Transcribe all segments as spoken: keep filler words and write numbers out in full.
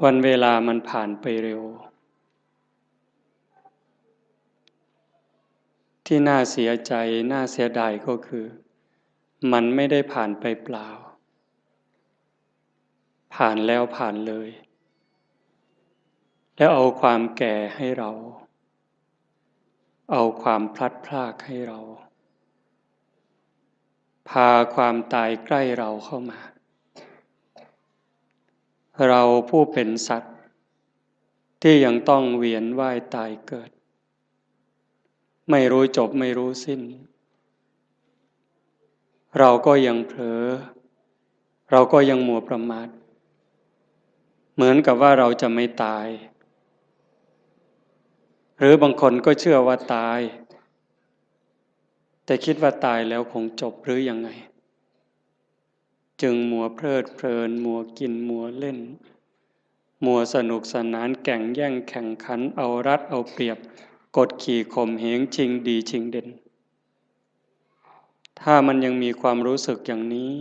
วันเวลามันผ่านไปเร็ว ที่น่าเสียใจ น่าเสียดายก็คือ มันไม่ได้ผ่านไปเปล่า ผ่านแล้วผ่านเลย แล้วเอาความแก่ให้เรา เอาความพลัดพรากให้เรา พาความตายใกล้เราเข้ามา เราผู้เป็นสัตว์ ที่ยังต้องเวียนว่ายตายเกิด ไม่รู้จบไม่รู้สิ้น เราก็ยังเผลอ เราก็ยังมัวประมาท เหมือนกับว่าเราจะไม่ตาย หรือบางคนก็เชื่อว่าตาย แต่คิดว่าตายแล้วคงจบหรือยังไง จึงมัวเพลิดเพลิน มัวกิน มัวเล่น มัวสนุกสนาน แก่งแย่งแข่งขัน เอารัดเอาเปรียบ กดขี่ข่มเหง ชิงดีชิงเด่น ถ้ามันยังมีความรู้สึกอย่างนี้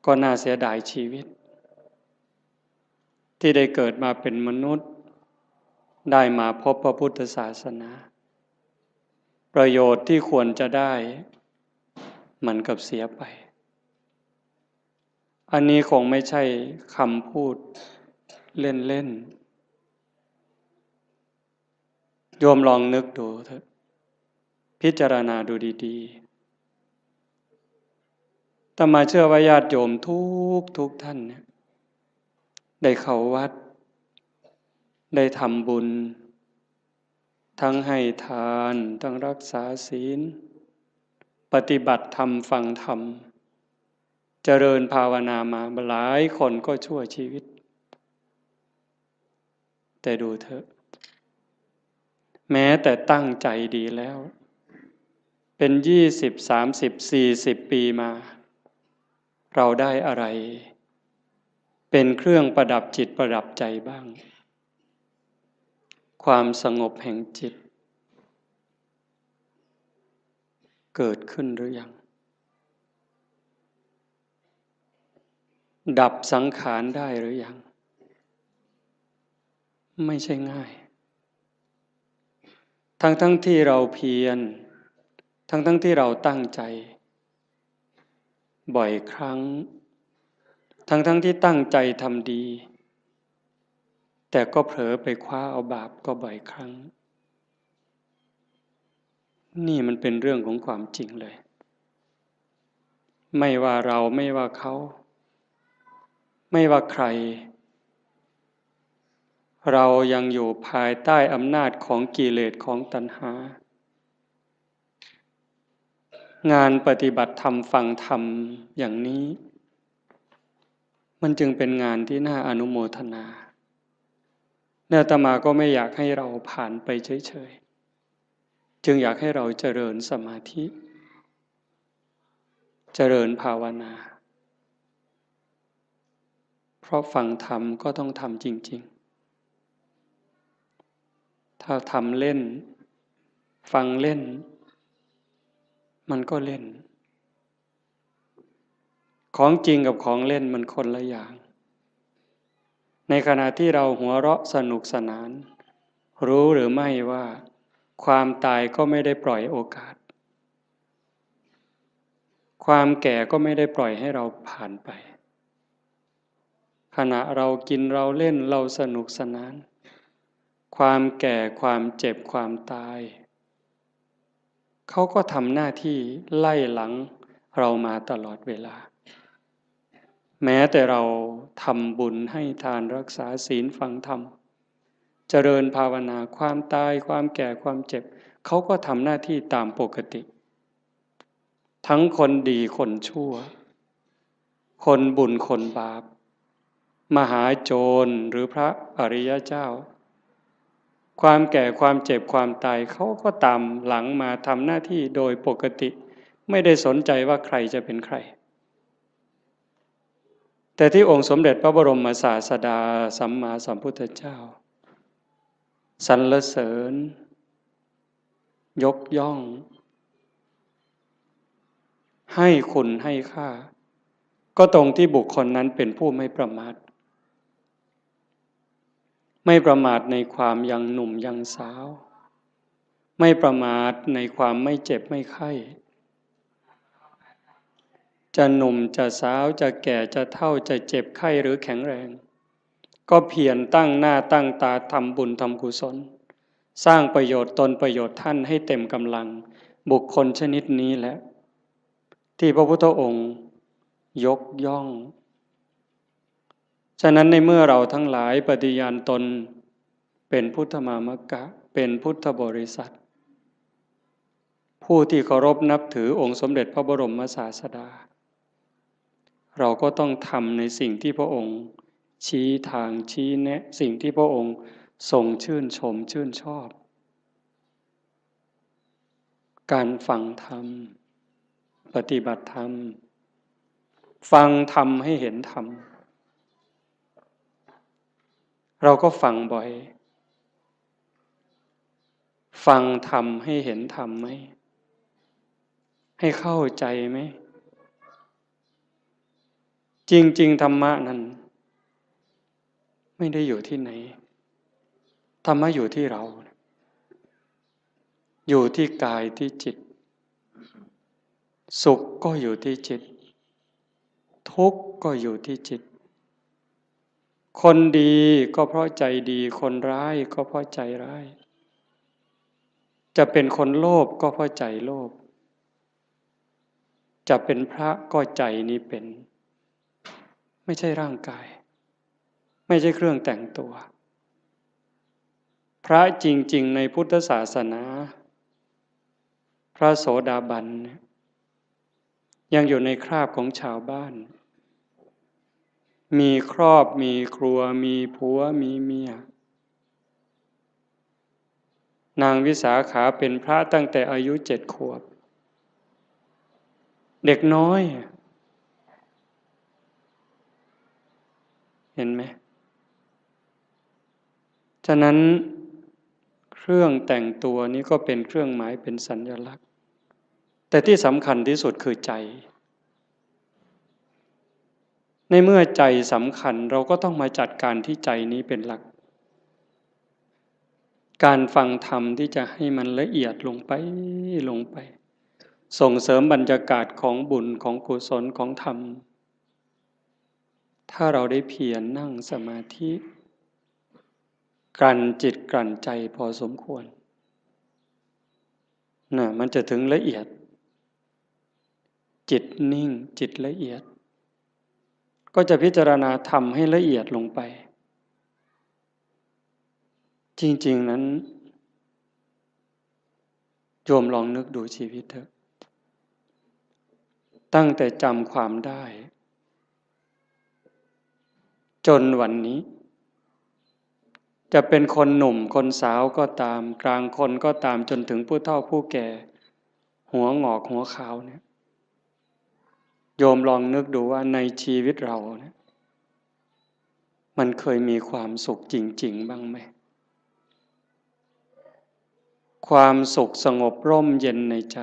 ก็น่าเสียดายชีวิต ที่ได้เกิดมาเป็นมนุษย์ ได้มาพบพระพุทธศาสนา ประโยชน์ที่ควรจะได้ มันกลับเสียไป อันนี้คงไม่ใช่คำพูดเล่นๆ โยมลองนึกดูเถอะ พิจารณาดูดีๆ อาตมาเชื่อว่าญาติโยมทุกทุกท่านเนี่ย ได้เข้าวัด ได้ทำบุญ ทั้งให้ทาน ทั้งรักษาศีล ปฏิบัติธรรม ฟังธรรม เจริญภาวนามาหลายคนก็ชั่วชีวิต แต่ดูเถอะ แม้แต่ตั้งใจดีแล้ว เป็นยี่สิบ สามสิบ สี่สิบ ปีมา เราได้อะไร เป็นเครื่องประดับจิตประดับใจบ้าง ความสงบแห่งจิต เกิดขึ้นหรือยัง ดับสังขารได้หรือยัง ไม่ใช่ง่าย ทั้งๆ ที่เราเพียร ทั้งๆ ที่เราตั้งใจ บ่อยครั้ง ทั้งๆ ที่ตั้งใจทำดี แต่ก็เผลอไปคว้าเอาบาปก็บ่อยครั้ง นี่มันเป็นเรื่องของความจริงเลย ไม่ว่าเรา ไม่ว่าเขา ไม่ว่าใคร เรายังอยู่ภายใต้อำนาจของกิเลส ของตัณหา งานปฏิบัติธรรม ฟังธรรมอย่างนี้ มันจึงเป็นงานที่น่าอนุโมทนา และอาตมาก็ไม่อยากให้เราผ่านไปเฉยๆ จึงอยากให้เราเจริญสมาธิ เจริญภาวนา เพราะฟังธรรมก็ต้องทำจริงๆ ถ้าทำเล่น ฟังเล่น มันก็เล่น ของจริงกับของเล่นมันคนละอย่าง ในขณะที่เราหัวเราะสนุกสนาน รู้หรือไม่ว่าความตายก็ไม่ได้ปล่อยโอกาส ความแก่ก็ไม่ได้ปล่อยให้เราผ่านไป ขณะเรากินเราเล่นเราสนุกสนาน ความแก่ ความเจ็บ ความตาย เขาก็ทำหน้าที่ไล่หลังเรามาตลอดเวลา แม้แต่เราทำบุญให้ทาน รักษาศีล ฟังธรรม เจริญภาวนา ความตาย ความแก่ ความเจ็บ เขาก็ทำหน้าที่ตามปกติ ทั้งคนดีคนชั่ว คนบุญคนบาป มหาโจรหรือพระอริยเจ้า ความแก่ ความเจ็บ ความตาย เขาก็ตามหลังมาทำหน้าที่โดยปกติ ไม่ได้สนใจว่าใครจะเป็นใคร แต่ที่องค์สมเด็จพระบรมศาสดาสัมมาสัมพุทธเจ้า สรรเสริญ ยกย่อง ให้คุณให้ค่า ก็ตรงที่บุคคลนั้นเป็นผู้ไม่ประมาท ไม่ประมาทในความยังหนุ่มยังสาว ไม่ประมาทในความไม่เจ็บไม่ไข้ จะหนุ่มจะสาว จะแก่จะเฒ่า จะเจ็บไข้หรือแข็งแรง ก็เพียรตั้งหน้าตั้งตาทำบุญทำกุศล สร้างประโยชน์ตนประโยชน์ท่านให้เต็มกำลัง บุคคลชนิดนี้แหละ ที่พระพุทธองค์ยกย่อง ฉะนั้นในเมื่อเราทั้งหลายปฏิญาณตนเป็นพุทธมามกะ เป็นพุทธบริษัท ผู้ที่เคารพนับถือองค์สมเด็จพระบรมศาสดา เราก็ต้องทำในสิ่งที่พระองค์ชี้ทางชี้แนะ สิ่งที่พระองค์ทรงชื่นชมชื่นชอบ การฟังธรรม ปฏิบัติธรรม ฟังธรรมให้เห็นธรรม เราก็ฟังบ่อย ฟังธรรมให้เห็นธรรมไหม ให้เข้าใจไหม จริงๆ ธรรมะนั้น ไม่ได้อยู่ที่ไหน ธรรมะอยู่ที่เรา อยู่ที่กายที่จิต สุขก็อยู่ที่จิต ทุกข์ก็อยู่ที่จิต คนดีก็เพราะใจดี คนร้ายก็เพราะใจร้าย จะเป็นคนโลภก็เพราะใจโลภ จะเป็นพระก็ใจนี้เป็น ไม่ใช่ร่างกาย ไม่ใช่เครื่องแต่งตัว พระจริงๆ ในพุทธศาสนา พระโสดาบันเนี่ย ยังอยู่ในคราบของชาวบ้าน มีครอบ มีครัว มีผัว มีเมีย นางวิสาขาเป็นพระตั้งแต่อายุเจ็ดขวบ เด็กน้อย เห็นไหม ฉะนั้นเครื่องแต่งตัวนี้ก็เป็นเครื่องหมาย เป็นสัญลักษณ์ แต่ที่สำคัญที่สุดคือใจ ในเมื่อใจสำคัญ เราก็ต้องมาจัดการที่ใจนี้เป็นหลัก การฟังธรรมที่จะให้มันละเอียดลงไป ลงไป ส่งเสริมบรรยากาศของบุญ ของกุศล ของธรรม ถ้าเราได้เพียรนั่งสมาธิ กลั่นจิตกลั่นใจพอสมควร น่ะ มันจะถึงละเอียด จิตนิ่ง จิตละเอียด ก็จะพิจารณาธรรมให้ละเอียดลงไป จริงๆ นั้น โยมลองนึกดูชีวิตเถอะ ตั้งแต่จำความได้ จนวันนี้ จะเป็นคนหนุ่มคนสาวก็ตาม กลางคนก็ตาม จนถึงผู้เฒ่าผู้แก่ หัวหงอกหัวขาวเนี่ย โยมลองนึกดูว่าในชีวิตเราเนี่ย มันเคยมีความสุขจริงๆ บ้างไหม ความสุขสงบร่มเย็นในใจ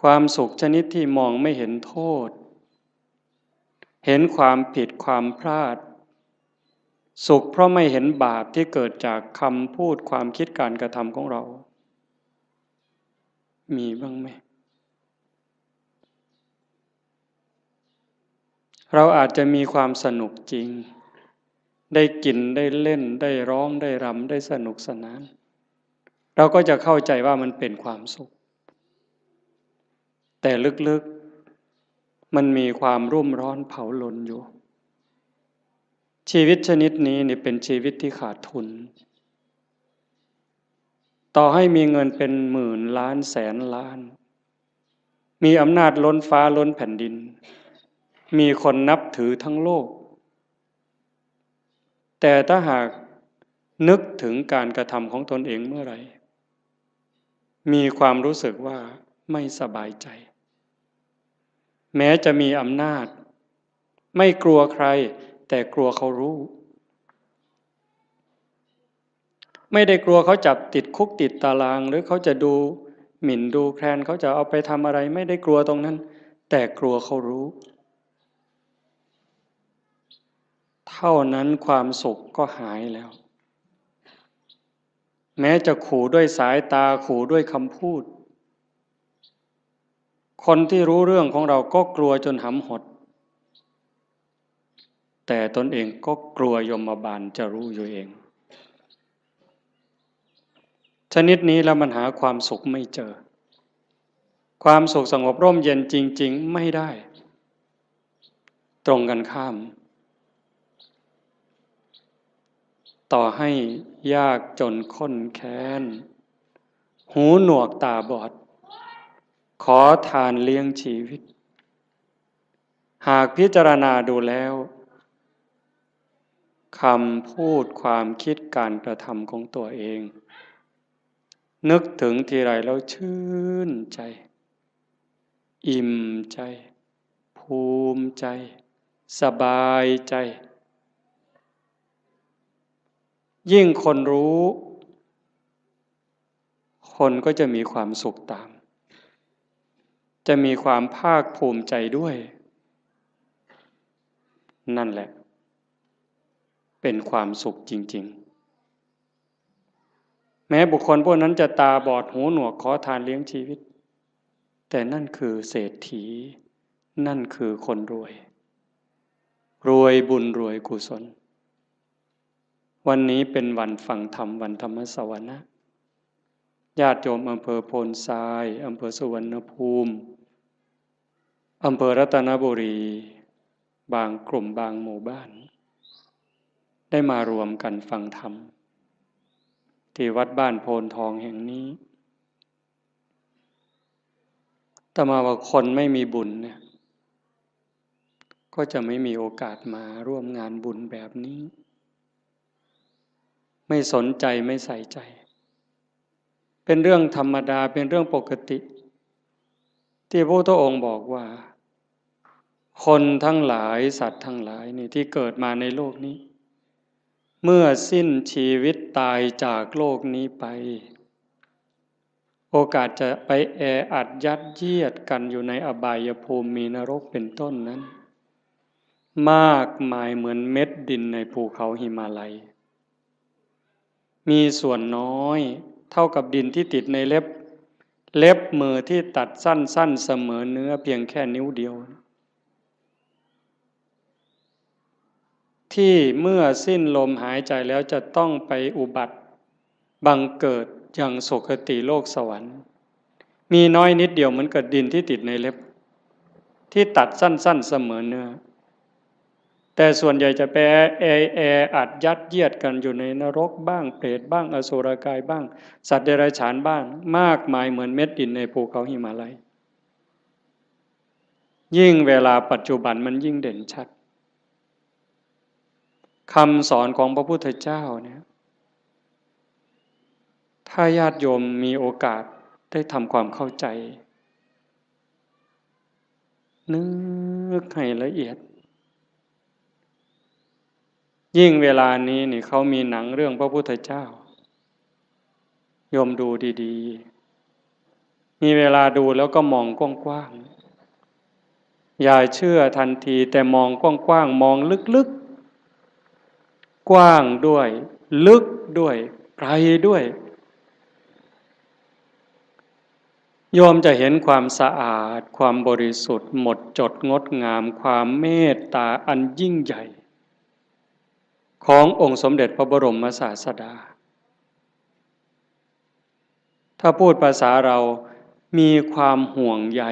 ความสุขชนิดที่มองไม่เห็นโทษ เห็นความผิดความพลาด สุขเพราะไม่เห็นบาปที่เกิดจากคำพูด ความคิด การกระทำของเรา มีบ้างไหม เราอาจจะมีความสนุกจริง ได้กิน ได้เล่น ได้ร้อง ได้รำ ได้สนุกสนาน เราก็จะเข้าใจว่ามันเป็นความสุข แต่ลึกๆ มันมีความรุ่มร้อนเผาลนอยู่ ชีวิตชนิดนี้นี่เป็นชีวิตที่ขาดทุน ต่อให้มีเงินเป็นหมื่นล้านแสนล้าน มีอำนาจล้นฟ้าล้นแผ่นดิน มีคนนับถือทั้งโลก แต่ถ้าหากนึกถึงการกระทำของตนเองเมื่อไหร่ มีความรู้สึกว่าไม่สบายใจ แม้จะมีอำนาจ ไม่กลัวใคร แต่กลัวเขารู้ ไม่ได้กลัวเขาจับติดคุกติดตาราง หรือเขาจะดูหมิ่นดูแคลน เขาจะเอาไปทำอะไร ไม่ได้กลัวตรงนั้น แต่กลัวเขารู้ ท เท่านั้นความสุขก็หายแล้ว แม้จะขู่ด้วยสายตา ขู่ด้วยคำพูด คนที่รู้เรื่องของเราก็กลัวจนหำหด แต่ตนเองก็กลัวยมบาลจะรู้อยู่เอง ชนิดนี้แล้วมันหาความสุขไม่เจอ ความสุขสงบร่มเย็นจริงๆ ไม่ได้ ตรงกันข้าม ต่อให้ยากจนข้นแค้น หูหนวกตาบอด ขอทานเลี้ยงชีวิต หากพิจารณาดูแล้ว คำพูด ความคิด การกระทำของตัวเอง นึกถึงทีไรแล้วชื่นใจ อิ่มใจ ภูมิใจ สบายใจ ยิ่งคนรู้ คนก็จะมีความสุขตาม จะมีความภาคภูมิใจด้วย นั่นแหละ เป็นความสุขจริงๆ แม้บุคคลพวกนั้นจะตาบอดหูหนวกขอทานเลี้ยงชีวิต แต่นั่นคือเศรษฐี นั่นคือคนรวย รวยบุญรวยกุศล วันนี้เป็นวันฟังธรรม วันธรรมสวนะ ญาติโยมอำเภอโพนทราย อำเภอสุวรรณภูมิ อำเภอรัตนบุรี บางกลุ่มบางหมู่บ้าน ได้มารวมกันฟังธรรม ที่วัดบ้านโพนทองแห่งนี้ อาตมาว่าคนไม่มีบุญเนี่ย ก็จะไม่มีโอกาสมาร่วมงานบุญแบบนี้ ไม่สนใจ ไม่ใส่ใจ เป็นเรื่องธรรมดา เป็นเรื่องปกติ ที่พระพุทธองค์บอกว่า คนทั้งหลาย สัตว์ทั้งหลายนี่ที่เกิดมาในโลกนี้ เมื่อสิ้นชีวิตตายจากโลกนี้ไป โอกาสจะไปแออัดยัดเยียดกันอยู่ในอบายภูมิ มีนรกเป็นต้นนั้น มากมายเหมือนเม็ดดินในภูเขาหิมาลัย มีส่วนน้อยเท่ากับดินที่ติดในเล็บ เล็บมือที่ตัดสั้นๆ เสมอเนื้อเพียงแค่นิ้วเดียว ที่เมื่อสิ้นลมหายใจแล้วจะต้องไปอุบัติบังเกิดยังสุคติโลกสวรรค์ มีน้อยนิดเดียวเหมือนกับดินที่ติดในเล็บ ที่ตัดสั้นๆ เสมอเนื้อ แต่ส่วนใหญ่จะไปแอ แออัดยัดเยียดกันอยู่ในนรกบ้าง เปรตบ้าง อสุรกายบ้าง สัตว์เดรัจฉานบ้าง มากมายเหมือนเม็ดดินในภูเขาหิมาลัย ยิ่งเวลาปัจจุบันมันยิ่งเด่นชัด คำสอนของพระพุทธเจ้าเนี่ย ถ้าญาติโยมมีโอกาสได้ทำความเข้าใจ นึกให้ละเอียด ยิ่งเวลานี้นี่เขามีหนังเรื่องพระพุทธเจ้า โยมดูดีๆ มีเวลาดูแล้วก็มองกว้างๆ อย่าเชื่อทันที แต่มองกว้างๆ มองลึกๆ กว้างด้วย ลึกด้วย ไกลด้วย โยมจะเห็นความสะอาด ความบริสุทธิ์ หมดจดงดงาม ความเมตตาอันยิ่งใหญ่ ขององค์สมเด็จพระบรมศาสดา ถ้าพูดภาษาเรา มีความห่วงใย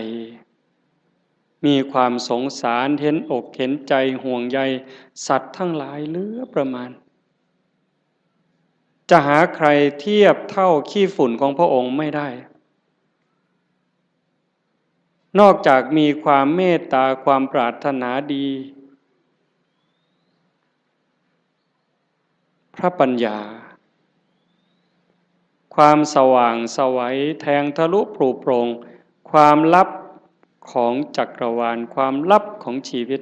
มีความสงสาร เห็นอกเห็นใจ ห่วงใยสัตว์ทั้งหลายเหลือประมาณ จะหาใครเทียบเท่าขี้ฝุ่นของพระองค์ไม่ได้ นอกจากมีความเมตตา ความปรารถนาดี พระปัญญา ความสว่างไสว แทงทะลุปรุโปร่ง ความลับของจักรวาล ความลับของชีวิต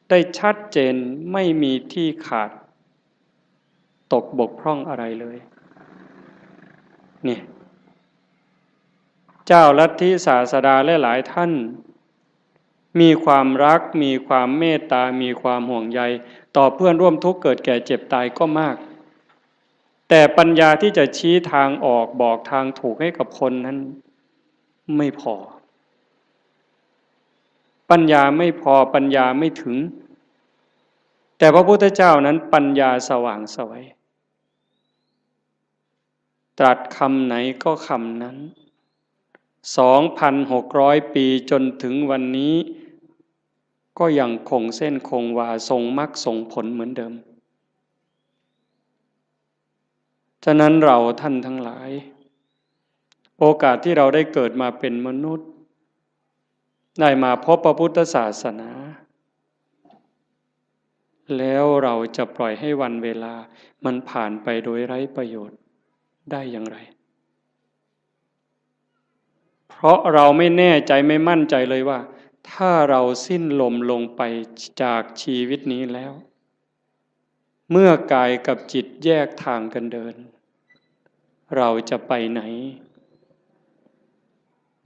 ได้ชัดเจน ไม่มีที่ขาด ตกบกพร่องอะไรเลย นี่ เจ้าลัทธิศาสดาหลายๆ ท่าน มีความรัก มีความเมตตา มีความห่วงใย ต่อเพื่อนร่วมทุกข์เกิดแก่เจ็บตายก็มาก แต่ปัญญาที่จะชี้ทางออกบอกทางถูกให้กับคนนั้นไม่พอ ปัญญาไม่พอ ปัญญาไม่ถึง แต่พระพุทธเจ้านั้นปัญญาสว่างไสว ตรัสคำไหนก็คำนั้น สองพันหกร้อย ปีจนถึงวันนี้ ก็ยังคงเส้นคงวาทรงมรรคทรงผลเหมือนเดิม ฉะนั้นเราท่านทั้งหลาย โอกาสที่เราได้เกิดมาเป็นมนุษย์ ได้มาพบพระพุทธศาสนา แล้วเราจะปล่อยให้วันเวลามันผ่านไปโดยไร้ประโยชน์ได้อย่างไร เพราะเราไม่แน่ใจไม่มั่นใจเลยว่า ถ้าเราสิ้นลมลงไปจากชีวิตนี้แล้ว เมื่อกายกับจิตแยกทางกันเดิน เราจะไปไหน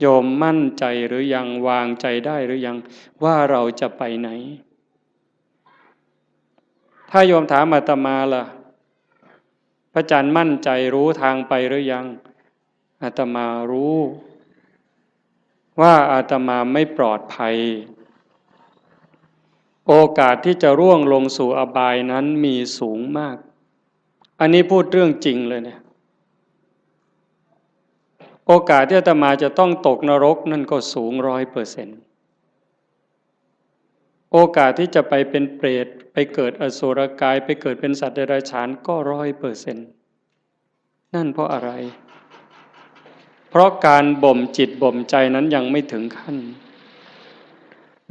โยมมั่นใจหรือยัง วางใจได้หรือยัง ว่าเราจะไปไหน ถ้าโยมถามอาตมาล่ะ พระอาจารย์มั่นใจรู้ทางไปหรือยัง อาตมารู้ ว่าอาตมาไม่ปลอดภัย โอกาสที่จะร่วงลงสู่อบายนั้นมีสูงมาก อันนี้พูดเรื่องจริงเลยเนี่ย โอกาสที่อาตมาจะต้องตกนรกนั่นก็สูงร้อยเปอร์เซ็นต์ โอกาสที่จะไปเป็นเปรต ไปเกิดอสุรกาย ไปเกิดเป็นสัตว์เดรัจฉานก็ร้อยเปอร์เซ็นต์ นั่นเพราะอะไร เพราะการบ่มจิตบ่มใจนั้นยังไม่ถึงขั้น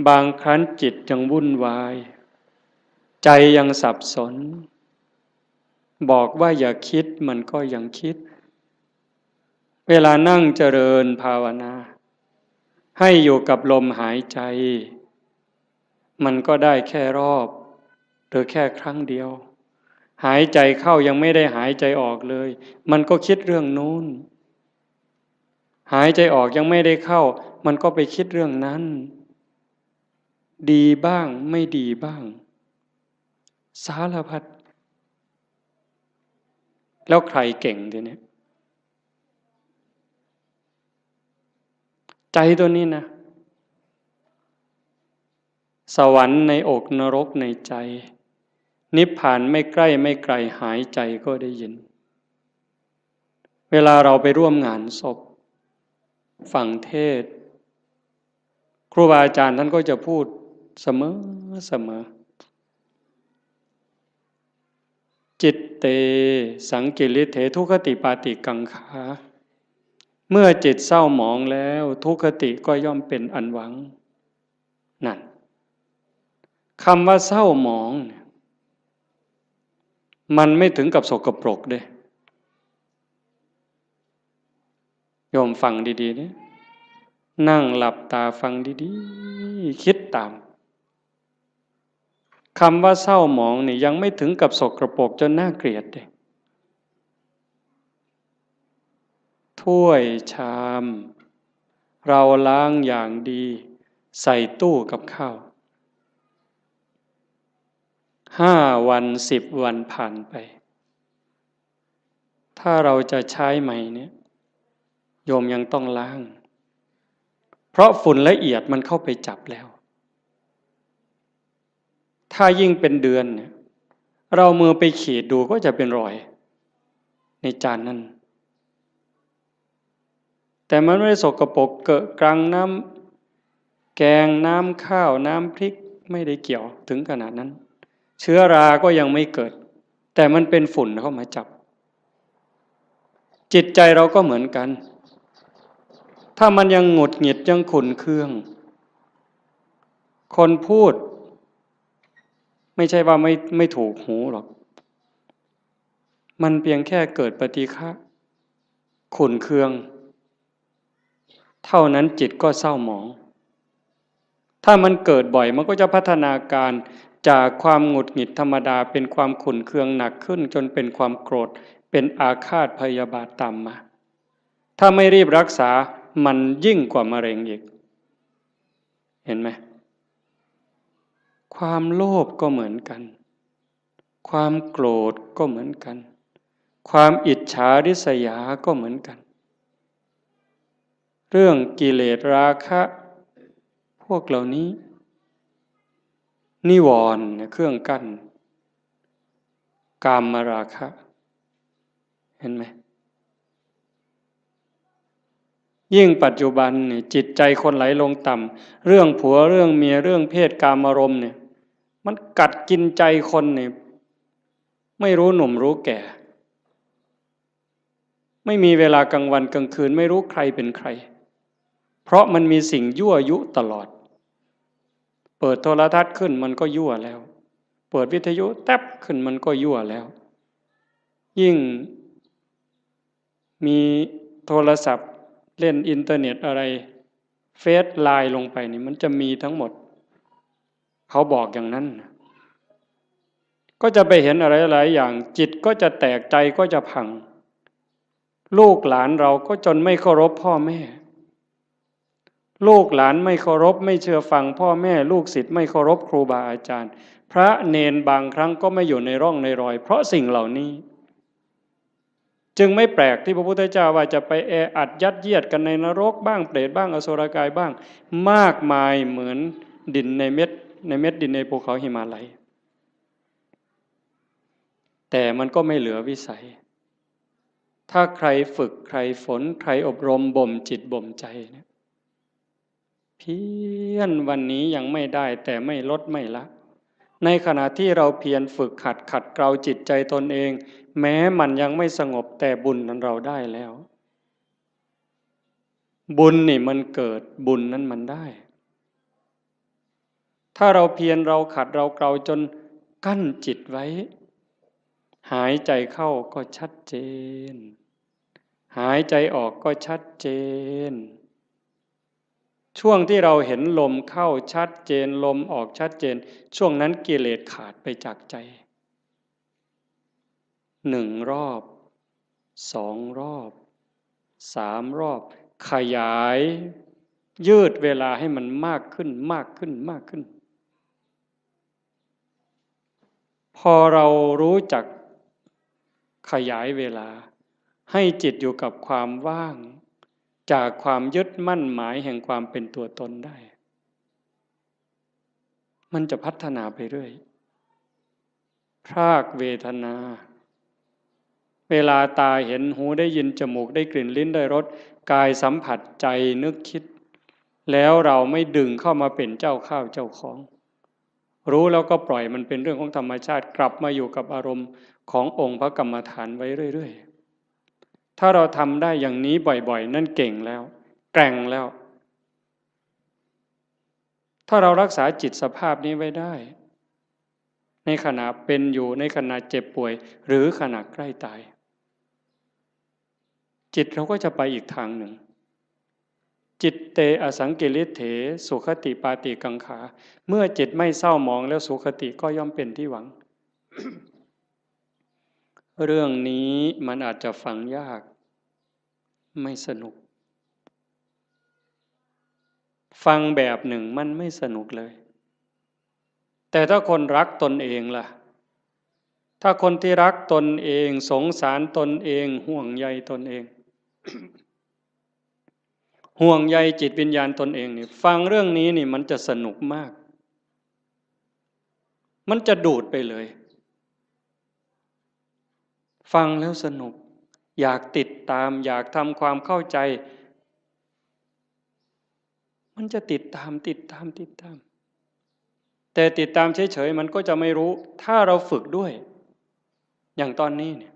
บางครั้งจิตยังวุ่นวาย ใจยังสับสน บอกว่าอย่าคิดมันก็ยังคิด เวลานั่งเจริญภาวนา ให้อยู่กับลมหายใจ มันก็ได้แค่รอบ หรือแค่ครั้งเดียว หายใจเข้ายังไม่ได้หายใจออกเลย มันก็คิดเรื่องนู้น หายใจออกยังไม่ได้เข้า มันก็ไปคิดเรื่องนั้น ดีบ้างไม่ดีบ้าง สารพัด แล้วใครเก่งทีเนี้ย ใจตัวนี้นะ สวรรค์ในอกนรกในใจ นิพพานไม่ใกล้ไม่ไกลหายใจก็ได้ยิน เวลาเราไปร่วมงานศพ ฟังเทศน์ ครูบาอาจารย์ท่านก็จะพูดเสมอเสมอ จิตเต สังกิริเถ ทุคติปาติกังขา เมื่อจิตเศร้าหมองแล้ว ทุคติก็ย่อมเป็นอันหวัง นั่น คำว่าเศร้าหมองเนี่ย มันไม่ถึงกับสกปรกเด้ โยมฟังดีๆเนี่ย นั่งหลับตาฟังดีๆ คิดตาม คำว่าเศร้าหมองนี่ยังไม่ถึงกับสกปรกจนน่าเกลียดเด้ ถ้วยชาม เราล้างอย่างดี ใส่ตู้กับข้าว ห้าวัน สิบวันผ่านไป ถ้าเราจะใช้ใหม่เนี่ย โยมยังต้องล้าง เพราะฝุ่นละเอียดมันเข้าไปจับแล้ว ถ้ายิ่งเป็นเดือนเนี่ย เรามือไปขีดดูก็จะเป็นรอย ในจานนั้น แต่มันไม่ได้สกปรกเกอะกรังน้ำแกง น้ำข้าว น้ำพริก ไม่ได้เกี่ยวถึงขนาดนั้น เชื้อราก็ยังไม่เกิด แต่มันเป็นฝุ่นเข้ามาจับ จิตใจเราก็เหมือนกัน ถ้ามันยังหงุดหงิดยังขุ่นเคือง คนพูด ไม่ใช่ว่าไม่ไม่ถูกหูหรอก มันเพียงแค่เกิดปฏิฆะ ขุ่นเคือง เท่านั้นจิตก็เศร้าหมอง ถ้ามันเกิดบ่อยมันก็จะพัฒนาการจากความหงุดหงิดธรรมดาเป็นความขุ่นเคืองหนักขึ้นจนเป็นความโกรธ เป็นอาฆาตพยาบาทตามมา ถ้าไม่รีบรักษามันยิ่งกว่ามะเร็งอีก เห็นไหม ความโลภก็เหมือนกัน ความโกรธก็เหมือนกัน ความอิจฉาริษยาก็เหมือนกัน เรื่องกิเลสราคะ พวกเหล่านี้ นิวรณ์เนี่ยเครื่องกั้น กามราคะ เห็นไหม ยิ่งปัจจุบันเนี่ยจิตใจคนไหลลงต่ำ เรื่องผัวเรื่องเมียเรื่องเพศกามารมณ์เนี่ย มันกัดกินใจคนเนี่ย ไม่รู้หนุ่มรู้แก่ ไม่มีเวลากลางวันกลางคืน ไม่รู้ใครเป็นใคร เพราะมันมีสิ่งยั่วยุตลอด เปิดโทรทัศน์ขึ้นมันก็ยั่วแล้ว เปิดวิทยุแต๊บขึ้นมันก็ยั่วแล้ว ยิ่งมีโทรศัพท์เล่นอินเทอร์เน็ตอะไร เฟซไลน์ลงไปนี่มันจะมีทั้งหมด เขาบอกอย่างนั้นนะ ก็จะไปเห็นอะไรหลายอย่าง จิตก็จะแตก ใจก็จะพัง ลูกหลานเราก็จนไม่เคารพพ่อแม่ ลูกหลานไม่เคารพไม่เชื่อฟังพ่อแม่ ลูกศิษย์ไม่เคารพครูบาอาจารย์ พระเณรบางครั้งก็ไม่อยู่ในร่องในรอย เพราะสิ่งเหล่านี้ จึงไม่แปลกที่พระพุทธเจ้าว่าจะไปแออัดยัดเยียดกันในนรกบ้าง เปรตบ้าง อสุรกายบ้าง มากมายเหมือนดินในเม็ด ในเม็ดดินในภูเขาหิมาลัย แต่มันก็ไม่เหลือวิสัย ถ้าใครฝึก ใครฝน ใครอบรมบ่มจิตบ่มใจเนี่ย เพียรวันนี้ยังไม่ได้ แต่ไม่ลดไม่ละ ในขณะที่เราเพียรฝึกหัดขัดเกลาจิตใจตนเอง แม้มันยังไม่สงบ แต่บุญนั้นเราได้แล้ว บุญนี่มันเกิด บุญนั้นมันได้ ถ้าเราเพียร เราขัด เราเกลาจนกั้นจิตไว้ หายใจเข้าก็ชัดเจน หายใจออกก็ชัดเจน ช่วงที่เราเห็นลมเข้าชัดเจน ลมออกชัดเจน ช่วงนั้นกิเลสขาดไปจากใจ หนึ่งรอบ สองรอบ สามรอบ ขยาย ยืดเวลาให้มันมากขึ้น มากขึ้น มากขึ้น พอเรารู้จักขยายเวลา ให้จิตอยู่กับความว่าง จากความยึดมั่นหมายแห่งความเป็นตัวตนได้ มันจะพัฒนาไปเรื่อย พรากเวทนา เวลาตาเห็น หูได้ยิน จมูกได้กลิ่น ลิ้นได้รส กายสัมผัส ใจนึกคิด แล้วเราไม่ดึงเข้ามาเป็นเจ้าข้าวเจ้าของ รู้แล้วก็ปล่อยมันเป็นเรื่องของธรรมชาติ กลับมาอยู่กับอารมณ์ขององค์พระกรรมฐานไว้เรื่อยๆ ถ้าเราทำได้อย่างนี้บ่อยๆ นั่นเก่งแล้ว แกร่งแล้ว ถ้าเรารักษาจิตสภาพนี้ไว้ได้ ในขณะเป็นอยู่ ในขณะเจ็บป่วย หรือขณะใกล้ตาย จิตเราก็จะไปอีกทางหนึ่ง จิตเตอสังกิริเถ สุขติปาติกังขา เมื่อจิตไม่เศร้าหมองแล้ว สุขติก็ย่อมเป็นที่หวัง เรื่องนี้มันอาจจะฟังยาก ไม่สนุก ฟังแบบหนึ่งมันไม่สนุกเลย แต่ถ้าคนรักตนเองล่ะ ถ้าคนที่รักตนเอง สงสารตนเอง ห่วงใยตนเอง ห่วงใยจิตวิญญาณตนเองนี่ ฟังเรื่องนี้นี่มันจะสนุกมาก มันจะดูดไปเลย ฟังแล้วสนุก อยากติดตาม อยากทำความเข้าใจ มันจะติดตาม ติดตาม ติดตาม แต่ติดตามเฉยๆ มันก็จะไม่รู้ ถ้าเราฝึกด้วย อย่างตอนนี้เนี่ย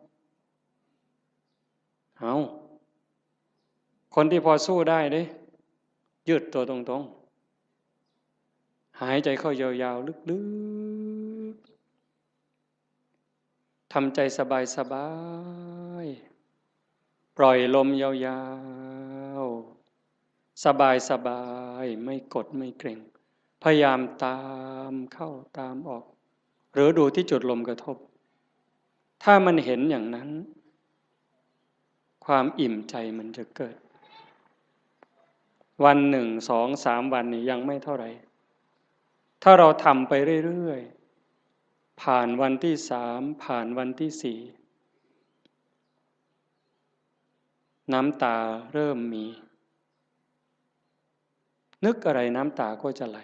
เอา คนที่พอสู้ได้เด้ ยืดตัวตรงๆ หายใจเข้ายาวๆ ลึกๆ ทำใจสบายๆ ปล่อยลมยาวๆ สบายๆ ไม่กดไม่เกร็ง พยายามตามเข้าตามออก หรือดูที่จุดลมกระทบ ถ้ามันเห็นอย่างนั้น ความอิ่มใจมันจะเกิด วันหนึ่ง สอง สามวันนี่ยังไม่เท่าไหร่ ถ้าเราทำไปเรื่อยๆ ผ่านวันที่สาม ผ่านวันที่สี่ น้ำตาเริ่มมี นึกอะไรน้ำตาก็จะไหล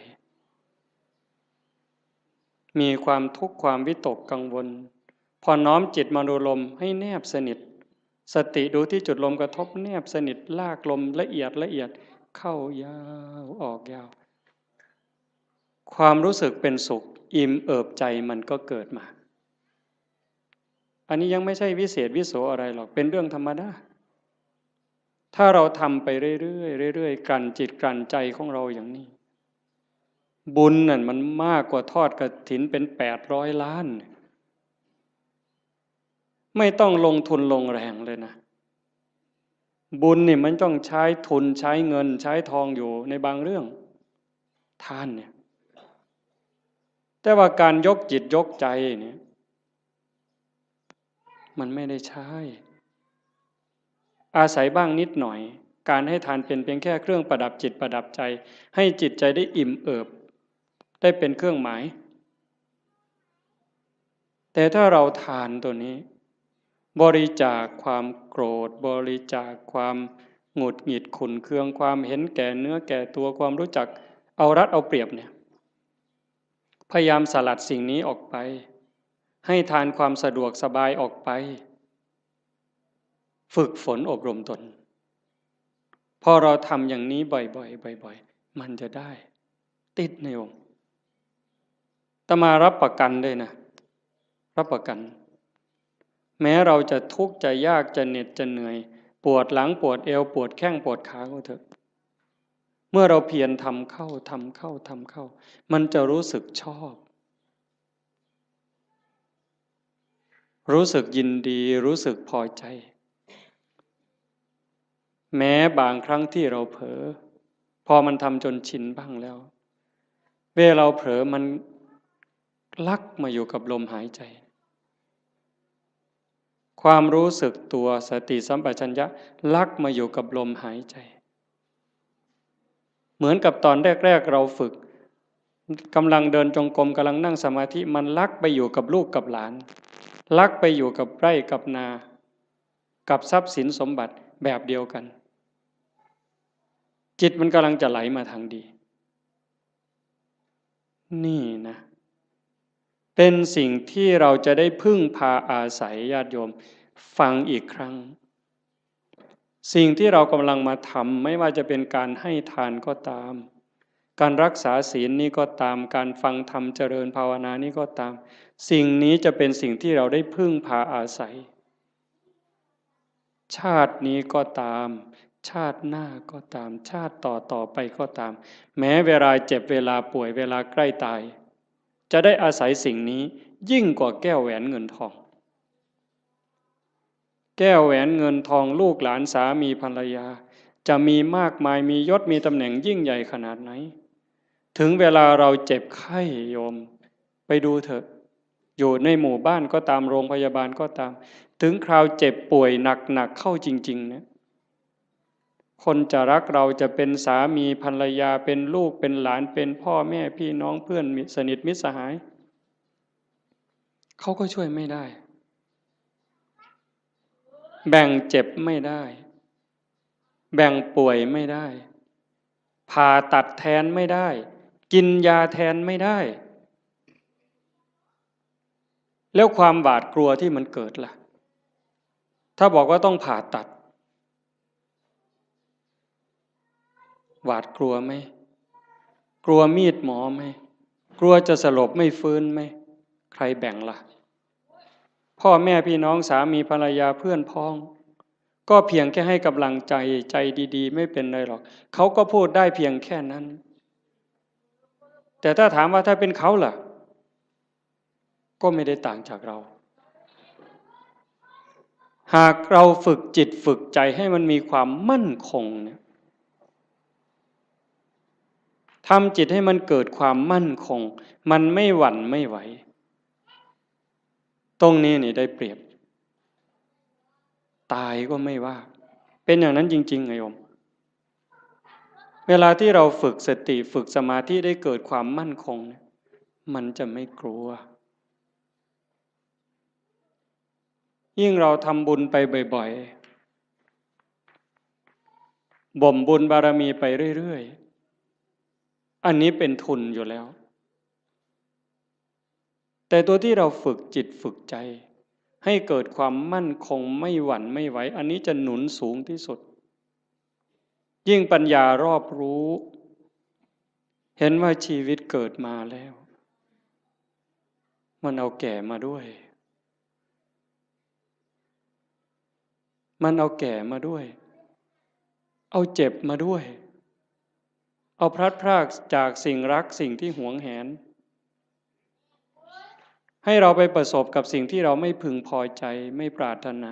มีความทุกข์ความวิตกกังวล พอน้อมจิตมาดูลมให้แนบสนิท สติดูที่จุดลมกระทบแนบสนิท ลากลมละเอียดละเอียด เข้ายาวออกยาว ความรู้สึกเป็นสุขอิ่มเอิบใจมันก็เกิดมา อันนี้ยังไม่ใช่วิเศษวิโสอะไรหรอก เป็นเรื่องธรรมดา ถ้าเราทำไปเรื่อยๆ เรื่อยๆ กลั่นจิตกลั่นใจของเราอย่างนี้ บุญนั่นมันมากกว่าทอดกฐินเป็นแปดร้อยล้าน ไม่ต้องลงทุนลงแรงเลยนะ บุญนี่มันต้องใช้ทุนใช้เงินใช้ทองอยู่ในบางเรื่อง ทานเนี่ย แต่ว่าการยกจิตยกใจเนี่ย มันไม่ได้ใช้ อาศัยบ้างนิดหน่อย การให้ทานเป็นเพียงแค่เครื่องประดับจิตประดับใจ ให้จิตใจได้อิ่มเอิบ ได้เป็นเครื่องหมาย แต่ถ้าเราทานตัวนี้ บริจาคความโกรธ บริจาคความหงุดหงิดขุ่นเคือง ความเห็นแก่เนื้อแก่ตัว ความรู้จักเอารัดเอาเปรียบเนี่ย พยายามสลัดสิ่งนี้ออกไป ให้ทานความสะดวกสบายออกไป ฝึกฝนอบรมตน พอเราทำอย่างนี้บ่อยๆ บ่อยๆ มันจะได้ ติดในองค์ อาตมารับประกันเลยนะ รับประกัน แม้เราจะทุกข์จะยากจะเหน็ดจะเหนื่อย ปวดหลังปวดเอว ปวดแข้งปวดขาก็เถอะ เมื่อเราเพียรทำเข้า ทำเข้า ทำเข้า มันจะรู้สึกชอบ รู้สึกยินดี รู้สึกพอใจ แม้บางครั้งที่เราเผลอ พอมันทำจนชินบ้างแล้ว เวลาเราเผลอมันลักมาอยู่กับลมหายใจ ความรู้สึกตัว สติสัมปชัญญะลักมาอยู่กับลมหายใจ เหมือนกับตอนแรกๆ เราฝึก กำลังเดินจงกรม กำลังนั่งสมาธิ มันลักไปอยู่กับลูกกับหลาน ลักไปอยู่กับไร่กับนา กับทรัพย์สินสมบัติแบบเดียวกัน จิตมันกำลังจะไหลมาทางดี นี่นะ เป็นสิ่งที่เราจะได้พึ่งพาอาศัย ญาติโยม ฟังอีกครั้ง สิ่งที่เรากำลังมาทำ ไม่ว่าจะเป็นการให้ทานก็ตาม การรักษาศีลนี้ก็ตาม การฟังธรรมเจริญภาวนานี้ก็ตาม สิ่งนี้จะเป็นสิ่งที่เราได้พึ่งพาอาศัย ชาตินี้ก็ตาม ชาติหน้าก็ตาม ชาติต่อต่อไปก็ตาม แม้เวลาเจ็บ เวลาป่วย เวลาใกล้ตาย จะได้อาศัยสิ่งนี้ยิ่งกว่าแก้วแหวนเงินทอง แก้วแหวนเงินทอง ลูกหลาน สามีภรรยา จะมีมากมาย มียศ มีตำแหน่งยิ่งใหญ่ขนาดไหน ถึงเวลาเราเจ็บไข้ โยม ไปดูเถอะ อยู่ในหมู่บ้านก็ตาม โรงพยาบาลก็ตาม ถึงคราวเจ็บป่วยหนักๆ เข้าจริงๆ เนี่ย คนจะรักเรา จะเป็นสามีภรรยา เป็นลูก เป็นหลาน เป็นพ่อแม่พี่น้อง เพื่อนมิตร สนิทมิตรสหาย เขาก็ช่วยไม่ได้ แบ่งเจ็บไม่ได้ แบ่งป่วยไม่ได้ ผ่าตัดแทนไม่ได้ กินยาแทนไม่ได้ แล้วความหวาดกลัวที่มันเกิดล่ะ ถ้าบอกว่าต้องผ่าตัด หวาดกลัวไหม กลัวมีดหมอไหม กลัวจะสลบไม่ฟื้นไหม ใครแบ่งล่ะ พ่อแม่พี่น้อง สามีภรรยา เพื่อนพ้อง ก็เพียงแค่ให้กำลังใจ ใจดีๆ ไม่เป็นไรหรอก เขาก็พูดได้เพียงแค่นั้น แต่ถ้าถามว่าถ้าเป็นเขาล่ะ ก็ไม่ได้ต่างจากเรา หากเราฝึกจิตฝึกใจให้มันมีความมั่นคงเนี่ย ทำจิตให้มันเกิดความมั่นคง มันไม่หวั่นไม่ไหว ตรงนี้นี่ได้เปรียบ ตายก็ไม่ว่า เป็นอย่างนั้นจริงๆ ไงโยม เวลาที่เราฝึกสติ ฝึกสมาธิ ได้เกิดความมั่นคงเนี่ย มันจะไม่กลัว ยิ่งเราทำบุญไปบ่อยๆ บ่มบุญบารมีไปเรื่อยๆ อันนี้เป็นทุนอยู่แล้ว แต่ตัวที่เราฝึกจิตฝึกใจ ให้เกิดความมั่นคงไม่หวั่นไม่ไหว อันนี้จะหนุนสูงที่สุด ยิ่งปัญญารอบรู้ เห็นว่าชีวิตเกิดมาแล้ว มันเอาแก่มาด้วย มันเอาแก่มาด้วย เอาเจ็บมาด้วย เอาพลัดพรากจากสิ่งรักสิ่งที่หวงแหน ให้เราไปประสบกับสิ่งที่เราไม่พึงพอใจไม่ปรารถนา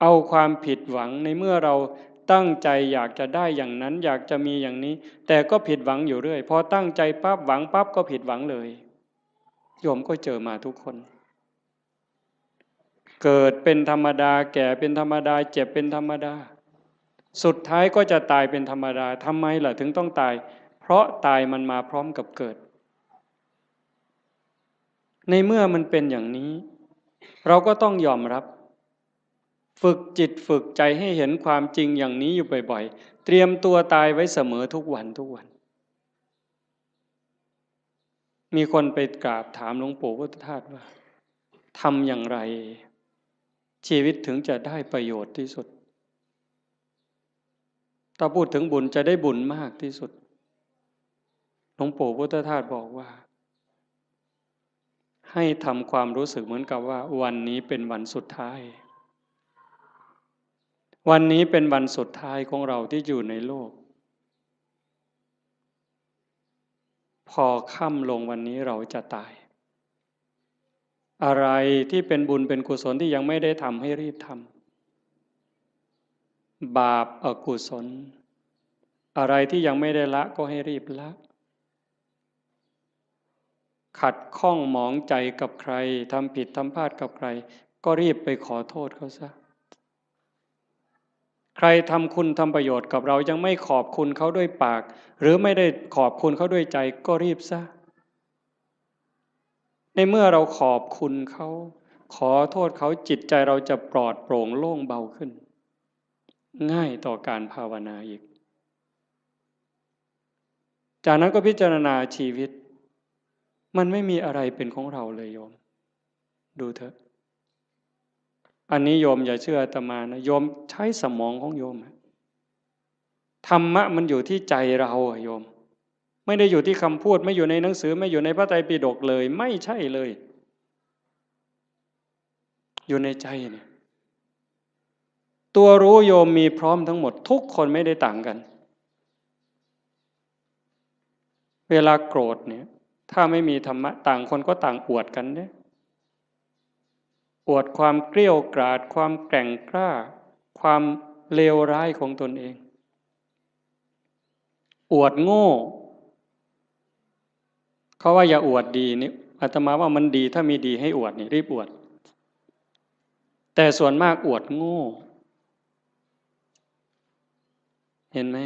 เอาความผิดหวังในเมื่อเราตั้งใจอยากจะได้อย่างนั้น อยากจะมีอย่างนี้ แต่ก็ผิดหวังอยู่เรื่อย พอตั้งใจปั๊บหวังปั๊บก็ผิดหวังเลย โยมก็เจอมาทุกคน เกิดเป็นธรรมดา แก่เป็นธรรมดา เจ็บเป็นธรรมดา สุดท้ายก็จะตายเป็นธรรมดา ทำไมล่ะถึงต้องตาย เพราะตายมันมาพร้อมกับเกิด ในเมื่อมันเป็นอย่างนี้ เราก็ต้องยอมรับ ฝึกจิตฝึกใจให้เห็นความจริงอย่างนี้อยู่บ่อยๆ เตรียมตัวตายไว้เสมอทุกวันทุกวัน มีคนไปกราบถามหลวงปู่พุทธทาสว่า ทำอย่างไร ชีวิตถึงจะได้ประโยชน์ที่สุด ถ้าพูดถึงบุญจะได้บุญมากที่สุด หลวงปู่พุทธทาสบอกว่า ให้ทำความรู้สึกเหมือนกับว่าวันนี้เป็นวันสุดท้าย วันนี้เป็นวันสุดท้ายของเราที่อยู่ในโลก พอค่ำลงวันนี้เราจะตาย อะไรที่เป็นบุญเป็นกุศลที่ยังไม่ได้ทำให้รีบทำ บาปอกุศล อะไรที่ยังไม่ได้ละก็ให้รีบละ ขัดข้องหมองใจกับใคร ทำผิดทำพลาดกับใคร ก็รีบไปขอโทษเขาซะ ใครทำคุณทำประโยชน์กับเรายังไม่ขอบคุณเขาด้วยปาก หรือไม่ได้ขอบคุณเขาด้วยใจ ก็รีบซะ ในเมื่อเราขอบคุณเขา ขอโทษเขา จิตใจเราจะปลอดโปร่งโล่งเบาขึ้น ง่ายต่อการภาวนาอีก จากนั้นก็พิจารณาชีวิต มันไม่มีอะไรเป็นของเราเลยโยม ดูเถอะ อันนี้โยมอย่าเชื่ออาตมานะ โยมใช้สมองของโยมอะ ธรรมะมันอยู่ที่ใจเราอะโยม ไม่ได้อยู่ที่คำพูด ไม่อยู่ในหนังสือ ไม่อยู่ในพระไตรปิฎกเลย ไม่ใช่เลย อยู่ในใจเนี่ย ตัวรู้โยมมีพร้อมทั้งหมด ทุกคนไม่ได้ต่างกัน เวลาโกรธเนี่ย ถ้าไม่มีธรรมะ ต่างคนก็ต่างอวดกันเนี่ย อวดความเกรี้ยวกราด ความแกร่งกล้า ความเลวร้ายของตนเอง อวดโง่ เขาว่าอย่าอวดดีนี่ อาตมาว่ามันดี ถ้ามีดีให้อวดนี่ รีบอวด แต่ส่วนมากอวดโง่ เห็นไหม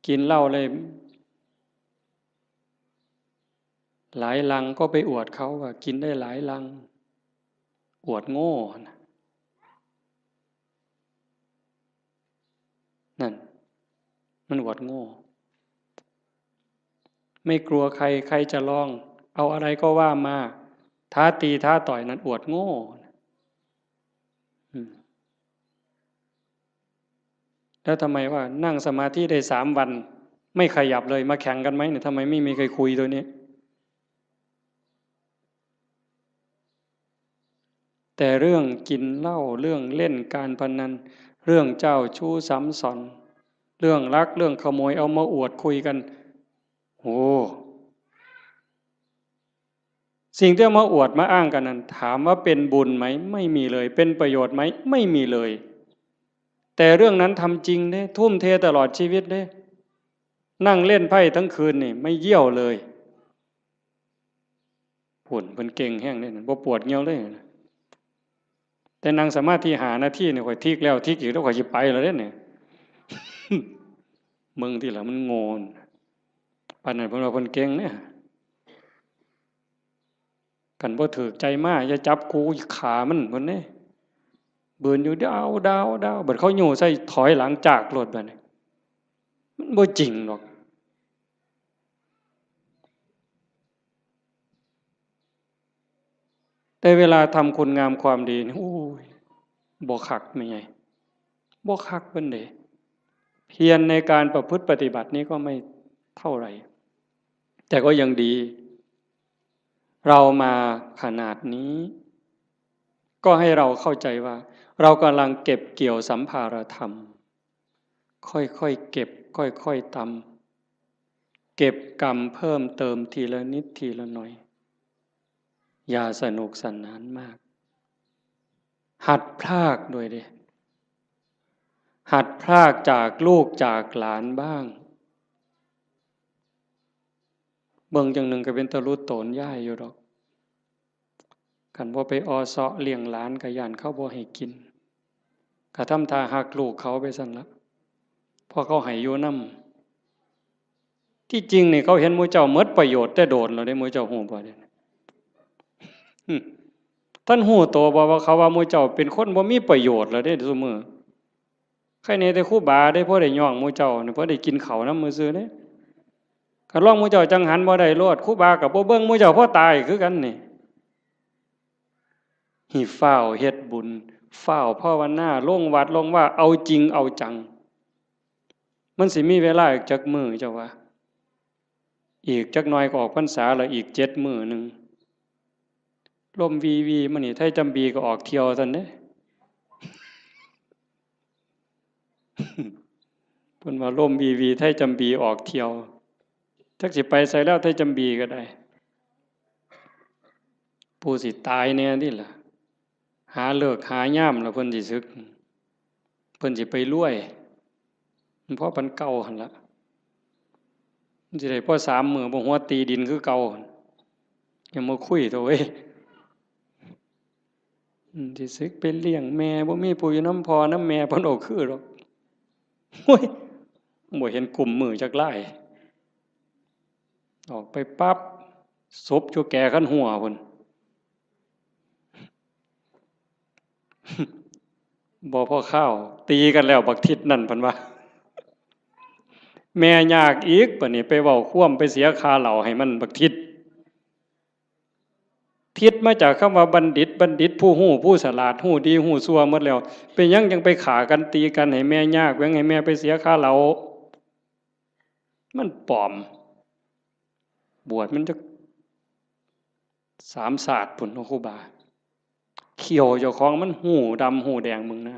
กินเหล้าเลย หลายลังก็ไปอวดเขาว่ากินได้หลายลัง อวดโง่นะ นั่น มันอวดโง่ ไม่กลัวใคร ใครจะลอง เอาอะไรก็ว่ามา ท้าตีท้าต่อย นั่นอวดโง่ อืม แล้วทำไมว่านั่งสมาธิได้สามวัน ไม่ขยับเลย มาแข่งกันไหมเนี่ย ทำไมไม่มีใครคุยตัวนี้ แต่เรื่องกินเหล้า เรื่องเล่นการพนัน เรื่องเจ้าชู้ซ้ำซ้อน เรื่องลัก เรื่องขโมย เอามาอวดคุยกัน โอ้ สิ่งที่เอามาอวดมาอ้างกันนั้น ถามว่าเป็นบุญไหม ไม่มีเลย เป็นประโยชน์ไหม ไม่มีเลย แต่เรื่องนั้นทำจริงเด้ ทุ่มเทตลอดชีวิตเด้ นั่งเล่นไพ่ทั้งคืนนี่ ไม่เยี่ยวเลย ผุ่นเพิ่นเก่งแฮงเด้ บ่ปวดเยี่ยวเลย แต่นั่งสมาธิห้านาทีนี่ ข้อยทิกแล้วทิกอีก แล้วข้อยสิไปแล้วเด้เนี่ย มึงที่ละมันโง่น ปานนั้นเพิ่นว่าเพิ่นเก่งเด้ คันบ่ถูกใจมา อย่าจับกู ฆ่ามัน เพิ่นเด้ บืนอยู่ ดาว ดาว ดาว บัดเขาโย่ใส่ ถอยหลังจากโลดบัดนี้ มันบ่จริงดอก แต่เวลาทำคุณงามความดีนี่ โอ้ย บ่คักแม่ใหญ่ บ่คักปานใด เพียรในการประพฤติปฏิบัตินี้ก็ไม่เท่าไหร่ แต่ก็ยังดี เรามาขนาดนี้ ก็ให้เราเข้าใจว่า เรากำลังเก็บเกี่ยวสัมภารธรรม ค่อยๆเก็บ ค่อยๆตำ เก็บกำเพิ่มเติมทีละนิดทีละหน่อย อย่าสนุกสนานมาก หัดพรากด้วยเด้ หัดพรากจากลูกจากหลานบ้าง เบิ่งจั่งหนึ่งก็เป็นตาหลุดโตนยายอยู่ดอก คันบ่ไปออเซาะเลี้ยงหลานก็ย้านเขาบ่ให้กิน ก็ทำท่าฮักลูกเขาไปซั่นละ เพราะเขาให้อยู่นำ ที่จริงนี่เขาเห็นหมู่เจ้าหมดประโยชน์แต่โดนแล้วเด้ หมู่เจ้าฮู้บ่เด้ อืม ท่านฮู้โตบ่ว่าเขาว่าหมู่เจ้าเป็นคนบ่มีประโยชน์แล้วเด้ซุมื้อ ใครแหน่แต่ครูบาเด้ พอได้ย่องหมู่เจ้านี่ พอได้กินข้าวนำซื่อๆเด้ คันลองหมู่เจ้าจั่งหันบ่ได้โลด ครูบาก็บ่เบิ่งหมู่เจ้าพอตายคือกันนี่ ให้ฟ้าวเฮ็ดบุญ ฟ้าวภาวนา ลงวัดลงวา เอาจริงเอาจัง มันสิมีเวลาอีกจักมื้อเจ้าว่า อีกจักหน่อยก็ออกพรรษาแล้ว อีกเจ็ดมื้อหนึ่ง ลมวีวีมานี่ ไทยจำบีก็ออกเที่ยวซั่นเด้ เพิ่นว่าลมวีวี ไทยจำบีออกเที่ยว จักสิไปไสแล้ว ไทยจำบีก็ได้ ผู้สิตายแหน่นี่ล่ะ หาฤกษ์หายามแล้วเพิ่นสิสึก เพิ่นสิไปรวย มันพอปานเก่าหั่นละ มันสิได้พอสามมื้อบ่ หัวตีดินคือเก่าหั่น อย่ามาคุยเถาะเว้ย อืม สิสึกไปเลี้ยงแม่ บ่มีผู้อยู่นำพ่อนำแม่ เพิ่นบ่คือดอก โอ้ย บ่เห็นกุมมือจักลาย ออกไปปั๊บ ศพอยู่แก่คันหัวพุ้น บ่พอคาว ตีกันแล้วบักทิศนั่น เพิ่นว่า แม่ยากอีก บัดนี้ไปเว้าความ ไปเสียค่าเหล้าให้มัน บักทิศ ทิศมาจากคำว่าบัณฑิต บัณฑิตผู้ฮู้ ผู้ฉลาด ฮู้ดีฮู้ชั่วหมดแล้ว เป็นหยังจั่งไปฆ่ากันตีกันให้แม่ยาก แหว่งให้แม่ไปเสียค่าเหล้า มันปลอม บวชมันจักสามชาติพุ้นเนาะครูบา เขี้ยวเจ้าของมันฮู้ดำฮู้แดง มึงนะ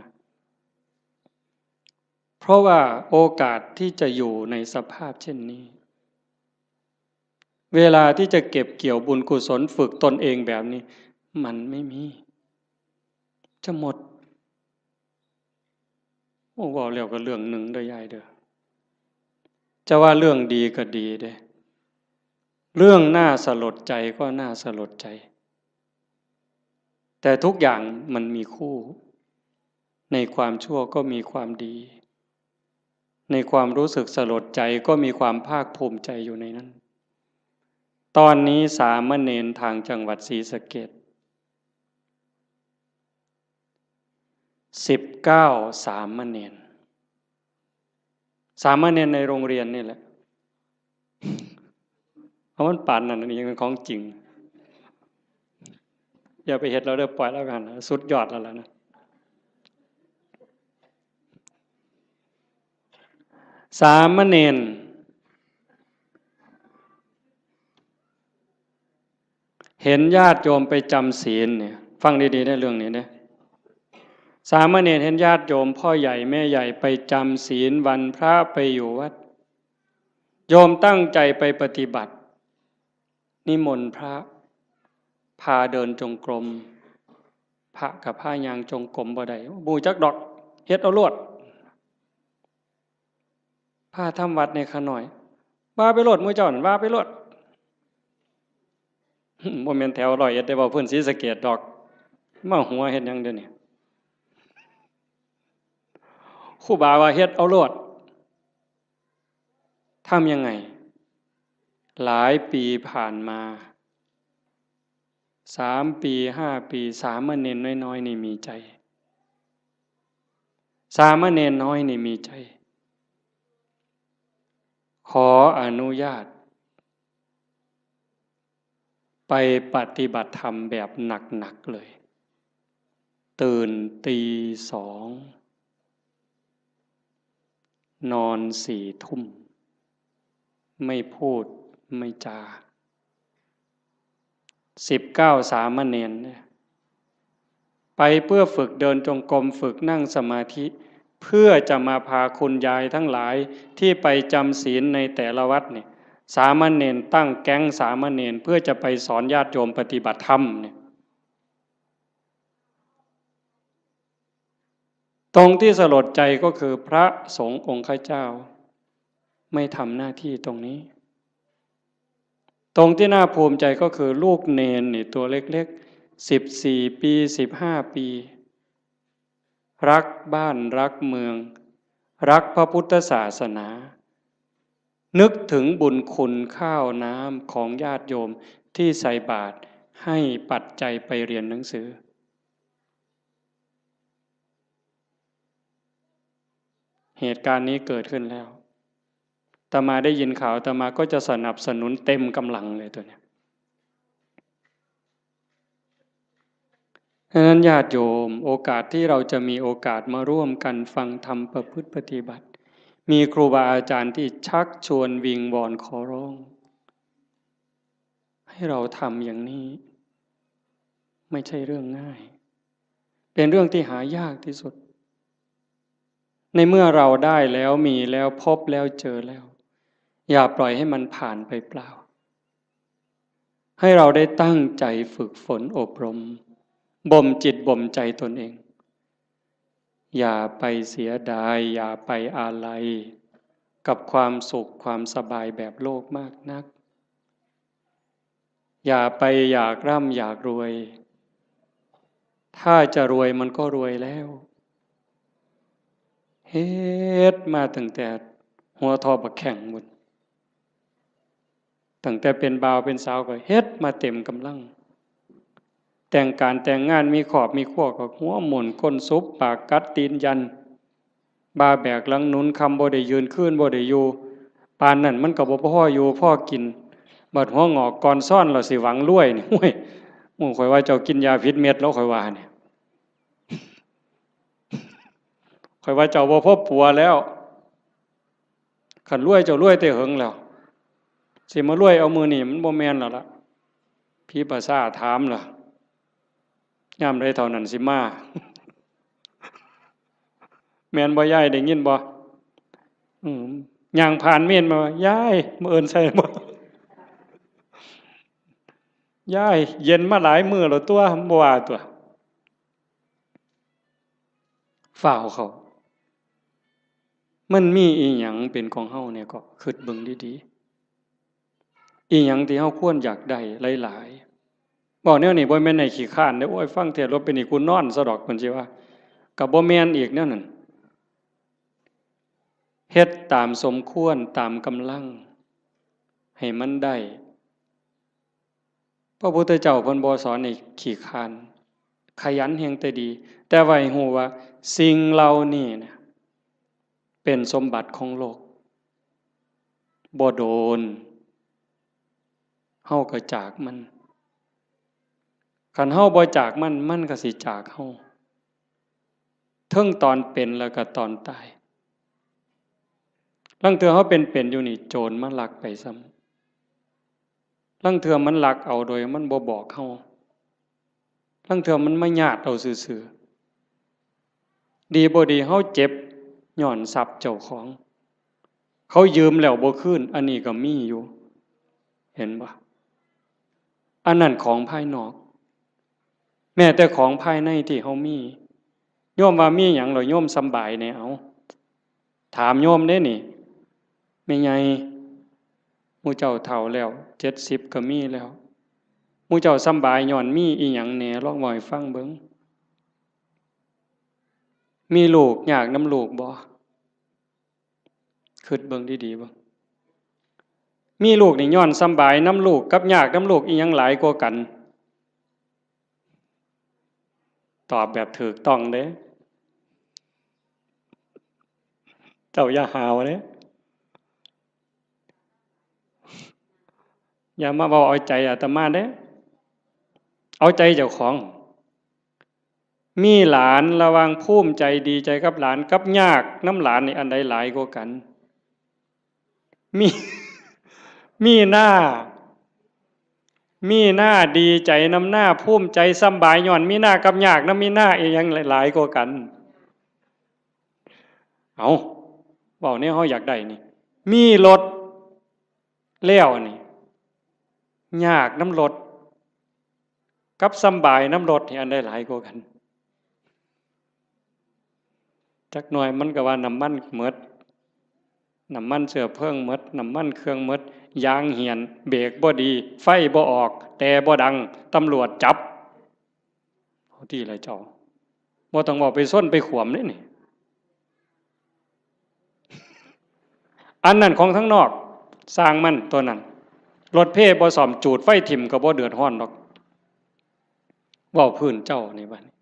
เพราะว่าโอกาสที่จะอยู่ในสภาพเช่นนี้ เวลาที่จะเก็บเกี่ยวบุญกุศล ฝึกตนเองแบบนี้ มันไม่มี จะหมด โอ้ เว้าแล้วก็เรื่องหนึ่งเด้อยายเด้อ จะว่าเรื่องดีก็ดีเด้ เรื่องน่าสลดใจก็น่าสลดใจ แต่ทุกอย่างมันมีคู่ ในความชั่วก็มีความดี ในความรู้สึกสลดใจก็มีความภาคภูมิใจอยู่ในนั้น ตอนนี้สามเณรทางจังหวัดศรีสะเกษ สิบเก้า สามเณร สามเณรในโรงเรียนนี่แหละ เอามันปานนั้น อันนี้ยังเป็นของจริง อย่าไปเฮ็ดแล้วเด้อ ปล่อยแล้วกัน สุดยอดแล้วล่ะนะ สามเณร เห็นญาติโยมไปจำศีลเนี่ย ฟังดีๆนะเรื่องนี้นะ สามเณรเห็นญาติโยมพ่อใหญ่แม่ใหญ่ไปจำศีลวันพระไปอยู่วัด โยมตั้งใจไปปฏิบัติ นิมนต์พระ พาเดินจงกรม พระกับพาย่างจงกรมบ่ได้ บ่ฮู้จักดอก เฮ็ดเอาโลด พาทำวัดในข้าน้อย ว่าไปโลด หมู่เจ้านั่น ว่าไปโลด บ่แม่นแถวร้อยเอ็ดเด้ เว้าพื้นศรีสะเกษดอก มาหัวเฮ็ดหยังเดี๋ยวนี้ ครูบาว่าเฮ็ดเอาโลด ทำยังไง หลายปีผ่านมา สามปี ห้าปี สามเณรน้อยๆ นี่มีใจ สามเณรน้อยนี่มีใจ ขออนุญาต ไปปฏิบัติธรรมแบบหนักๆ เลย ตื่นตีสอง นอนสี่ทุ่ม ไม่พูดไม่จา สิบเก้าสามเณรเนี่ย ไปเพื่อฝึกเดินจงกรม ฝึกนั่งสมาธิ เพื่อจะมาพาคุณยายทั้งหลายที่ไปจำศีลในแต่ละวัดเนี่ย สามเณรตั้งแก๊งสามเณรเพื่อจะไปสอนญาติโยมปฏิบัติธรรมเนี่ย ตรงที่สลดใจก็คือพระสงฆ์องค์ข้าเจ้า ไม่ทำหน้าที่ตรงนี้ ตรงที่น่าภูมิใจก็คือลูกเณรนี่ตัวเล็กๆ สิบสี่ปี สิบห้าปี รักบ้านรักเมือง รักพระพุทธศาสนา นึกถึงบุญคุณข้าวน้ำของญาติโยมที่ใส่บาตรให้ปัจจัยไปเรียนหนังสือ เหตุการณ์นี้เกิดขึ้นแล้ว อาตมาได้ยินข่าว อาตมาก็จะสนับสนุนเต็มกำลังเลยตัวเนี้ย ฉะนั้นญาติโยม โอกาสที่เราจะมีโอกาสมาร่วมกันฟังธรรมประพฤติปฏิบัติ มีครูบาอาจารย์ที่ชักชวนวิงวอนขอร้อง ให้เราทำอย่างนี้ ไม่ใช่เรื่องง่าย เป็นเรื่องที่หายากที่สุด ในเมื่อเราได้แล้วมีแล้วพบแล้วเจอแล้ว อย่าปล่อยให้มันผ่านไปเปล่า ให้เราได้ตั้งใจฝึกฝนอบรม บ่มจิตบ่มใจตนเอง อย่าไปเสียดาย อย่าไปอาลัย กับความสุขความสบายแบบโลกมากนัก อย่าไปอยากร่ำอยากรวย ถ้าจะรวยมันก็รวยแล้ว เฮ็ดมาตั้งแต่หัวทอบักแข้งพุ้น ตั้งแต่เป็นบ่าวเป็นสาวก็เฮ็ดมาเต็มกำลัง แต่งการแต่งงานมีครอบมีครัวก็หัวหมุนก้นสุบปากกัดตีนยัน บ่าแบกหลังหนุน ค่ำบ่ได้ยืน คืนบ่ได้อยู่ ปานนั้นมันก็บ่พออยู่พอกิน บัดหัวงอกก่อนซ้อนแล้วสิหวังรวยนี่ โอ้ย หมู่ข้อยว่าเจ้ากินยาผิดเม็ดแล้ว ข้อยว่าเนี่ย ข้อยว่าเจ้าบ่พอปัวแล้ว คันรวยเจ้ารวยแต่เหิงแล้ว สิมารวยเอามื้อนี้มันบ่แม่นแล้วล่ะ ผีป่าช้าถามล่ะ ยามใดเท่านั้นสิมา แม่นบ่ยาย ได้ยินบ่ อืม ย่างผ่านเมนมา ยาย มื้ออื่นใส่บ่ ยาย เย็นมาหลายมื้อแล้วตัว บ่ว่าตัว ฟ้าวเข้า มันมีอีหยังเป็นของเฮาเนี่ย ก็คิดเบิ่งดีๆ อีหยังที่เฮาควรอยากได้หลายๆ เว้าแนวนี้บ่แม่นให้ขี้คร้านเด้อ โอ้ย ฟังเทศน์แล้วเป็นนี่กูนอนซะดอก เพิ่นสิว่า ก็บ่แม่นอีกแนวนั้น เฮ็ดตามสมควร ตามกำลัง ให้มันได้ พระพุทธเจ้าเพิ่นบ่สอนให้ขี้คร้าน ขยันแฮ่งแต่ดี แต่ว่าให้ฮู้ว่าสิ่งเหล่านี้นะ เป็นสมบัติของโลก บ่โดน เฮาก็จากมัน คันเฮาบ่จากมัน มันก็สิจากเฮา เทิงตอนเป็นแล้วก็ตอนตาย ลางเทื่อเฮาเป็นๆ อยู่นี่ โจรมาลักไปซ้ำ ลางเทื่อมันลักเอาโดยมันบ่บอกเฮา ลางเทื่อมันมาญาติเอาซื่อๆ ดีบ่ดีเฮาเจ็บย้อนทรัพย์เจ้าของ เขายืมแล้วบ่คืน อันนี้ก็มีอยู่ เห็นบ่ อันนั้นของภายนอก แม้แต่ของภายในที่เฮามี โยมว่ามีหยังแล้วโยมสำบายแหน่ เอา ถามโยมเด้นี่ แม่ใหญ่ หมู่เจ้าเฒ่าแล้ว เจ็ดสิบก็มีแล้ว หมู่เจ้าสำบายย้อนมีอีหยังแหน่ ลองเว้าให้ฟังเบิ่ง มีลูกยากนำลูกบ่ คิดเบิ่งดีๆ เบิ่ง มีลูกนี่ย้อนสำบายนำลูกกับยากนำลูก อีหยังหลายกว่ากัน ตอบแบบถูกต้องเด้ เจ้าอย่าหาวเด้ อย่ามาเว้าเอาใจอาตมาเด้ เอาใจเจ้าของ มีหลาน ระหว่างภูมิใจดีใจกับหลานกับยากนำหลานนี่ อันใดหลายกว่ากัน มี มีหน้า มีหน้าดีใจนำหน้า ภูมิใจสำบายย้อนมีหน้ากับยากนำมีหน้า อีหยังหลายกว่ากัน เอา เว้าแนวเฮาอยากได้นี่ มีรถแล้วนี่ ยากนำรถ กับสำบายนำรถนี่ อันใดหลายกว่ากัน จักหน่อยมันก็ว่าน้ำมันหมด น้ำมันเชื้อเพลิงหมด น้ำมันเครื่องหมด ยางเหี่ยน เบรกบ่ดี ไฟบ่ออก แต่บ่ดัง ตำรวจจับ เอาติล่ะเจ้า บ่ต้องเว้าไปชนไปขวมเด้นี่ อันนั้นของทางนอก ซ่างมันตัวนั้น รถเพบ่ซ่อม จูดไฟถิ่มก็บ่เดือดร้อนดอก เว้าพื้นเจ้านี่บัดนี้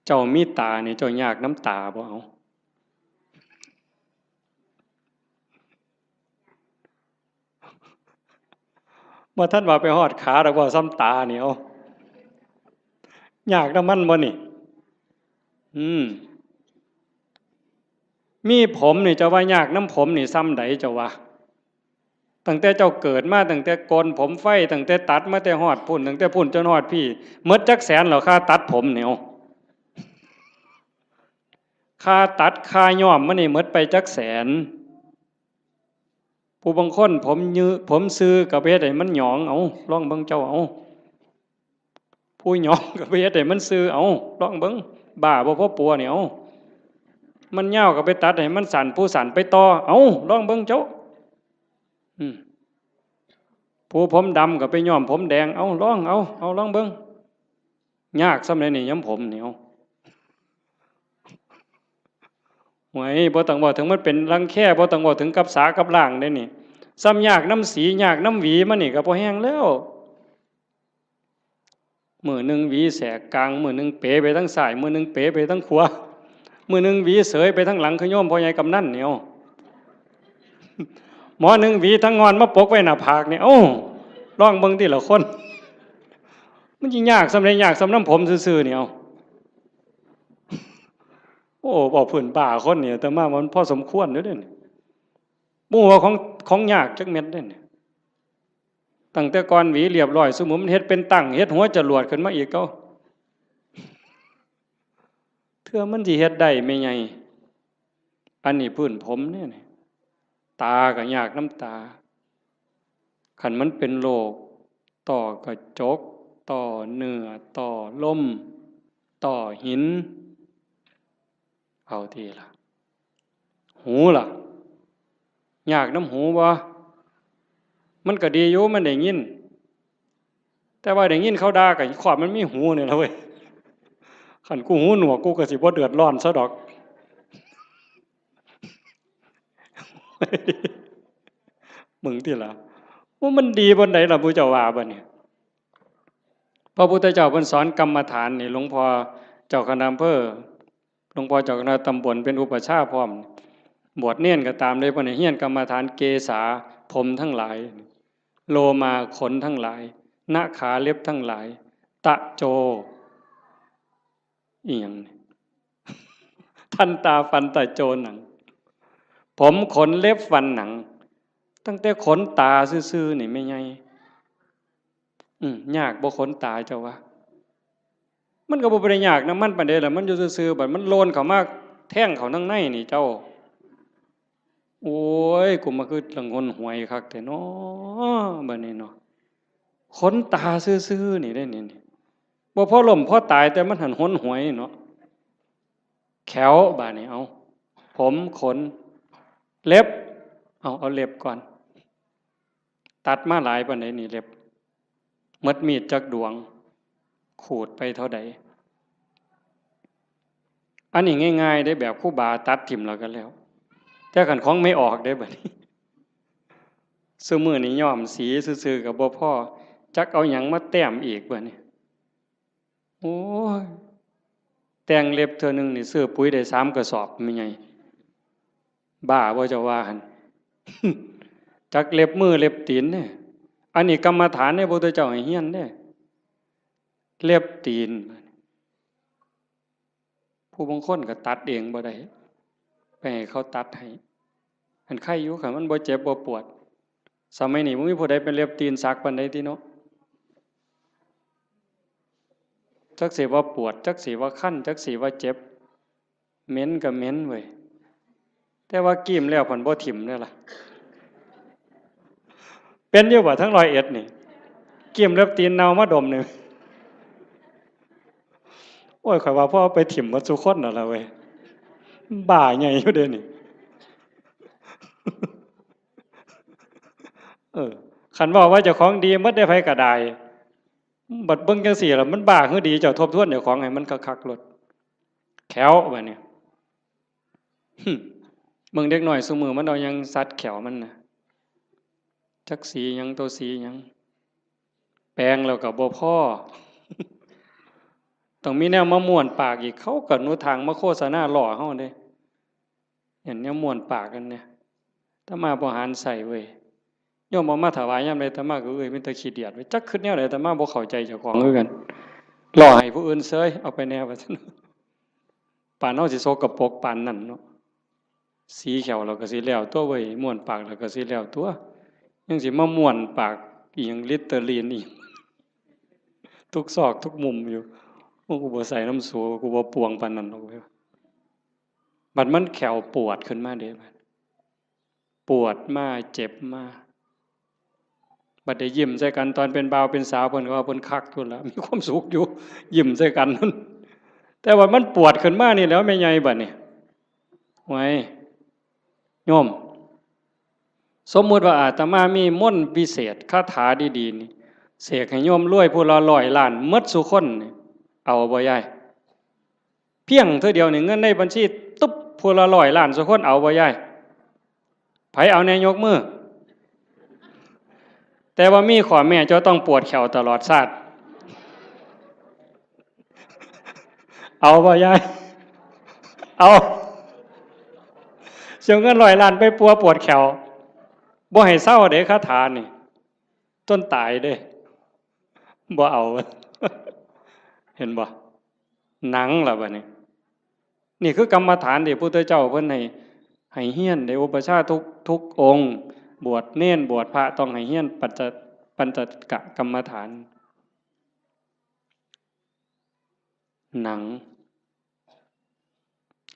เจ้ามีตานี่ เจ้ายากนำตาบ่ เอา บ่ทันว่าไปฮอดขาดอก เว้าส่ำตานี่ เอา ยากนำมันบ่นี่ อืม มีผมนี่ เจ้าว่ายากนำผมนี่ส่ำใดเจ้าว่า ตั้งแต่เจ้าเกิดมา ตั้งแต่โกนผมไฟ ตั้งแต่ตัดมาแต่ฮอดพุ้น ตั้งแต่พุ้นจนฮอดพี้ หมดจักแสนแล้ว ค่าตัดผมนี่ เอา ค่าตัดค่าย้อมมันนี่ หมดไปจักแสน ผู้บางคนผมยือ ผมซื่อก็ไปเฮ็ดให้มันหยอง เอา ลองเบิ่งเจ้า เอา ผู้หยองก็ไปเฮ็ดให้มันซื่อ เอา ลองเบิ่ง บ้าบ่พอปัวนี่ เอา มันยาวก็ไปตัดให้มันสั้น ผู้สั้นไปต่อ เอา ลองเบิ่งเจ้า อืม ผู้ผมดำก็ไปย้อมผมแดง เอา ลอง เอา เอา ลองเบิ่ง ยากส่ำใดนี่ ย้อมผมนี่ เอา โอ้ย บ่ต้องเว้าถึงมันเป็นรังแค บ่ต้องเว้าถึงกับสากับล้างเด้นี่ ส่ำยากนำสี ยากนำหวีมันนี่ก็พอแฮงแล้ว มื้อหนึ่งหวีแสกกลาง มื้อหนึ่งเป๋ไปทางซ้าย มื้อหนึ่งเป๋ไปทางขวา มื้อหนึ่งหวีเสยไปทางหลัง คือโยมพ่อใหญ่กำนันนี่ เอา หมอหนึ่งหวีทางงอนมาปกไว้หน้าผากนี่ เอ้า ลองเบิ่งติล่ะคน มันสิยากส่ำใด ยากส่ำนำผมซื่อๆนี่ เอา โอ้ เว้าพื้นบ้าคนนี่ อาตมามันพอสมควรอยู่เด้นี่ บ่ฮู้ว่าของ ของยากจักเม็ดเด้นี่ ตั้งแต่ก่อนหวีเรียบร้อย ซุมื้อมันเฮ็ดเป็นตั้ง เฮ็ดหัวจรวดขึ้นมาอีก เอ้า เทื่อมันสิเฮ็ดได้แม่ใหญ่ อันนี้พื้นผมเด้นี่ ตาก็ยากนำตา คันมันเป็นโรคต้อกระจก ต้อเนื้อ ต้อลม ต้อหิน เอาติล่ะ หูล่ะ ยากนำหูบ่ มันก็ดีอยู่ มันได้ยิน แต่ว่าได้ยินเขาด่าก็ขอบมันมีหูนี่ล่ะเว้ย คันกูหูหนวก กูก็สิบ่เดือดร้อนซะดอก มึงติล่ะ ว่ามันดีปานใดล่ะ ผู้เจ้าว่าบัดนี้ พระพุทธเจ้าเพิ่นสอนกรรมฐานนี่ หลวงพ่อเจ้าคณะอำเภอ หลวงพ่อเจ้าคณะตำบลเป็นอุปัชฌาย์พร้อม บวชเณรก็ตามเลย เพิ่นให้เฮียนกรรมฐาน เกสา ผมทั้งหลาย โลมา ขนทั้งหลาย นะขา เล็บทั้งหลาย ตะโจ อีหยังนี่ ทันตา ฟัน ตะโจ หนัง ผม ขน เล็บ ฟัน หนัง ตั้งแต่ขนตาซื่อๆนี่แม่ใหญ่ อืม ยากบ่ขนตาเจ้าว่า มันก็บ่ได้ยากนำมันปานใดล่ะ มันอยู่ซื่อๆ บัดมันโลนเข้ามาแทงเข้าทางในนี่เจ้า โอ้ย กูมาคือละงนหวยคักแท้น้อ บัดนี้เนาะ ขนตาซื่อๆนี่เด้นี่ นี่ บ่พอล้มพอตาย แต่มันหั้นหนหวยเนาะ แข้วบาดนี้ เอา ผม ขน เล็บ เอา เอาเล็บก่อน ตัดมาหลายปานใดนี่เล็บ หมดมีดจักดวง ขูดไปเท่าใด อันนี้ง่ายๆเด้ แบบครูบาตัดถิ่มแล้วก็แล้ว แต่คันของไม่ออกเด้บัดนี้ ซุมื้อนี้ย้อมสีซื่อๆก็บ่พอ จักเอาหยังมาแต้มอีกบัดนี้ โอ้ย แต่งเล็บเทื่อหนึ่งนี่ซื้อปุ๋ยได้สามกระสอบ แม่ใหญ่ บ้าบ่เจ้าว่าหั่น จักเล็บมือเล็บตีนเนี่ย อันนี้กรรมฐานเนี่ยพระพุทธเจ้าให้เฮียนเนี่ย เล็บตีน ผู้บางคนก็ตัดเองบ่ได้ ไปให้เขาตัดให้ อันไคอยู่ คันมันบ่เจ็บบ่ปวด สมัยนี้บ่มีผู้ใดเป็นเล็บตีนสักปานใดติเนาะ จักสิว่าปวด จักสิว่าคัน จักสิว่าเจ็บ เหม็นก็เหม็นเว้ย แต่ว่ากรีมแล้วพันบ่ถิ่มเด้อล่ะ เป็นอยู่บ่ทั้งร้อยเอ็ดนี่ กรีมเล็บตีนเน่ามาดมหนึ่ง โอ้ย ข้อยว่าพอเอาไปถิ่มหมดซุคนนั่นล่ะเว้ย บ้าใหญ่อยู่เด้นี่ เออ คันเว้าว่าเจ้าของดีหมดได้ ไผก็ได้ บัดเบิ่งจั่งซี้ล่ะ มันบ้าคือดี เจ้าทบทวนเจ้าของให้มันคักๆโลด แข้วบัดนี้ หึ เบิ่งเด็กน้อยซุมื้อมันเอาหยังสัดแข้วมันน่ะ จักสีหยัง ตัวสีหยัง แปรงแล้วก็บ่พอ ต้องมีแนวมาม้วนปากอีก เขาก็หนุทางมาโฆษณาล้อเฮาเด้ เห็นแนวม้วนปากกันเนี่ย อาตมาบ่หันใส่เว้ย โยมเอามาถวายยามใด อาตมาก็ เอ้ย มีแต่ขี้เดียดเว้ย จักคิดแนวใด อาตมาบ่เข้าใจเจ้าของคือกัน ล้อให้ผู้อื่นเซย เอาไปแน่ว่าซั่น ปานเฮาสิสกปรกปานนั้นเนาะ สีแข้วเราก็สิแล้วตัวเว้ย ม้วนปากเราก็สิแล้วตัว ยังสิมาม้วนปากอีหยัง ลิตเตอรีนอีก ทุกซอกทุกมุมอยู่ โอ้ กูบ่ใส่นำสู กูบ่ปวงปานนั้นดอกเว้ย บัดมันแข้วปวดขึ้นมาเด้ บัดปวดมา เจ็บมา บัดได้ยิ้มใส่กัน ตอนเป็นบ่าวเป็นสาว เพิ่นก็ว่าเพิ่นคักอยู่ล่ะ มีความสุขอยู่ ยิ้มใส่กัน แต่ว่ามันปวดขึ้นมานี่แหล้ว แม่ใหญ่บัดนี้ ไว้ โยม สมมุติว่าอาตมามีมนต์วิเศษ คาถาดีๆนี่ เสกให้โยมรวยผู้ละร้อยล้านหมดซุคนนี่ เอาบ่ยาย เพียงเทื่อเดียวนี่ เงินในบัญชีตุ๊บ ผู้ละร้อยล้านซุคน เอาบ่ยาย ไผเอาแน่ยกมือ แต่ว่ามีข้อแม้ เจ้าต้องปวดแข้วตลอดชาติ เอาบ่ยาย เอา เสียเงินร้อยล้านไปปัวปวดแข้ว บ่ให้เซาเด้ คาถานี่ จนตายเด้ บ่เอา เห็นบ่ หนังล่ะบัดนี้ นี่คือกรรมฐานที่พระพุทธเจ้าเพิ่นให้ ให้เฮียน ได้อุปัชฌาย์ทุก ทุกองค์ บวชเณร บวชพระ ต้องให้เฮียนปัญจ ปัญจกกรรมฐาน หนัง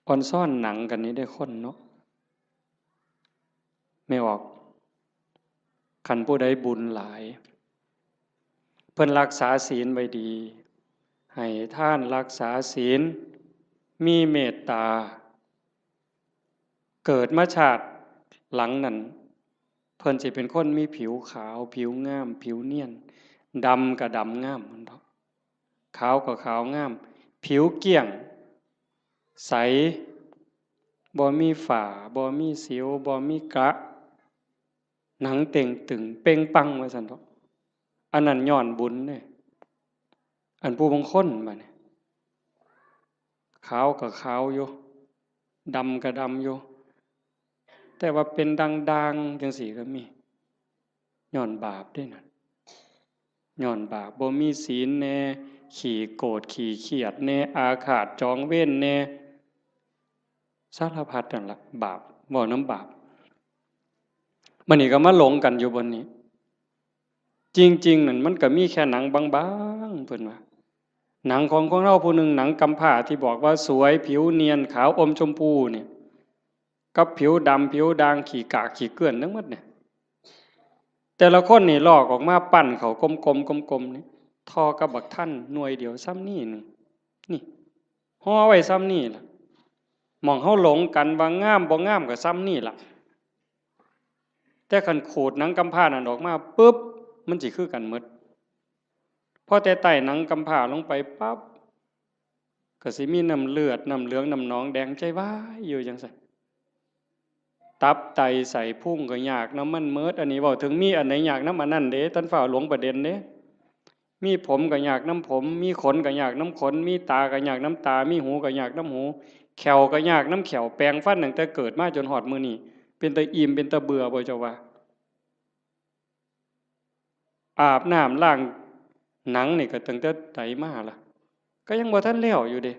ออนซอนหนังกันนี่ได้คนเนาะ แม่ออก คันผู้ใดบุญหลาย เพิ่นรักษาศีลไว้ดี ให้ทานรักษาศีล มีเมตตา เกิดมาชาติหลังนั้น เพิ่นสิเป็นคนมีผิวขาว ผิวงาม ผิวเนียน ดำก็ดำงาม มันเถาะ ขาวก็ขาวงาม ผิวเกลี้ยง ใส บ่มีฝ้า บ่มีสิว บ่มีกระ หนังเต่งตึงเป่งปัง ว่าซั่นเถาะ อันนั้นย้อนบุญเด้ อันผู้บางคนบัดนี้ ขาวก็ขาวอยู่ ดำก็ดำอยู่ แต่ว่าเป็นด่างๆจั่งซี้ก็มี ย้อนบาปเด้นั่น ย้อนบาป บ่มีศีลแน่ ขี้โกรธ ขี้เครียดแน่ อาฆาตจองเวรแน่ สารพัดนั่นล่ะ บาป เว้านำบาป บัดนี้ก็มาหลงกันอยู่บนนี้ จริงๆนั่นมันก็มีแค่หนังบางๆ เพิ่นว่า หนังของคนเฮาผู้หนึ่ง หนังกำพร้าที่บอกว่าสวย ผิวเนียน ขาวอมชมพูเนี่ย กับผิวดำ ผิวด่าง ขี้กาก ขี้เกื้อนทั้งหมดเนี่ย แต่ละคนนี่ลอกออกมาปั้นเข้ากลมๆ กลมๆ นี่ ท่อกับบักทันหน่วยเดียวส่ำนี้หนึ่ง นี่ ห่อไว้ส่ำนี้ล่ะ หม่องเฮาหลงกันว่างามบ่งามก็ส่ำนี้ล่ะ แต่คันขูดหนังกำพร้านั่นออกมาปุ๊บ มันสิคือกันหมด พอแต่ใต้หนังกำพร้าลงไปปั๊บ ก็สิมีน้ำเลือด น้ำเหลือง น้ำหนองแดงใจวายอยู่จั่งซั้น ไต ตับไตไส้พุงก็ยากนำมันเมิด อันนี้เว้าถึงมีอันใดยากนำอันนั้นเด้ ท่านฟ้าวหลงประเด็นเด้ มีผมก็ยากนำผม มีขนก็ยากนำขน มีตาก็ยากนำตา มีหูก็ยากนำหู แข้วก็ยากนำแข้ว แปรงฟันตั้งแต่เกิดมาจนฮอดมื้อนี้ เป็นตาอิ่ม เป็นตาเบื่อบ่เจ้าว่า อาบน้ำล้างหนังนี่ก็ตั้งแต่ใดมาล่ะ ก็ยังบ่ทันแล้วอยู่เด้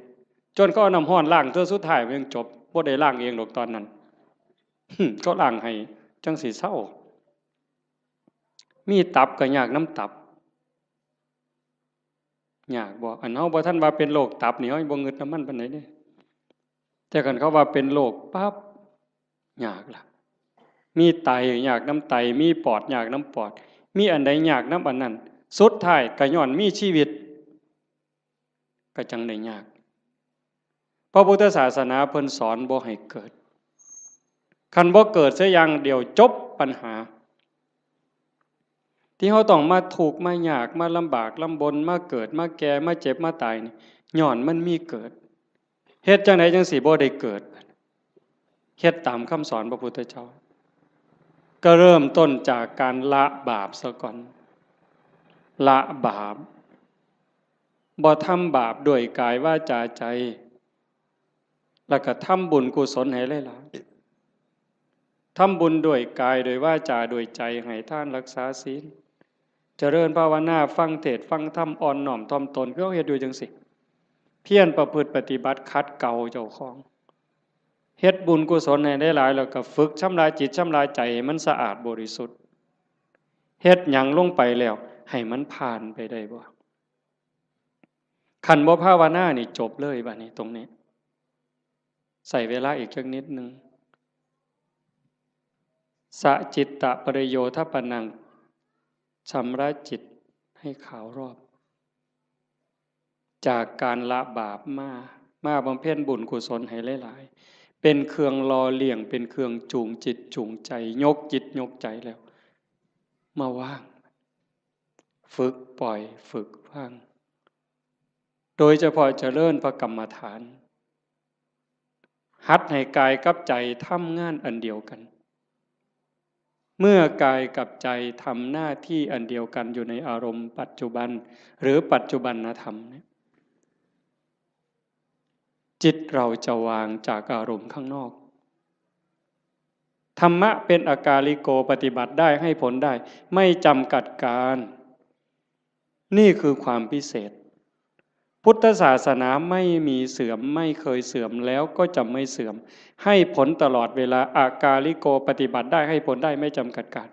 จนเขาเอาน้ำร้อนล้างเทื่อสุดท้ายมันยังจบ บ่ได้ล้างเองดอกตอนนั้น เขาล้างให้จั่งสิเซา มีตับก็ยากนำตับ ยากบ่ อันเฮาบ่ทันว่าเป็นโรคตับนี่ เฮายังบ่งึดนำมันปานใดเด้ แต่คันเขาว่าเป็นโรคปั๊บ ยากล่ะ มีไตยากนำไต มีปอดยากนำปอด มีอันใดยากนำอันนั้น สุดท้ายก็ย้อนมีชีวิต ก็จั่งได้ยาก พระพุทธศาสนาเพิ่นสอนบ่ให้เกิด คันบ่เกิดเสียอย่างเดียวจบปัญหา ที่เฮาต้องมาทุกข์มายาก มาลำบากลำบน มาเกิด มาแก่ มาเจ็บ มาตายนี่ ย้อนมันมีเกิด เฮ็ดจั่งใดจั่งสิบ่ได้เกิด เฮ็ดตามคำสอนพระพุทธเจ้า ก็เริ่มต้นจากการละบาปซะก่อน ละบาป บ่ทำบาปด้วยกายวาจาใจ แล้วก็ทำบุญกุศลให้หลายๆ ทำบุญด้วยกาย ด้วยวาจา ด้วยใจ ให้ทาน รักษาศีล เจริญภาวนา ฟังเทศน์ ฟังธรรม อ่อนน้อมถ่อมตน คือเฮาเฮ็ดอยู่จั่งซี้ เพียรประพฤติปฏิบัติขัดเกลาเจ้าของ เฮ็ดบุญกุศลให้หลายๆ แล้วก็ฝึกชำระจิตชำระใจให้มันสะอาดบริสุทธิ์ เฮ็ดหยังลงไปแล้วให้มันผ่านไปได้บ่ คันบ่ภาวนานี่จบเลยบัดนี้ตรงนี้ ใช้เวลาอีกจักนิดหนึ่ง สะจิตตะปริโยทปนัง ชำระจิตให้ขาวรอบ จากการละบาปมา มาบำเพ็ญบุญกุศลให้หลายๆ เป็นเครื่องหล่อเลี้ยง เป็นเครื่องจูงจิตจูงใจ ยกจิตยกใจแล้ว มาวาง ฝึกปล่อย ฝึกวาง โดยเฉพาะเจริญพระกรรมฐาน หัดให้กายกับใจทำงานอันเดียวกัน เมื่อกายกับใจทำหน้าที่อันเดียวกันอยู่ในอารมณ์ปัจจุบัน หรือปัจจุบันธรรมเนี่ย จิตเราจะวางจากอารมณ์ข้างนอก ธรรมะเป็นอากาลิโก ปฏิบัติได้ ให้ผลได้ ไม่จำกัดการ นี่คือความพิเศษ พุทธศาสนาไม่มีเสื่อม ไม่เคยเสื่อม แล้วก็จะไม่เสื่อม ให้ผลตลอดเวลา อากาลิโก ปฏิบัติได้ ให้ผลได้ ไม่จำกัดการ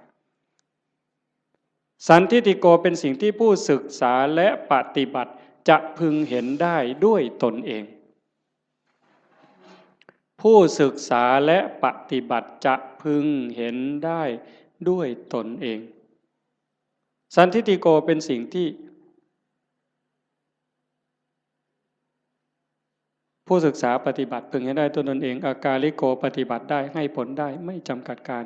สันทิฏฐิโก เป็นสิ่งที่ผู้ศึกษาและปฏิบัติจะพึงเห็นได้ด้วยตนเอง ผู้ศึกษาและปฏิบัติจะพึงเห็นได้ด้วยตนเอง สันทิฏฐิโก เป็นสิ่งที่ ผู้ศึกษาปฏิบัติพึงเห็นได้ด้วยตนเอง อากาลิโก ปฏิบัติได้ ให้ผลได้ ไม่จำกัดการ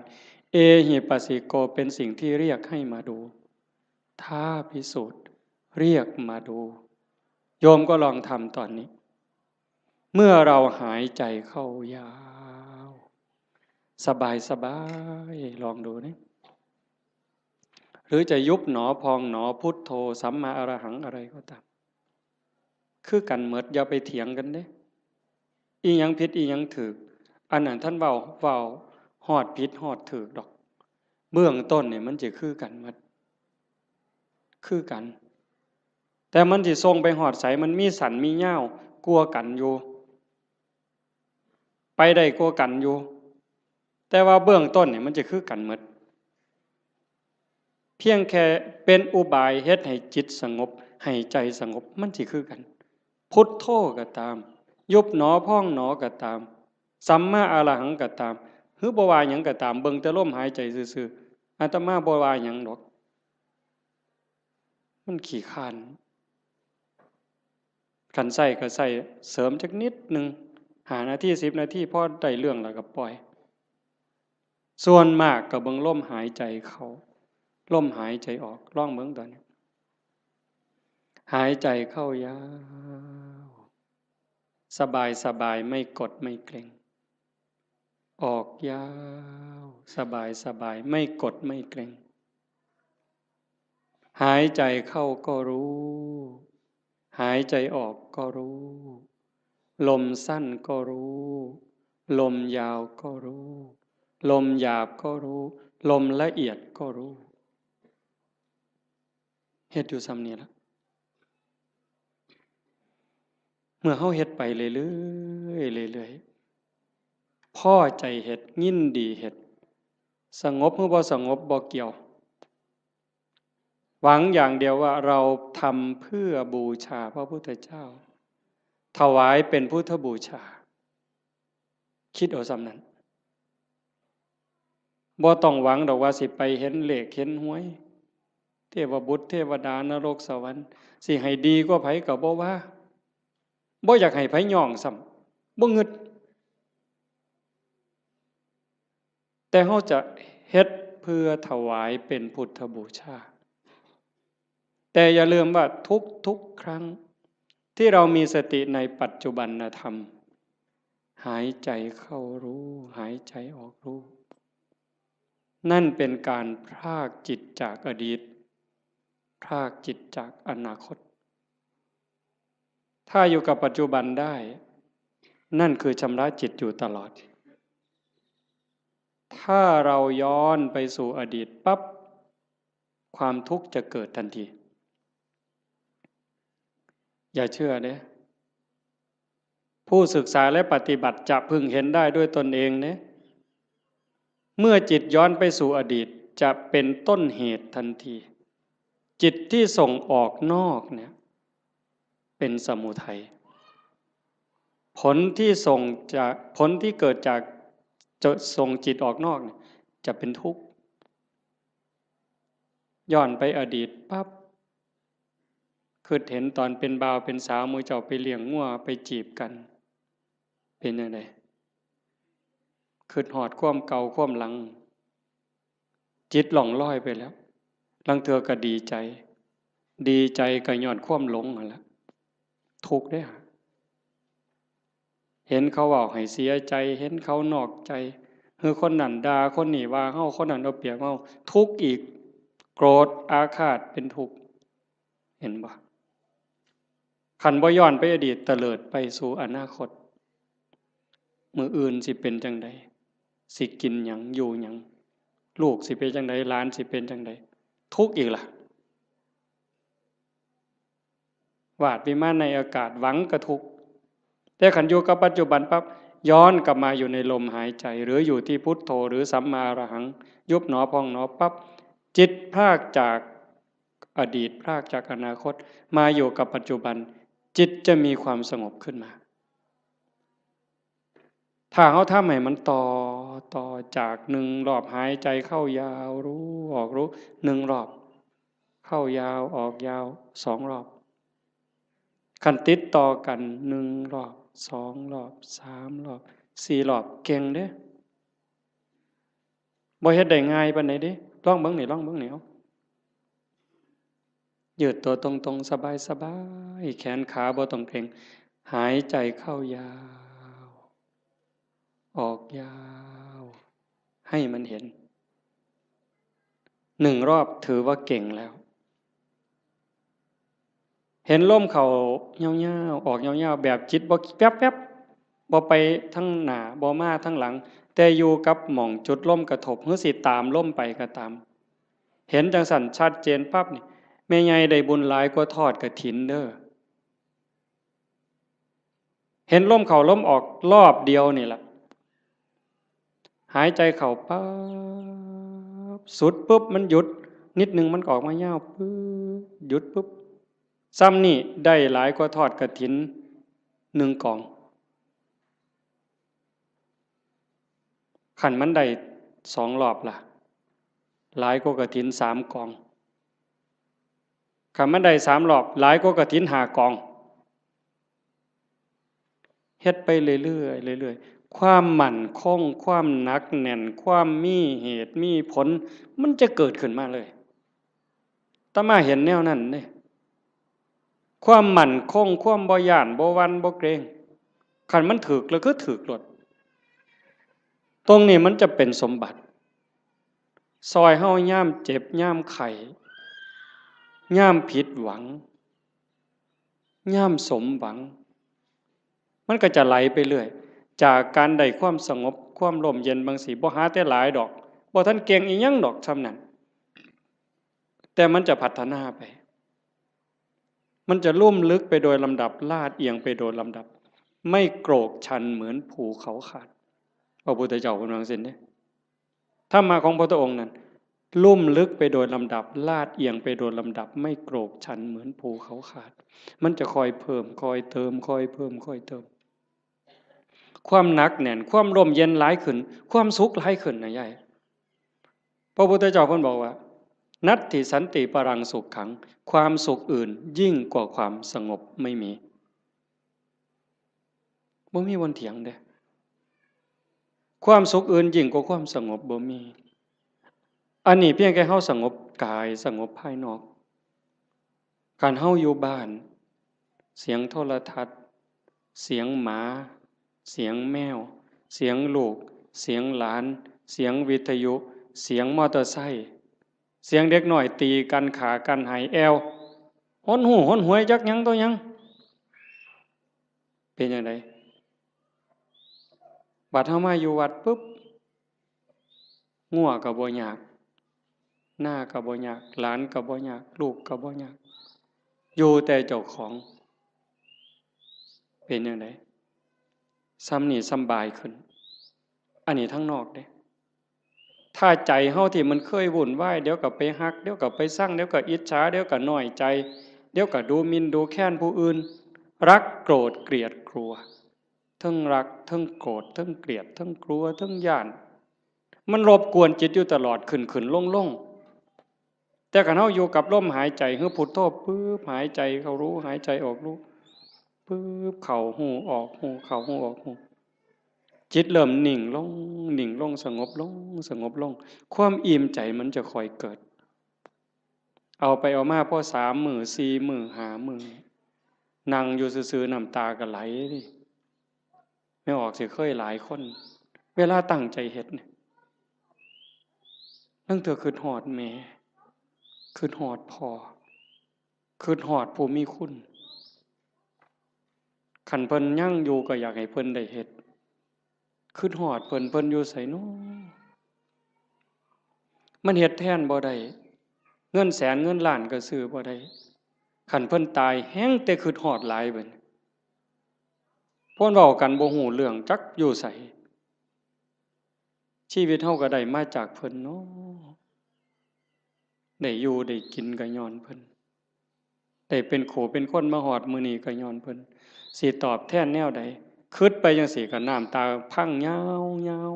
เอหิปัสสิโก เป็นสิ่งที่เรียกให้มาดู ท้าพิสูจน์ เรียกมาดู โยมก็ลองทำตอนนี้ เมื่อเราหายใจเข้ายาว สบายสบาย ลองดูนะ หรือจะยุบหนอพองหนอ พุทโธ สัมมาอรหัง อะไรก็ตาม คือกันหมด อย่าไปเถียงกันเด้ อีหยังผิดอีหยังถูก อันนั้นท่านเว้า เว้าฮอดผิดฮอดถูกดอก เบื้องต้นเนี่ยมันจะคือกันหมด คือกัน แต่มันสิส่งไปฮอดไส มันมีสั้นมียาวกว่ากันอยู่ ไปได้กว่ากันอยู่ แต่ว่าเบื้องต้นเนี่ยมันจะคือกันหมด เพียงแค่เป็นอุบายเฮ็ดให้จิตสงบ ให้ใจสงบ มันสิคือกัน พุทโธก็ตาม ยุบหนอพองหนอก็ตาม สัมมาอรหังก็ตาม หรือบ่ว่าหยังก็ตาม เบิ่งแต่ลมหายใจซื่อๆ อาตมาบ่ว่าหยังดอก มันขี้คร้าน คันใช้ก็ใช้เสริมจักนิดหนึ่ง ห้านาที สิบนาที พอได้เรื่องแล้วก็ปล่อย ส่วนมากก็เบิ่งลมหายใจเข้า ลมหายใจออก ลองเบิ่งตอนนี้ หายใจเข้ายาว สบายสบาย ไม่กดไม่เกร็ง ออกยาว สบายสบาย ไม่กดไม่เกร็ง หายใจเข้าก็รู้ หายใจออกก็รู้ ลมสั้นก็รู้ ลมยาวก็รู้ ลมหยาบก็รู้ ลมละเอียดก็รู้ เฮ็ดอยู่ส่ำนี้ล่ะ เมื่อเฮาเฮ็ดไปเรื่อยๆ เรื่อยๆ พอใจเฮ็ด ยินดีเฮ็ด สงบหรือบ่สงบบ่เกี่ยว หวังอย่างเดียวว่าเราทำเพื่อบูชาพระพุทธเจ้า ถวายเป็นพุทธบูชา คิดเอาส่ำนั้น บ่ต้องหวังดอกว่าสิไปเห็นเลขเห็นหวย เทวบุตรเทวดานรกสวรรค์ สิให้ดีกว่าไผก็บ่ว่า บ่อยากให้ไผย้องซ้ำ บ่งึด แต่เฮาจะเฮ็ดเพื่อถวายเป็นพุทธบูชา แต่อย่าลืมว่าทุกๆ ครั้ง ที่เรามีสติในปัจจุบันธรรม หายใจเข้ารู้ หายใจออกรู้ นั่นเป็นการพรากจิตจากอดีต พรากจิตจากอนาคต ถ้าอยู่กับปัจจุบันได้ นั่นคือชำระจิตอยู่ตลอด ถ้าเราย้อนไปสู่อดีตปั๊บ ความทุกข์จะเกิดทันที อย่าเชื่อเด้ ผู้ศึกษาและปฏิบัติจะพึงเห็นได้ด้วยตนเองเด้ เมื่อจิตย้อนไปสู่อดีต จะเป็นต้นเหตุทันที จิตที่ส่งออกนอกเนี่ย เป็นสมุทัย ผลที่ส่งจาก ผลที่เกิดจาก จะส่งจิตออกนอกเนี่ย จะเป็นทุกข์ ย้อนไปอดีตปั๊บ คิดเห็นตอนเป็นบ่าวเป็นสาว หมู่เจ้าไปเลี้ยงงัวไปจีบกัน เป็นจั่งใด คิดฮอดความเก่าความหลัง จิตล่องลอยไปแล้ว ลางเทื่อก็ดีใจ ดีใจก็ย้อนความหลงนั่นแหละ ทุกข์เด้อ เห็นเขาเว้าให้เสียใจ เห็นเขานอกใจ หรือคนนั้นด่า คนนี้ว่าเฮา คนนั้นเอาเปรียบเฮา ทุกข์อีก โกรธอาฆาตเป็นทุกข์ เห็นบ่ คันบ่ย้อนไปอดีต เตลิดไปสู่อนาคต มื้ออื่นสิเป็นจั่งใด สิกินหยัง อยู่หยัง ลูกสิเป็นจั่งใด หลานสิเป็นจั่งใด ทุกข์อีกล่ะ วาดวิมานในอากาศ หวังก็ทุกข์ แต่คันอยู่กับปัจจุบันปั๊บ ย้อนกลับมาอยู่ในลมหายใจ หรืออยู่ที่พุทโธ หรือสัมมาอรหัง ยุบหนอพองหนอปั๊บ จิตพรากจากอดีต พรากจากอนาคต มาอยู่กับปัจจุบัน จิตจะมีความสงบขึ้นมา ถ้าเฮาทำให้มันต่อ ต่อจากหนึ่งรอบหายใจเข้ายาวรู้ ออกรู้ หนึ่งรอบ เข้ายาว ออกยาว สองรอบ คันติดต่อกัน หนึ่งรอบ สองรอบ สามรอบ สี่รอบ เก่งเด้ บ่เฮ็ดได้ง่ายปานใดเด้ ลองเบิ่งนี่ ลองเบิ่งนี่ เอา ยืดตัวตรงๆ สบายๆ แขนขาบ่ต้องเกร็ง หายใจเข้ายาว ออกยาว ให้มันเห็น หนึ่งรอบถือว่าเก่งแล้ว เห็นลมเข้ายาวๆ ออกยาวๆ แบบจิตบ่แป๊บๆ บ่ไปทางหน้า บ่มาทางหลัง แต่อยู่กับหม่องจุดลมกระทบ หรือสิตามลมไปก็ตาม เห็นจั่งซั้นชัดเจนปั๊บนี่ แม่ใหญ่ได้บุญหลายกว่าทอดกฐินเด้อ เห็นลมเข้าลมออกรอบเดียวนี่ล่ะ หายใจเข้าปั๊บ สุดปุ๊บ มันหยุด นิดนึงมันก็ออกมายาวปุ๊บ หยุดปุ๊บ ซ่ำนี่ได้หลายกว่าทอดกฐินหนึ่งกอง คันมันได้สองรอบล่ะ หลายกว่ากฐินสามกอง คันมันได้สามรอบ หลายกว่ากฐินห้ากอง เฮ็ดไปเรื่อยๆ เรื่อยๆ ความมั่นคง ความหนักแน่น ความมีเหตุมีผล มันจะเกิดขึ้นมาเลย อาตมาเห็นแนวนั้นเด้ ความมั่นคง ความบ่ย้าน บ่หวั่น บ่เกรง คันมันถืกแล้วคือถืกโลด ตรงนี้มันจะเป็นสมบัติ ซอยเฮายามเจ็บ ยามไข้ ยามผิดหวัง ยามสมหวัง มันก็จะไหลไปเรื่อย จากการได้ความสงบ ความร่มเย็นบางสิ บ่หาแต่หลายดอก บ่ทันเก่งอีหยังดอกส่ำนั้น แต่มันจะพัฒนาไป มันจะลุ่มลึกไปโดยลำดับ ลาดเอียงไปโดยลำดับ ไม่โกรกชันเหมือนภูเขาขาด พระพุทธเจ้าเพิ่นว่าจั่งซี้เด้ ธรรมะของพระพุทธองค์นั้น ลุ่มลึกไปโดยลำดับ ลาดเอียงไปโดยลำดับ ไม่โกรกชันเหมือนภูเขาขาด มันจะค่อยเพิ่ม ค่อยเติม ค่อยเพิ่ม ค่อยเติม ความหนักแน่น ความร่มเย็นหลายขึ้น ความสุขหลายขึ้นนะยาย พระพุทธเจ้าเพิ่นบอกว่า นัตถิสันติปรังสุขขัง ความสุขอื่นยิ่งกว่าความสงบไม่มี บ่มีวันเถียงเด้ ความสุขอื่นยิ่งกว่าความสงบบ่มี อันนี้เพียงแค่เฮาสงบกาย สงบภายนอก คันเฮาอยู่บ้าน เสียงโทรทัศน์ เสียงหมา เสียงแมว เสียงลูก เสียงหลาน เสียงวิทยุ เสียงมอเตอร์ไซค์ เสียงเด็กน้อยตีกัน ฆ่ากัน ไห้แอ่ว หนหู้หนหวย จักหยังต่อหยัง เป็นจั่งใด บัดเฮามาอยู่วัดปุ๊บ งัวก็บ่ยาก นาก็บ่ยาก หลานก็บ่ยาก ลูกก็บ่ยาก อยู่แต่เจ้าของ เป็นจั่งใด ส่ำนี้สำบายขึ้น อันนี้ทางนอกเด้ ถ้าใจเฮาที่มันเคยวุ่นวาย เดี๋ยวก็ไปฮัก เดี๋ยวก็ไปซัง เดี๋ยวก็อิจฉา เดี๋ยวก็น้อยใจ เดี๋ยวก็ดูหมิ่นดูแคลนผู้อื่น รักโกรธเกลียดกลัว เทิงรัก เทิงโกรธ เทิงเกลียด เทิงกลัว เทิงย้าน มันรบกวนจิตอยู่ตลอด ขึ้นขึ้นลงลง แต่คันเฮาอยู่กับลมหายใจ คือพุทโธ ปึ๊บ หายใจเข้ารู้ หายใจออกรู้ ปึ๊บ เข้าฮู้ ออกฮู้ เข้าฮู้ ออกฮู้ จิตเริ่มนิ่งลง นิ่งลง สงบลง สงบลง ความอิ่มใจมันจะค่อยเกิด เอาไปเอามาพอสามมื้อ สี่มื้อ ห้ามื้อ นั่งอยู่ซื่อๆ น้ำตาก็ไหล แม่ออกสิเคยหลายคน เวลาตั้งใจเฮ็ดเนี่ย ลางเทื่อคิดฮอดแม่ คิดฮอดพ่อ คิดฮอดผู้มีคุณ คันเพิ่นยังอยู่ก็อยากให้เพิ่นได้เฮ็ด คิดฮอดเพิ่น เพิ่นอยู่ไสน้อ มันเฮ็ดแทนบ่ได้ เงินแสนเงินล้านก็ซื้อบ่ได้ คันเพิ่นตายแฮ่งแต่คิดฮอดหลายบัดนี้ เพิ่นเว้ากันบ่ฮู้เรื่อง จักอยู่ไส ชีวิตเฮาก็ได้มาจากเพิ่นเนาะ ได้อยู่ได้กินก็ย้อนเพิ่น ได้เป็นคู่เป็นคนมาฮอดมื้อนี้ก็ย้อนเพิ่น สิตอบแทนแนวใด คิดไปจั่งซี้ก็น้ำตาพังยาว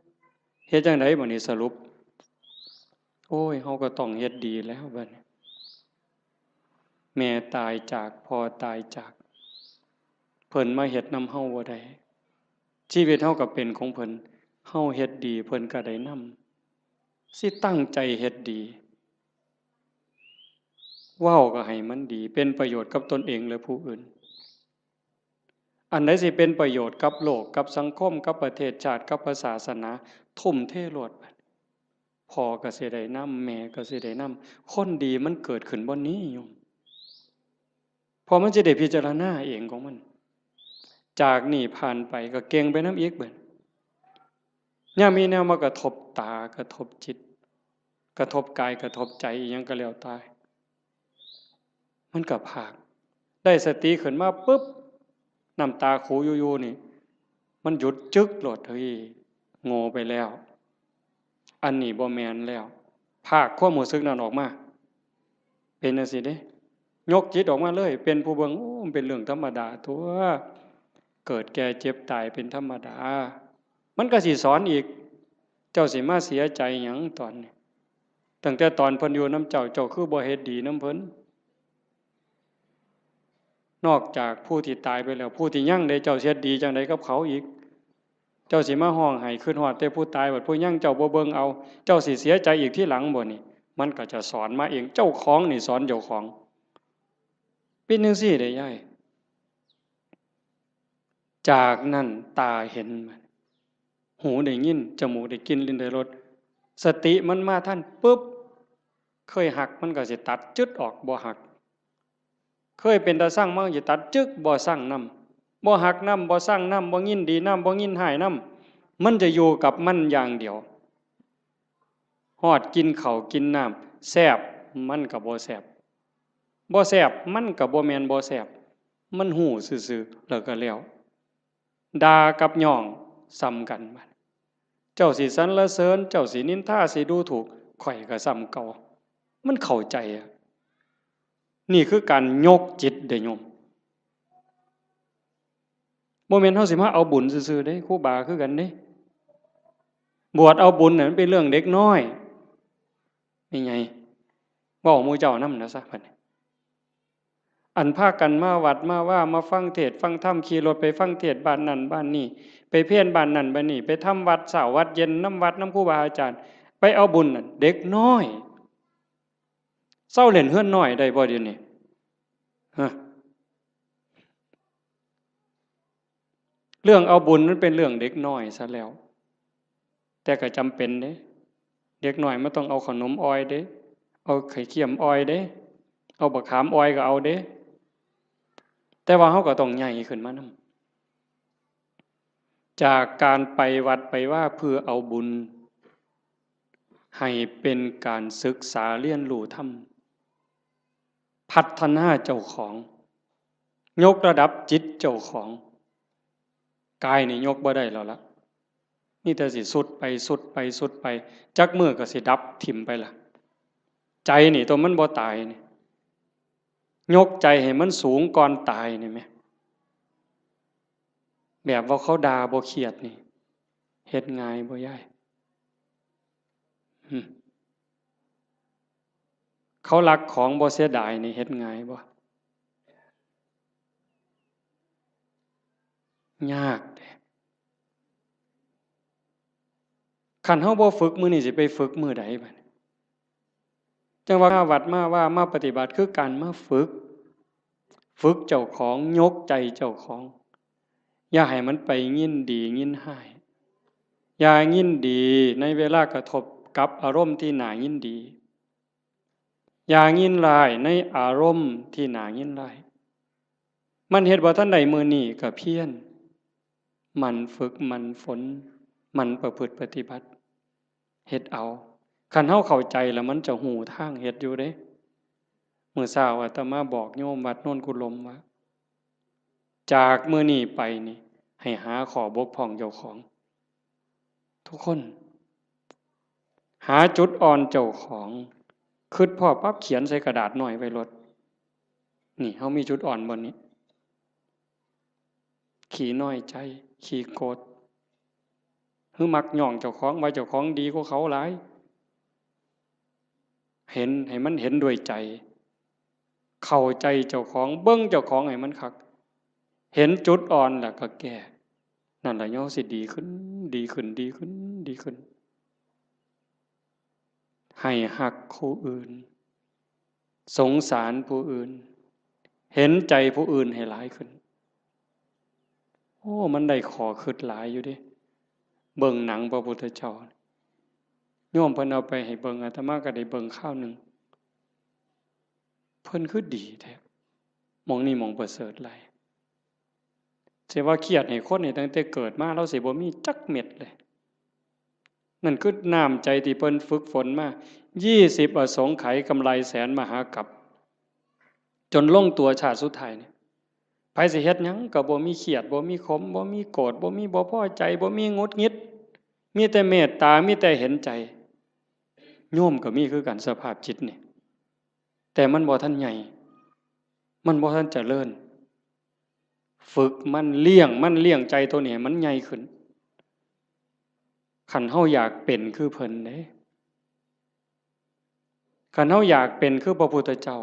ๆๆ เฮ็ดจั่งใดบัดนี้สรุป โอ้ย เฮาก็ต้องเฮ็ดดีแล้วบัดนี้ แม่ตายจาก พ่อตายจาก เพิ่นมาเฮ็ดนำเฮาบ่ได้ ชีวิตเฮาก็เป็นของเพิ่น เฮาเฮ็ดดี เพิ่นก็ได้นำ สิตั้งใจเฮ็ดดี เว้าก็ให้มันดี เป็นประโยชน์กับตนเองและผู้อื่น อันใดสิเป็นประโยชน์กับโลก กับสังคม กับประเทศชาติ กับพระศาสนา ทุ่มเทโลด พ่อก็สิได้นำ แม่ก็สิได้นำ คนดีมันเกิดขึ้นบ่อนนี้โยม เพราะมันสิได้พิจารณาเองของมัน จากนี้ผ่านไปก็เก่งไปนำอีกบัด ยามมีแนวมากระทบตา กระทบจิต กระทบกาย กระทบใจ อีหยังก็แล้วแต่ มันก็พาก ได้สติขึ้นมาปุ๊บ น้ำตาคูอยู่ๆ นี่ มันหยุดจึ๊กโลด เฮ้ย โง่ไปแล้ว อันนี้บ่แม่นแล้ว พากความรู้สึกนั้นออกมา เป็นจั่งซี้เด้ ยกจิตออกมาเลย เป็นผู้เบิ่ง โอ้ มันเป็นเรื่องธรรมดาตั๊ว เกิดแก่เจ็บตายเป็นธรรมดา มันก็สิสอนอีก เจ้าสิมาเสียใจหยังตอนนี้ ตั้งแต่ตอนเพิ่นอยู่นำเจ้า เจ้าคือบ่เฮ็ดดีนำเพิ่น นอกจากผู้ที่ตายไปแล้ว ผู้ที่ยังเด้ เจ้าสิเฮ็ดดีจั่งใดกับเขาอีก เจ้าสิมาฮ้องไห้คิดฮอดแต่ผู้ตาย บัดผู้ยังเจ้าบ่เบิ่งเอา เจ้าสิเสียใจอีกทีหลังบ่นี่ มันก็จะสอนมาเอง เจ้าของนี่สอนเจ้าของ เป็นจั่งซี้เด้ยาย จากนั้นตาเห็น หูได้ยิน จมูกได้กลิ่น ลิ้นได้รส สติมันมาทันปุ๊บ เคยฮักมันก็สิตัดจึ๊ดออก บ่ฮัก เคยเป็นตาซังมันก็สิตัดจึ๊ก บ่ซังนำ บ่ฮักนำ บ่ซังนำ บ่ยินดีนำ บ่ยินร้ายนำ มันจะอยู่กับมันอย่างเดียว ฮอดกินข้าวกินน้ำ แซ่บมันก็บ่แซ่บ บ่แซ่บมันก็บ่แม่นบ่แซ่บ มันฮู้ซื่อๆ แล้วก็แล้ว ด่ากับย่องส่ำกันบัด เจ้าสิสรรเสริญ เจ้าสินินทา สิดูถูก ข้อยก็ส่ำเก่า มันเข้าใจอะ นี่คือการยกจิตเด้อโยม บ่แม่นเฮาสิมาเอาบุญซื่อๆเด้ ครูบาคือกันเด้ บวชเอาบุญน่ะมันเป็นเรื่องเด็กน้อย นี่ไง เว้าหมู่เจ้านำนะซะบัดนี้ อันพากันมาวัดมาวา มาฟังเทศน์ฟังธรรม ขี่รถไปฟังเทศน์บ้านนั่นบ้านนี่ ไปเพลบ้านนั่นบ้านนี่ ไปทำวัดเช้าวัดเย็นนำวัดนำครูบาอาจารย์ ไปเอาบุญนั่น เด็กน้อย เซาเล่นเฮือนน้อยได้บ่เดี๋ยวนี้ ฮะ เรื่องเอาบุญมันเป็นเรื่องเด็กน้อยซะแล้ว แต่ก็จำเป็นเด้ เด็กน้อยมันต้องเอาขนมอ่อยเด้ เอาไข่เค็มอ่อยเด้ เอาบักขามอ่อยก็เอาเด้ แต่ว่าเฮาก็ต้องใหญ่ขึ้นมานำ จากการไปวัดไปวาเพื่อเอาบุญ ให้เป็นการศึกษาเรียนรู้ธรรม พัฒนาเจ้าของ ยกระดับจิตเจ้าของ กายนี่ยกบ่ได้แล้วละ มีแต่สิทรุดไปทรุดไปทรุดไป จักมื้อก็สิดับถิ่มไปละ ใจนี่ตัวมันบ่ตายนี่ ยกใจให้มันสูงก่อนตายนี่แหม แบบว่าเขาด่าบ่เครียดนี่ เฮ็ดง่ายบ่ยาย หึ เขาลักของบ่เสียดายนี่เฮ็ดง่ายบ่ ยากเด้ คันเฮาบ่ฝึกมื้อนี้สิไปฝึกมื้อใดบัดนี้ จั่งว่ามาวัดมาวา มาปฏิบัติคือการมาฝึก ฝึกเจ้าของ ยกใจเจ้าของ อย่าให้มันไปยินดียินร้าย อย่ายินดีในเวลากระทบกับอารมณ์ที่น่ายินดี อย่ายินร้ายในอารมณ์ที่น่ายินร้าย มันเฮ็ดบ่ทันได้มื้อนี้ก็เพียร หมั่นฝึก หมั่นฝน หมั่นประพฤติปฏิบัติ เฮ็ดเอา คันเฮาเข้าใจแล้วมันจะฮู้ทางเฮ็ดอยู่เด้ มื้อเช้าอาตมาบอกโยมวัดโนนกุลมว่า จากมื้อนี้ไปนี่ ให้หาข้อบกพร่องเจ้าของ ทุกคน หาจุดอ่อนเจ้าของ คิดพ้อปั๊บเขียนใส่กระดาษน้อยไว้โลด นี่ เฮามีจุดอ่อนบ่นี้ ขี้น้อยใจ ขี้โกรธ หรือมักย่องเจ้าของ ว่าเจ้าของดีกว่าเขาหลาย เห็น ให้มันเห็นด้วยใจ เข้าใจเจ้าของ เบิ่งเจ้าของให้มันคัก เห็นจุดอ่อนแล้วก็แก้ นั่นล่ะเฮาสิดีขึ้น ดีขึ้น ดีขึ้น ดีขึ้น ให้ฮักผู้อื่น สงสารผู้อื่น เห็นใจผู้อื่นให้หลายขึ้น โอ้ มันได้ข้อคิดหลายอยู่เด้ เบิ่งหนังพระพุทธเจ้า โยมเพิ่นเอาไปให้เบิ่ง อาตมาก็ได้เบิ่งคราวหนึ่ง เพิ่นคือดีแท้ หม่องนี้หม่องประเสริฐหลาย สิว่าเครียดให้คนนี่ตั้งแต่เกิดมา ลาวสิบ่มีจักเม็ดเลย นั่นคือน้ำใจที่เพิ่นฝึกฝนมา ยี่สิบอสงไขยกำไรแสนมหากัป จนลงตัวชาติสุดท้ายนี่ ไผสิเฮ็ดหยังก็บ่มีเครียด บ่มีขม บ่มีโกรธ บ่มีบ่พอใจ บ่มีหงุดหงิด มีแต่เมตตา มีแต่เห็นใจ โยมก็มีคือกันสภาพจิตนี่ แต่มันบ่ทันใหญ่ มันบ่ทันเจริญ ฝึกมัน เลี้ยงมัน เลี้ยงใจตัวนี้ให้มันใหญ่ขึ้น คันเฮาอยากเป็นคือเพิ่นเด้ คันเฮาอยากเป็นคือพระพุทธเจ้า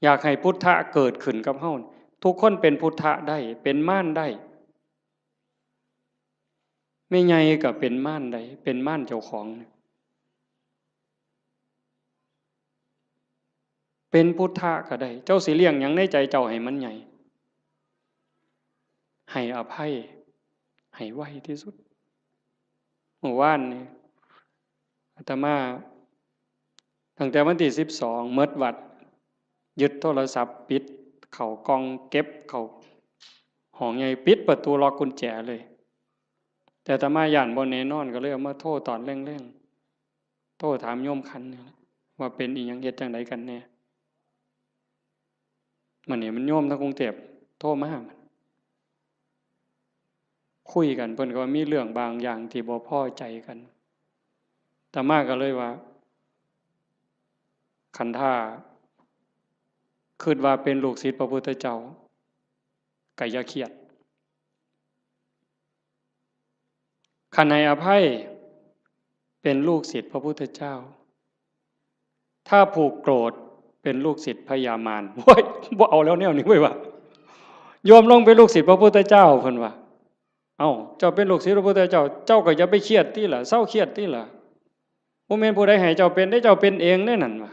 อยากให้พุทธะเกิดขึ้นกับเฮา ทุกคนเป็นพุทธะได้ เป็นมารได้ แม่ใหญ่ก็เป็นมารได้ เป็นมารเจ้าของ เป็นพุทธะก็ได้ เจ้าสิเลี้ยงหยังในใจเจ้าให้มันใหญ่ ให้อภัย ให้ไวที่สุด เมื่อวานนี่ อาตมา ตั้งแต่วันที่สิบสอง หมดวัด ยึดโทรศัพท์ ปิดเข้ากล่อง เก็บเข้าห้องใหญ่ ปิดประตู ล็อกกุญแจเลย แต่อาตมาย้านบ่แน่นอน ก็เลยเอามาโทรตอนแลงๆ โทรถามโยมขันนี่แหละ ว่าเป็นอีหยัง เฮ็ดจั่งใดกันแน่ มื้อนี้มันโยมทางกรุงเทพฯ โทรมา คุยกัน เพิ่นก็ว่ามีเรื่องบางอย่างที่บ่พอใจกัน อาตมาก็เลยว่า คันถ้าคิดว่าเป็นลูกศิษย์พระพุทธเจ้า ก็อย่าเครียด คันให้อภัย เป็นลูกศิษย์พระพุทธเจ้า ถ้าผูกโกรธ เป็นลูกศิษย์พญามาร โอ้ย บ่เอาแล้วแนวนี้เว้ยว่ะ โยมลงเป็นลูกศิษย์พระพุทธเจ้า เพิ่นว่า เอ้า เจ้าเป็นลูกศิษย์พระพุทธเจ้า เจ้าก็อย่าไปเครียดติล่ะ เซาเครียดติล่ะ บ่แม่นผู้ใดให้เจ้าเป็นเด้ เจ้าเป็นเองเด้นั่นว่ะ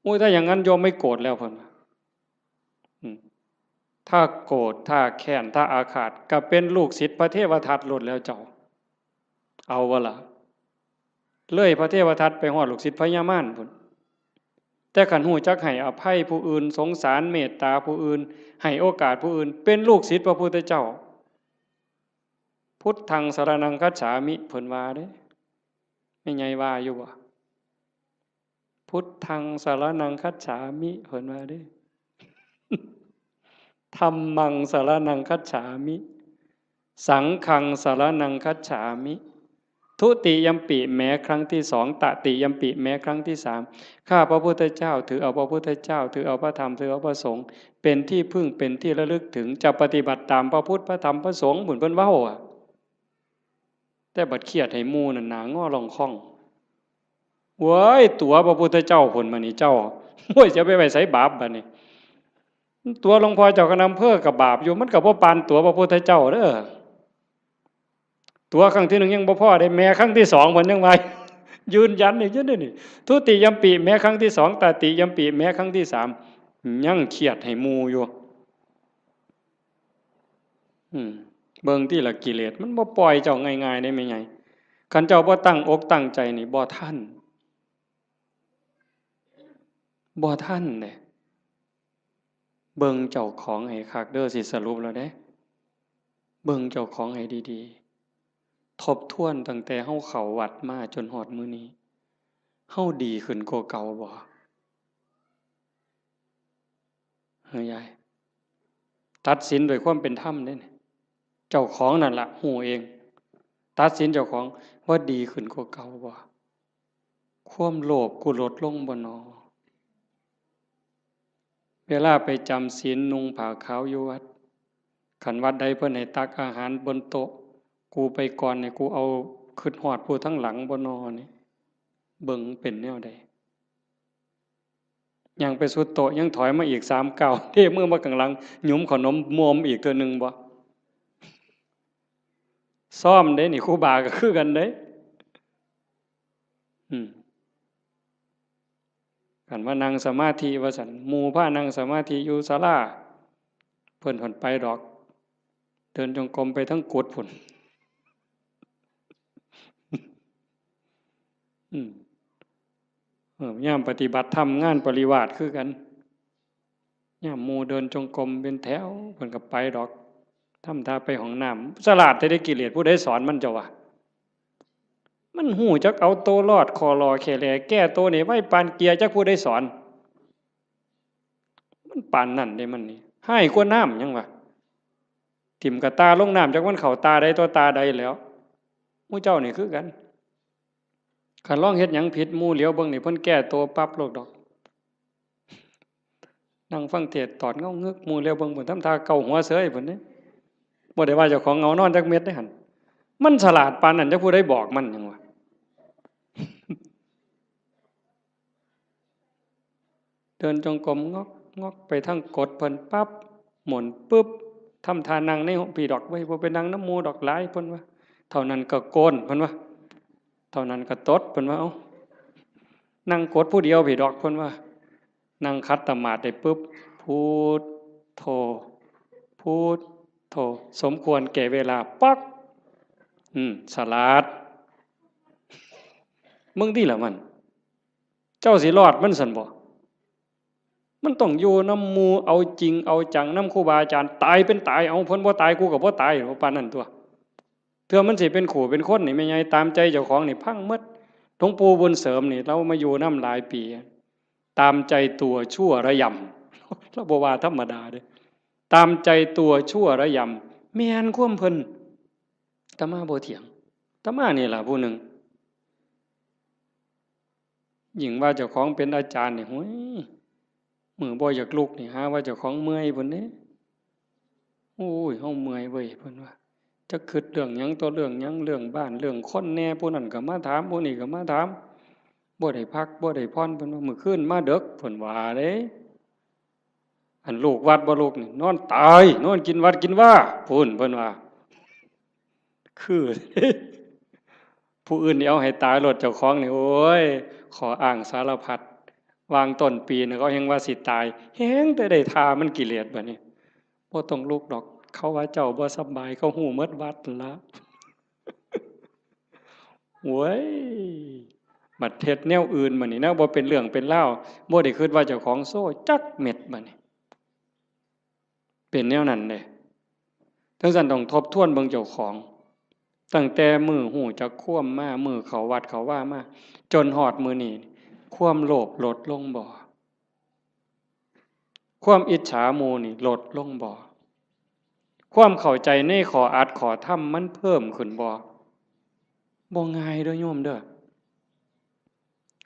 โอ้ย ถ้าอย่างนั้นโยมไม่โกรธแล้ว เพิ่นว่า อืม ถ้าโกรธ ถ้าแค้น ถ้าอาฆาต ก็เป็นลูกศิษย์พระเทวทัตโลดแล้วเจ้า เอาบ่ล่ะ เลยพระเทวทัตไปฮอดลูกศิษย์พญามารพุ้น แต่คันฮู้จักให้อภัยผู้อื่น สงสารเมตตาผู้อื่น ให้โอกาสผู้อื่น เป็นลูกศิษย์พระพุทธเจ้า พุทธังสรณังคัจฉามิ เพิ่นว่าเด้ แม่ใหญ่ว่าอยู่บ่ พุทธังสรณังคัจฉามิ เพิ่นว่าเด้ ธัมมังสรณังคัจฉามิ สังฆังสรณังคัจฉามิ ทุติยัมปิ แม้ครั้งที่สอง ตติยัมปิ แม้ครั้งที่สาม ข้าพระพุทธเจ้า ถือเอาพระพุทธเจ้า ถือเอาพระธรรม ถือเอาพระสงฆ์ เป็นที่พึ่ง เป็นที่ระลึกถึง จะปฏิบัติตามพระพุทธ พระธรรม พระสงฆ์ พุ้นเพิ่นเว้าอะ แต่บัดเครียดให้หมู่นั่น หน้างอล่องค่อง เว้ย ตั๋วพระพุทธเจ้าพุ้น บัดนี้เจ้า โอ้ย จะไปไว้ไสบาปบัดนี้ ตั๋วหลวงพ่อเจ้าคณะอำเภอก็บาปอยู่ มันก็บ่ปานตั๋วพระพุทธเจ้าเด้อ ตั๋วครั้งที่หนึ่งยังบ่พอเด้ แม้ครั้งที่สองเพิ่นยังว่า ยืนยันอีกอยู่เด้นี่ ทุติยัมปิ แม้ครั้งที่สอง ตติยัมปิ แม้ครั้งที่สาม ยังเครียดให้หมู่อยู่ อืม เบิ่งติล่ะ กิเลสมันบ่ปล่อยเจ้าง่ายๆเด้แม่ใหญ่ คันเจ้าบ่ตั้งอกตั้งใจนี่ บ่ทัน บ่ทันเด้ เบิ่งเจ้าของให้คักเด้อ สิสรุปแล้วเด้ เบิ่งเจ้าของให้ดีๆ ทบทวนตั้งแต่เฮาเข้าวัดมาจนฮอดมื้อนี้ เฮาดีขึ้นกว่าเก่าบ่ เฮ้ยยาย ตัดสินด้วยความเป็นธรรมเด้นี่ เจ้าของนั่นล่ะฮู้เอง ตัดสินเจ้าของว่าดีขึ้นกว่าเก่าบ่ ความโลภกูลดลงบ่นอ เวลาไปจำศีลนุ่งผ้าขาวอยู่วัด คันวัดใดเพิ่นให้ตักอาหารบนโต๊ะ กูไปก่อนนี่ กูเอาคิดฮอดผู้ทั้งหลังบ่นอนี่ เบิ่งเป็นแนวใด ย่างไปสุดโต๊ะ ยังถอยมาอีกสามก้าว เทมือมาข้างหลัง หยุมขนมมวมอีกเทื่อหนึ่งบ่ ซ้อมเด้นี่ ครูบาก็คือกันเด้ อืม คันว่านั่งสมาธิว่าซั่น หมู่พานั่งสมาธิอยู่ศาลา เพิ่นผ่อนไปดอก เดินจงกรมไปทั้งกุฏิพุ้น อืม เออ ยามปฏิบัติธรรมงานปริวาสคือกัน ยามหมู่เดินจงกรมเป็นแถว เพิ่นก็ไปดอก ทำท่าไปห้องน้ำ สลาดแต่ได้กิเลส ผู้ใดสอนมันเจ้าวะ มันฮู้จักเอาตัวรอด คอลอแคแล แก้ตัวนี่ไวปานเกียร์ จักผู้ใดสอน มันปานนั่นเด้มันนี่ ฮ้ายกว่าน้ำหยังวะ ถิ่มกะตาลงน้ำ จักมันเข้าตาใดต่อตาใดแล้ว หมู่เจ้านี่คือกัน คันลองเฮ็ดหยังผิด หมู่เหลียวเบิ่งนี่ เพิ่นแก้ตัวปั๊บโลดดอก นั่งฟังเทศน์ตอดเหงางึก หมู่เหลียวเบิ่งพุ้น ทำท่าเกาหัวเสยพุ้นเด้ บ่ได้ว่าเจ้าของเหงานอนจักเม็ดเด้หั่น มันสลาดปานนั้น จักผู้ใดบอกมันหยังวะ เดินจงกรมงอกงอกไปทางกุฏิเพิ่นปั๊บ หมุนปึ๊บ ทำท่านั่งในพี้ดอก เว้ย บ่ไปนั่งนำหมู่ดอก หลาย เพิ่นว่า เท่านั้นก็โกน เพิ่นว่า เท่านั้นก็ตด เพิ่นว่า เอ้า นั่งกุฏิผู้เดียวพี้ดอก เพิ่นว่า นั่งขัดสมาธิได้ปึ๊บ พุทโธ พุทโธ สมควรแก่เวลา ป๊อก อืม สลาด มึงติล่ะมัน เจ้าสิรอดมันซั่นบ่ มันต้องอยู่นำหมู่ เอาจริงเอาจังนำครูบาอาจารย์ ตายเป็นตาย เอา เพิ่นบ่ตาย กูก็บ่ตาย ปานนั้นตั่ว เทื่อมันสิเป็นคู่เป็นคนนี่ แม่ใหญ่ ตามใจเจ้าของนี่พังหมด หลวงปู่บุญเสริมนี่ ลาวมาอยู่นำหลายปี ตามใจตัวชั่วระยำ ลาวบ่ว่าธรรมดาเด้ ตามใจตัวชั่วระยำ แม่นความเพิ่น อาตมาบ่เถียง อาตมานี่ล่ะผู้หนึ่ง ยิ่งว่าเจ้าของเป็นอาจารย์นี่ โอ้ย มื้อบ่อยากลุกนี่ หาว่าเจ้าของเมื่อยพุ้นเด้ โอ้ย เฮาเมื่อยเว้ย เพิ่นว่า จักคิดเรื่องหยังต่อเรื่องหยัง เรื่องบ้าน เรื่องคนแหน่ ผู้นั้นก็มาถาม ผู้นี้ก็มาถาม บ่ได้พัก บ่ได้ผ่อน เพิ่นว่า มื้อคืนมาดึก เพิ่นว่าเด้ อันลูกวัดบ่ลุกนี่ นอนตาย นอนกินวัดกินวา พุ้น เพิ่นว่า คือ ผู้อื่นนี่เอาให้ตายโลด เจ้าของนี่ โอ้ย ข้ออ้างสารพัด วางต้นปีนี่ เขาแฮ่งว่าสิตาย แฮ่งแต่ได้ท่ามันกิเลสบัดนี้ บ่ต้องลุกดอก เขาว่าเจ้าบ่สำบาย เขาฮู้หมดวัดละ โว้ย บัดเฮ็ดแนวอื่นบัดนี้นะ บ่เป็นเรื่องเป็นราว บ่ได้คิดว่าเจ้าของโซ่จักเม็ดบัดนี้ เป็นแนวนั้นเด้ จั่งซั้นต้องทบทวนเบิ่งเจ้าของ ตั้งแต่มื้อฮู้จักความมา มื้อเข้าวัดเข้าวามา จนฮอดมื้อนี้ ความโลภลดลงบ่ ความอิจฉาหมู่นี่ลดลงบ่ ความเข้าใจในข้ออัดข้อธรรมมันเพิ่มขึ้นบ่ บ่ง่ายเด้อโยมเด้อ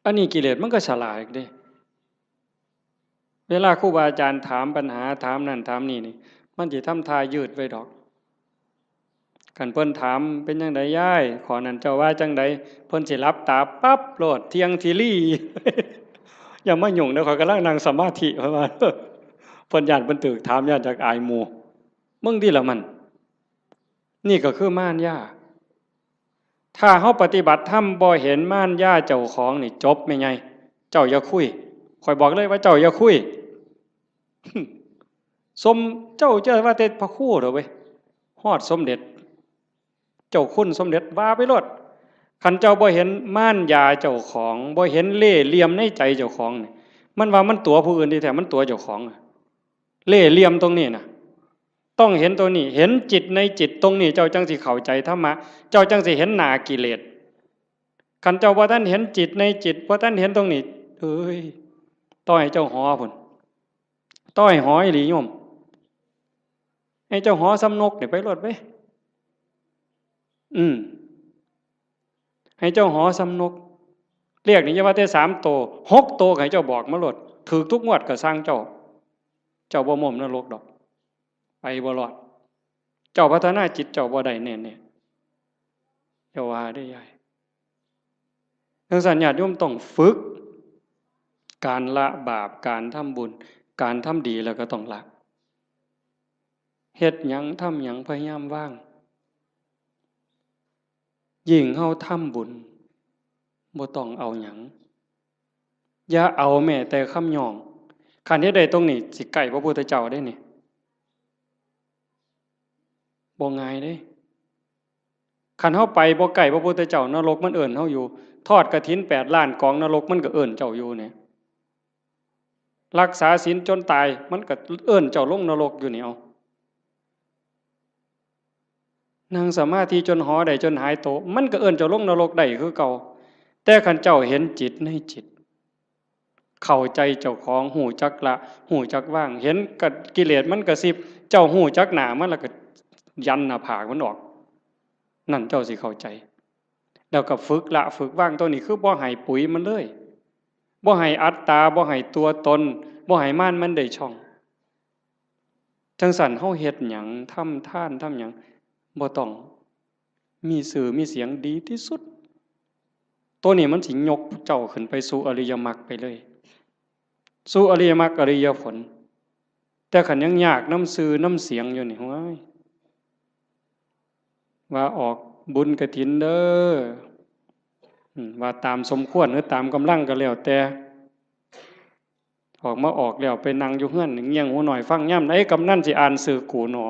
อันนี้กิเลสมันก็ฉลาดเด้ เวลาครูบาอาจารย์ถามปัญหา ถามนั่นถามนี่นี่ มันสิทำท่ายืดไว้ดอก คันเพิ่นถาม เป็นจั่งใดยาย ข้อนั้นเจ้าว่าจั่งใด เพิ่นสิหลับตาปั๊บโลด เที่ยงทีรี อย่ามายุ่งเด้อ ข้อยกำลังนั่งสมาธิ เพิ่นว่า เพิ่นย้านเพิ่นถูกถาม ย้านจักอายหมู่ มึงติล่ะมัน นี่ก็คือมารยา ถ้าเฮาปฏิบัติธรรมบ่เห็นมารยาเจ้าของนี่จบแม่ใหญ่ เจ้าอย่าคุย ข้อยบอกเลยว่าเจ้าอย่าคุย สม เจ้าจะว่าแต่พระครูเด้อเว้ย ฮอดสมเด็จ เจ้าคุณสมเด็จว่าไปโลด คันเจ้าบ่เห็นมารยาเจ้าของ บ่เห็นเล่ห์เหลี่ยมในใจเจ้าของนี่ มันว่ามันตั๋วผู้อื่นที่แท้มันตั๋วเจ้าของอะ เล่ห์เหลี่ยมตรงนี้นะ ต้องเห็นตรงนี้ เห็นจิตในจิตตรงนี้ เจ้าจั่งสิเข้าใจธรรมะ เจ้าจั่งสิเห็นหน้ากิเลส คันเจ้าบ่ทันเห็นจิตในจิต บ่ทันเห็นตรงนี้ เอ้ย ต่อให้เจ้าหอพุ้น ต่อให้หออีหลีโยม ให้เจ้าหอส่ำนกนี่ไปโลดเว้ย อืม ให้เจ้าหอส่ำนก เลขนี่อย่าว่าแต่สามโต หกโตก็ให้เจ้าบอกมาโลด ถูกทุกงวดก็ซ่างเจ้า เจ้าบ่ม่มนรกดอก ไปบ่รอด เจ้าพัฒนาจิตเจ้าบ่ได้แน่ๆ อย่าว่าเด้อยาย จั่งซั้นญาติโยมต้องฝึก การละบาป การทำบุญ การทำดีแล้วก็ต้องละ เฮ็ดหยังทำหยังพยายามวาง ยิ่งเฮาทำบุญ บ่ต้องเอาหยัง อย่าเอาแม้แต่คำย่อง คันเฮ็ดได้ตรงนี้ สิใกล้พระพุทธเจ้าเด้นี่ บ่ง่ายเด้ คันเฮาไปบ่ใกล้พระพุทธเจ้า นรกมันเอิ้นเฮาอยู่ ทอดกฐินแปดล้านกอง นรกมันก็เอิ้นเจ้าอยู่เนี่ย รักษาศีลจนตาย มันก็เอิ้นเจ้าลงนรกอยู่นี่ เอา นั่งสมาธิจนหอได้จนหายโต มันก็เอิ้นเจ้าลงนรกได้คือเก่า แต่คันเจ้าเห็นจิตในจิต เข้าใจเจ้าของ ฮู้จักละ ฮู้จักวาง เห็นกะ กิเลสมันกระซิบ เจ้าฮู้จักหน้ามันแล้วก็ยันหน้าผากมันออก นั่นเจ้าสิเข้าใจ แล้วก็ฝึกละฝึกวาง ตัวนี้คือบ่ให้ปุ๋ยมันเลย บ่ให้อัตตา บ่ให้ตัวตน บ่ให้มารมันได้ช่อง จั่งซั้นเฮาเฮ็ดหยัง ทำทาน ทำหยัง บ่ต้องมีชื่อมีเสียง ดีที่สุด ตัวนี้มันสิยกเจ้าขึ้นไปสู่อริยมรรคไปเลย สู่อริยมรรคอริยผล แต่คันยังยากนำชื่อนำเสียงอยู่นี่ โอ้ย ว่าออกบุญกฐินเด้อ อืม ว่าตามสมควรหรือตามกำลังก็แล้วแต่ ออกมาออกแล้วไปนั่งอยู่เฮือนเงี่ยงหูน้อยฟังยามใดกำนันสิอ่านชื่อกูหนอ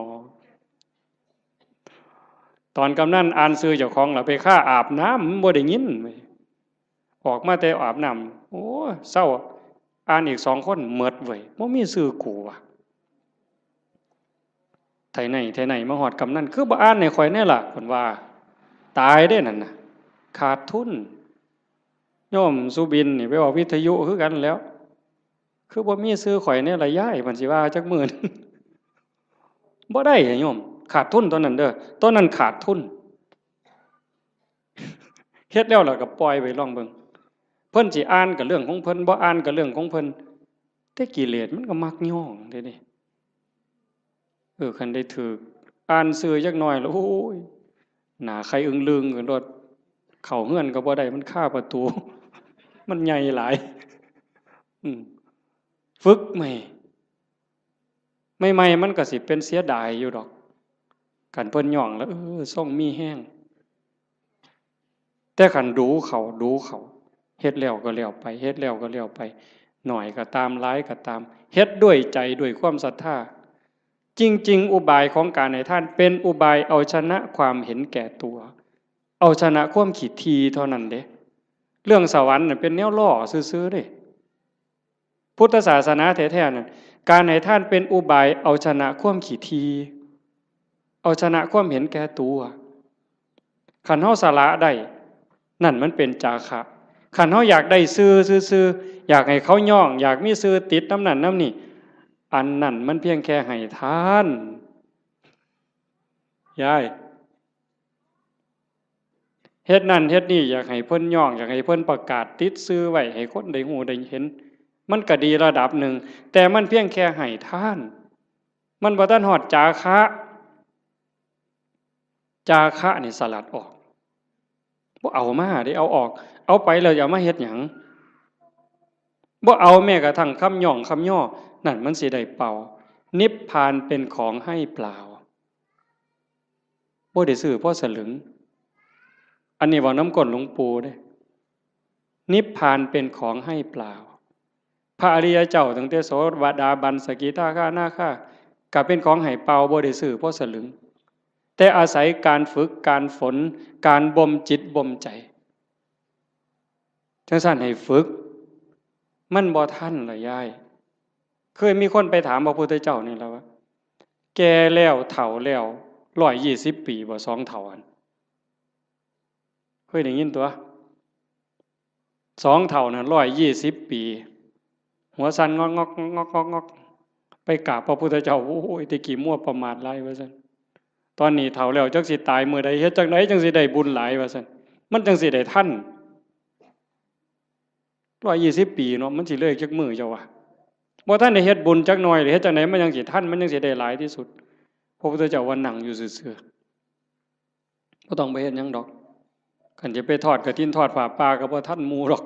ตอนกำนันอ่านชื่อเจ้าของล่ะไปคาอาบน้ำ มันบ่ได้ยินเว้ย ออกมาแต่อาบน้ำ โอ้ เซา อ่านอีกสองคน หมดเว้ย บ่มีชื่อกูว่ะ ไถไห้ไถไห้มาฮอดกำนัน คือบ่อ่านให้ข้อยแน่ล่ะ เพิ่นว่า ตายเด้นั่นน่ะ ขาดทุน โยมสุบินนี่ไปออกวิทยุคือกันแหล้ว คือบ่มีชื่อข้อยแน่ล่ะยาย เพิ่นสิว่าจักมื้อหนึ่ง บ่ได้อะโยม ขาดทุนตอนนั้นเด้อ ตอนนั้นขาดทุน เฮ็ดแล้วล่ะก็ปล่อยไปลองเบิ่ง เพิ่นสิอ่านก็เรื่องของเพิ่น บ่อ่านก็เรื่องของเพิ่น แต่กิเลสมันก็มักย้องเด้นี่ เออ คันได้ถืกอ่านชื่อจักหน่อยแล้ว โอ้ย หน้าไข่อึ้งลึงกันโลด เข้าเฮือนก็บ่ได้ มันคาประตู มันใหญ่หลาย อืม ฝึกใหม่ ใหม่ๆ มันก็สิเป็นเสียดายอยู่ดอก คันเพิ่นย้องแล้ว เออ ทรงมีแฮง แต่คันดูเขา ดูเขา เฮ็ดแล้วก็แล้วไป เฮ็ดแล้วก็แล้วไป น้อยก็ตาม หลายก็ตาม เฮ็ดด้วยใจ ด้วยความศรัทธา จริงๆ อุบายของการให้ทานเป็นอุบายเอาชนะความเห็นแก่ตัว เอาชนะความขี้ถี่เท่านั้นเด้ เรื่องสวรรค์น่ะเป็นแนวล้อซื่อๆ เด้ พุทธศาสนาแท้ๆ นั่น การให้ทานเป็นอุบายเอาชนะความขี้ถี่ เอาชนะความเห็นแก่ตัว คันเฮาสละได้ นั่นมันเป็นจาคะ คันเฮาอยากได้ชื่อซื่อๆ อยากให้เขาย้อง อยากมีชื่อติดนำนั่นนำนี่ อันนั้นมันเพียงแค่ให้ทาน ยาย เฮ็ดนั่นเฮ็ดนี่ อยากให้เพิ่นย้อง อยากให้เพิ่นประกาศติดชื่อไว้ ให้คนได้ฮู้ได้เห็น มันก็ดีระดับหนึ่ง แต่มันเพียงแค่ให้ทาน มันบ่ทันฮอดจาคะ จาคะนี่สลัดออก บ่เอามาเด้ เอาออก เอาไปแล้วจะเอามาเฮ็ดหยัง บ่เอาแม้กระทั่งคำย้องคำย่อ นั่นมันสิได้เป่า นิพพานเป็นของให้เปล่า บ่ได้ซื้อพอสลึง อันนี้เว้านำก้นหลวงปู่เด้ นิพพานเป็นของให้เปล่า พระอริยเจ้าตั้งแต่โสดาบัน สกิทาคานาคา ก็เป็นของให้เปล่า บ่ได้ซื้อพอสลึง แต่อาศัยการฝึก การฝน การบ่มจิตบ่มใจ จั่งซั้นให้ฝึก มันบ่ทันล่ะยาย เคยมีคนไปถามพระพุทธเจ้านี่ล่ะว่า แก่แล้วเฒ่าแล้ว ร้อยยี่สิบ ปีบ่ สองเฒ่าหั่น เคยได้ยินตั๊ว สองเฒ่านั่น ร้อยยี่สิบ ปี หัวสั่นงอกๆ งอกๆ งอกๆ ไปกราบพระพุทธเจ้า โอ้ย แต่กี้มัวประมาทหลาย ว่าซั่น ตอนนี้เฒ่าแล้ว จักสิตายมื้อใด เฮ็ดจั่งใดจั่งสิได้บุญหลาย ว่าซั่น มันจั่งสิได้ทัน ร้อยยี่สิบ ปีเนาะ มันสิเลยจักมื้อเจ้าว่า บ่ทันได้เฮ็ดบุญจักหน่อย เฮ็ดจั่งใดมันจั่งสิทัน มันจั่งสิได้หลายที่สุด พระพุทธเจ้าว่านั่งอยู่ซื่อๆ บ่ต้องไปเฮ็ดหยังดอก คันจะไปทอดกฐินทอดผ้าป่าก็บ่ทันหมู่ดอก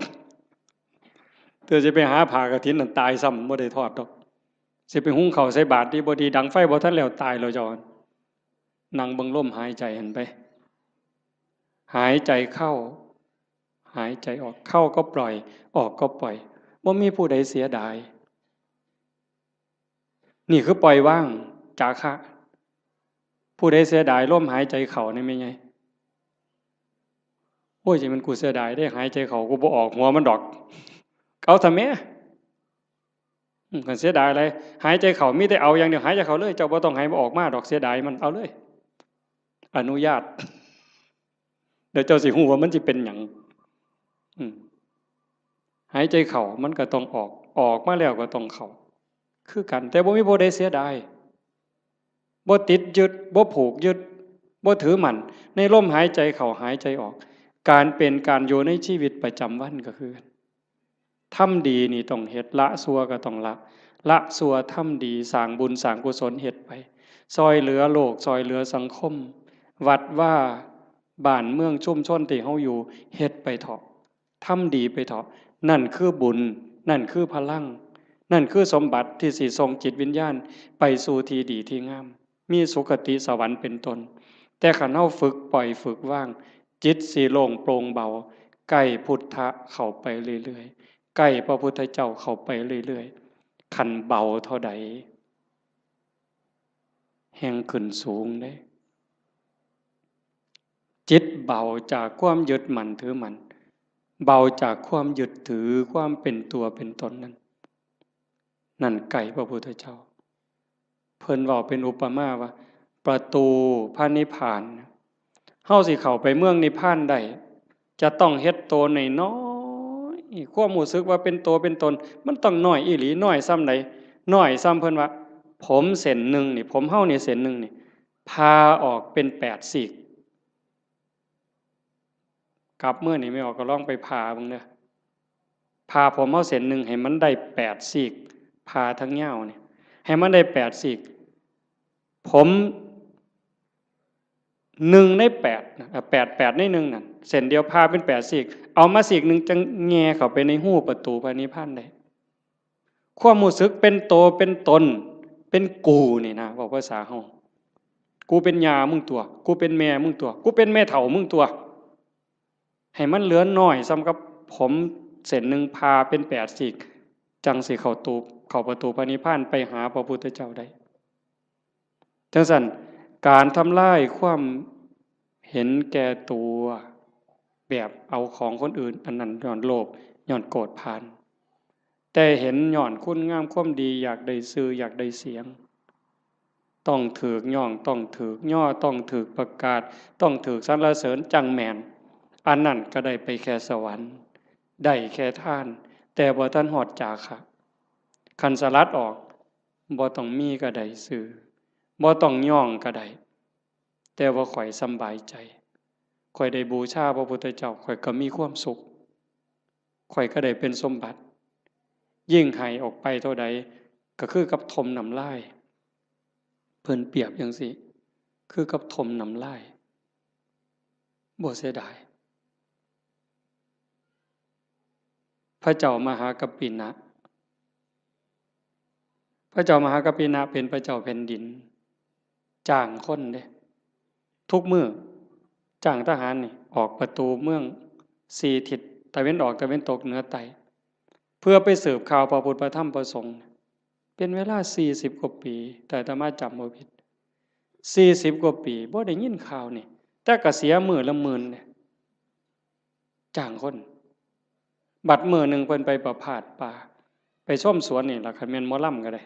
เทื่อสิไปหาผ้ากฐินนั่นตายซ้ำ บ่ได้ทอดดอก สิไปหุงข้าวใส่บาตรดีบ่ดี ดังไฟบ่ทันแล้ว ตายแล้วเจ้า นั่งเบิ่งลมหายใจหั่นไป หายใจเข้า หายใจออก เข้าก็ปล่อย ออกก็ปล่อย บ่มีผู้ใดเสียดาย นี่คือปล่อยวาง จาคะ ผู้ใดเสียดายลมหายใจเข้านี่แม่นไง โอ้ย สิแม่นกูเสียดายเด้ หายใจเข้ากูบ่ออกหัวมันดอก เอาซะแหม อืม คันเสียดายอะไร หายใจเข้ามีแต่เอาอย่างเดียว หายใจเข้าเลย เจ้าบ่ต้องให้มันออกมาดอก เสียดายมัน เอาเลย อนุญาต เดี๋ยวเจ้าสิฮู้ว่ามันสิเป็นหยัง อืม หายใจเข้ามันก็ต้องออก ออกมาแล้วก็ต้องเข้า คือกัน แต่บ่มีผู้ใดเสียดาย บ่ติดยึด บ่ผูกยึด บ่ถือมั่น ในลมหายใจเข้าหายใจออก การเป็นการอยู่ในชีวิตประจำวันก็คือกัน ทำดีนี่ต้องเฮ็ด ละชั่วก็ต้องละ ละชั่วทำดี สร้างบุญสร้างกุศลเฮ็ดไป ซ่อยเหลือโลก ซ่อยเหลือสังคม วัดวา บ้านเมืองชุมชนที่เฮาอยู่ เฮ็ดไปเถาะ ทำดีไปเถาะ นั่นคือบุญ นั่นคือพลัง นั่นคือสมบัติที่สิส่งจิตวิญญาณไปสู่ที่ดีที่งาม มีสุคติสวรรค์เป็นต้น แต่คันเฮาฝึกปล่อยฝึกวาง จิตสิโล่งโปร่งเบา ใกล้พุทธะเข้าไปเรื่อยๆ ใกล้พระพุทธเจ้าเข้าไปเรื่อยๆ คันเบาเท่าใด แฮ่งขึ้นสูงเด้ จิตเบาจากความยึดมั่นถือมั่น เบาจากความยึดถือความเป็นตัวเป็นตนนั้น นั่นใกล้พระพุทธเจ้า เพิ่นเว้าเป็นอุปมาว่า ประตูพระนิพพาน เฮาสิเข้าไปเมืองนิพพานได้ จะต้องเฮ็ดโตน้อยๆ ความรู้สึกว่าเป็นโตเป็นตน มันต้องน้อยอีหลี น้อยส่ำใด น้อยส่ำเพิ่นว่า ผมเส้นหนึ่งนี่ ผมเฮานี่เส้นหนึ่งนี่ ผ่าออกเป็นแปดซีก กลับมื้อนี่แม่ออกก็ลองไปผ่าเบิ่งเด้อ ผ่าผมเฮาเส้นหนึ่งให้มันได้แปดซีก ผ่าทั้งยาวนี่ ให้มันได้แปดซีก ผมหนึ่งในแปดนะ แปด แปดในหนึ่งนั่น เส้นเดียวผ่าเป็นแปดซีก เอามาซีกหนึ่งจั่งแหย่เข้าไปในฮูประตูพระนิพพานได้ ความรู้สึกเป็นโตเป็นตน เป็นกูนี่นะ เว้าภาษาเฮา กูเป็นย่ามึงตั๊ว กูเป็นแม่มึงตั๊ว กูเป็นแม่เฒ่ามึงตั๊ว ให้มันเหลือน้อยส่ำกับผมเส้นหนึ่งผ่าเป็นแปดซีก จั่งสิเข้าตู เข้าประตูพระนิพพานไปหาพระพุทธเจ้าได้ จั่งซั้น การทำลายความเห็นแก่ตัว แบบเอาของคนอื่น อันนั้นย้อนโลภ ย้อนโกรธพาน แต่เห็นย้อนคุณงามความดี อยากได้ชื่อ อยากได้เสียง ต้องถูกย้อง ต้องถูกย่อ ต้องถูกประกาศ ต้องถูกสรรเสริญจั่งแม่น อันนั้นก็ได้ไปแค่สวรรค์ ได้แค่ทาน แต่บ่ทันฮอดจาคะ คันสลัดออก บ่ต้องมีก็ได้ชื่อ บ่ต้องย้องก็ได้ แต่ว่าข้อยสำบายใจ ข้อยได้บูชาพระพุทธเจ้า ข้อยก็มีความสุข ข้อยก็ได้เป็นสมบัติ ยิ่งให้ออกไปเท่าใด ก็คือกับถมน้ำลาย เพิ่นเปรียบจั่งซี้ คือกับถมน้ำลาย บ่เสียดาย พระเจ้ามหากัปปินะ พระเจ้ามหากัปปินะเป็นพระเจ้าแผ่นดิน จ้างคนเด้ ทุกมื้อ จ้างทหารนี่ ออกประตูเมืองสี่ทิศ ตะเว็นออก ตะเว็นตก เหนือ ใต้ เพื่อไปสืบข่าวพระพุทธ พระธรรม พระสงฆ์ เป็นเวลาสี่สิบกว่าปี ถ้าอาตมาจำบ่ผิด สี่สิบกว่าปี บ่ได้ยินข่าวนี่ แต่ก็เสียมื้อละหมื่นเด้ จ้างคน บัดมื้อหนึ่งเพิ่นไปประพาสป่า ไปชมสวนนี่ล่ะ คันแม่นหมอลำก็ได้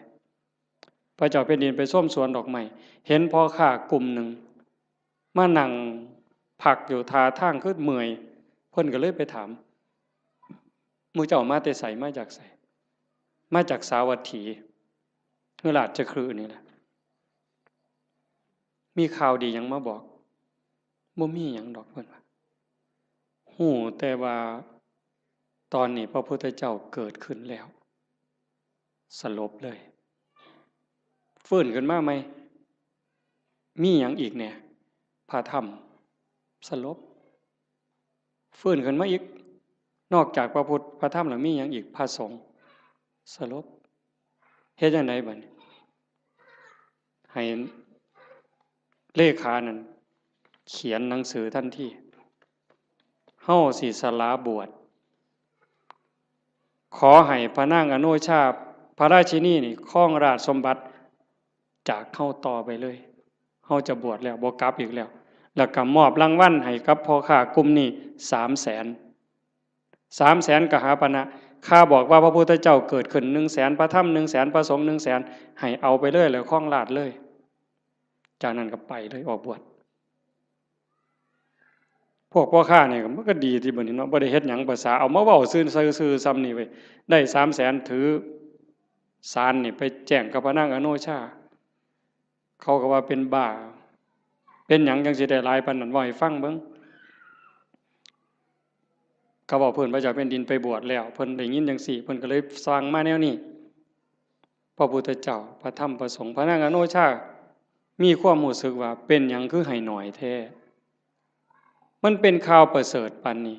พระเจ้าแผ่นดินไปชมสวนดอกไม้ เห็นพ่อค้ากลุ่มหนึ่ง มานั่งพักอยู่ท่าทางคือเมื่อย เพิ่นก็เลยไปถาม หมู่เจ้ามาแต่ไส มาจากไส มาจากสาวัตถี คือราชคฤห์นี่แหละ มีข่าวดีหยังมาบอก บ่มีหยังดอก เพิ่นว่า ฮู้แต่ว่าตอนนี้พระพุทธเจ้าเกิดขึ้นแล้ว สลบเลย ฟื้นขึ้นมาใหม่ มีหยังอีกแหน่ พระธรรม สลบ ฟื้นขึ้นมาอีก นอกจากพระพุทธ พระธรรมแล้วมีหยังอีก พระสงฆ์ สลบ เฮ็ดจั่งใดบัดนี้ ให้เลขานั่นเขียนหนังสือทันที เฮาสิสละบวช ขอให้พระนางอโนชา พระราชินีนี่ครองราชสมบัติจากเฮาต่อไปเลย เฮาจะบวชแล้ว บ่กลับอีกแล้ว แล้วก็มอบรางวัลให้กับพ่อค้ากลุ่มนี้สามแสน สามแสนกหาปณะ ข้าบอกว่าพระพุทธเจ้าเกิดขึ้นหนึ่งแสน พระธรรมหนึ่งแสน พระสงฆ์หนึ่งแสน ให้เอาไปเลย แล้วครองราชย์เลย จากนั้นก็ไปเลย ออกบวช พวกพ่อค้านี่มันก็ดีติบัดนี้เนาะ บ่ได้เฮ็ดหยัง ภาษาเอามาเว้าซื่อๆ ซื่อๆ ส่ำนี่เว้ย ได้สามแสน ถือสารนี่ไปแจ้งกับพระนางอโนชา เขาก็ว่าเป็นบ้า เป็นหยังจั่งสิได้หลายปานนั้น เว้าให้ฟังเบิ่ง เขาเว้าพื้นพระเจ้าแผ่นดินไปบวชแล้ว เพิ่นได้ยินจั่งซี้ เพิ่นก็เลยสั่งมาแนวนี้ พระพุทธเจ้า พระธรรม พระสงฆ์ พระนางอโนชา มีความรู้สึกว่าเป็นหยังคือให้น้อยแท้ มันเป็นข่าวประเสริฐปานนี้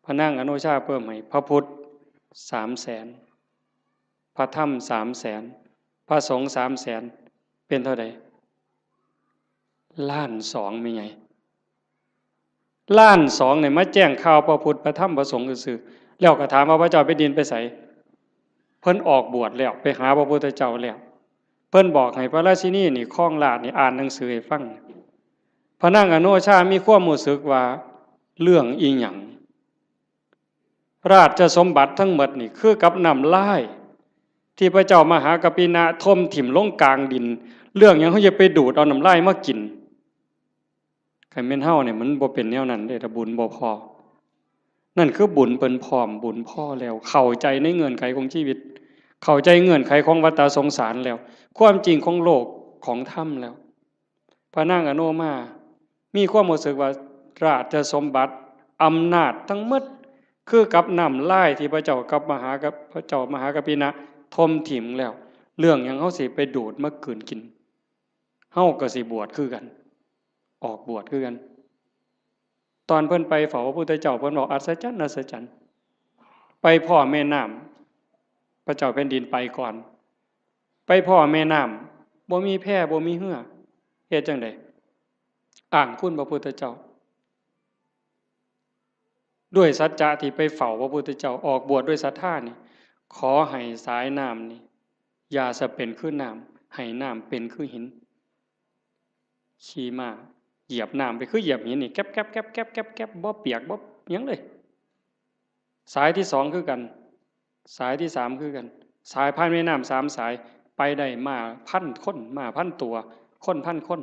พระนางอโนชาเพิ่มให้ พระพุทธสามแสน พระธรรมสามแสน พระสงฆ์สามแสน เป็นเท่าใด ล้านสอง แม่ใหญ่ ล้านสองเนี่ยมาแจ้งข่าวพระพุทธ พระธรรม พระสงฆ์ซื่อๆ แล้วก็ถามว่าพระเจ้าแผ่นดินไปไส เพิ่นออกบวชแล้ว ไปหาพระพุทธเจ้าแล้ว เพิ่นบอกให้พระราชินีนี่ครองราชย์นี่ อ่านหนังสือให้ฟัง พระนางอโนชามีความรู้สึกว่าเรื่องอีหยัง ราชสมบัติทั้งหมดนี่คือกับน้ำลาย ที่พระเจ้ามหากัปปินะถมถิ่มลงกลางดิน เรื่องหยังเฮาจะไปดูดเอาน้ำลายมากิน คันแม่นเฮาเนี่ยมันบ่เป็นแนวนั้นเด้ ถ้าบุญบ่พอ นั่นคือบุญเพิ่นพร้อม บุญพอแล้ว เข้าใจในเงื่อนไขของชีวิต เข้าใจเงื่อนไขของวัฏสงสารแล้ว ความจริงของโลกของธรรมแล้ว พระนางอโนมา มีความรู้สึกว่าราชสมบัติ อำนาจทั้งหมด คือกับน้ำลายที่พระเจ้ากับมหากับ พระเจ้ามหากัปปินะถมถิ่มแล้ว เรื่องหยังเฮาสิไปดูดมากืนกิน เฮาก็สิบวชคือกัน ออกบวชคือกัน ตอนเพิ่นไปเฝ้าพระพุทธเจ้า เพิ่นบอก "อัศจรรย์ อัศจรรย์ ไปพ้อแม่น้ำ" พระเจ้าแผ่นดินไปก่อน ไปพ้อแม่น้ำ บ่มีแพ บ่มีเฮือ เฮ็ดจั่งใด อ้างคุณพระพุทธเจ้า ด้วยสัจจะที่ไปเฝ้าพระพุทธเจ้า ออกบวชด้วยศรัทธานี่ ขอให้สายน้ำนี่ อย่าสะเป็นคือน้ำ ให้น้ำเป็นคือหิน ขี่ม้าเหยียบน้ำไปคือเหยียบหินนี่ แก๊บแก๊บแก๊บแก๊บแก๊บแก๊บ บ่เปียกบ่หยังเลย สายที่สองคือกัน สายที่สามคือกัน สายผ่านแม่น้ำสามสาย ไปได้ม้าพันคน ม้าพันตัว คนพันคน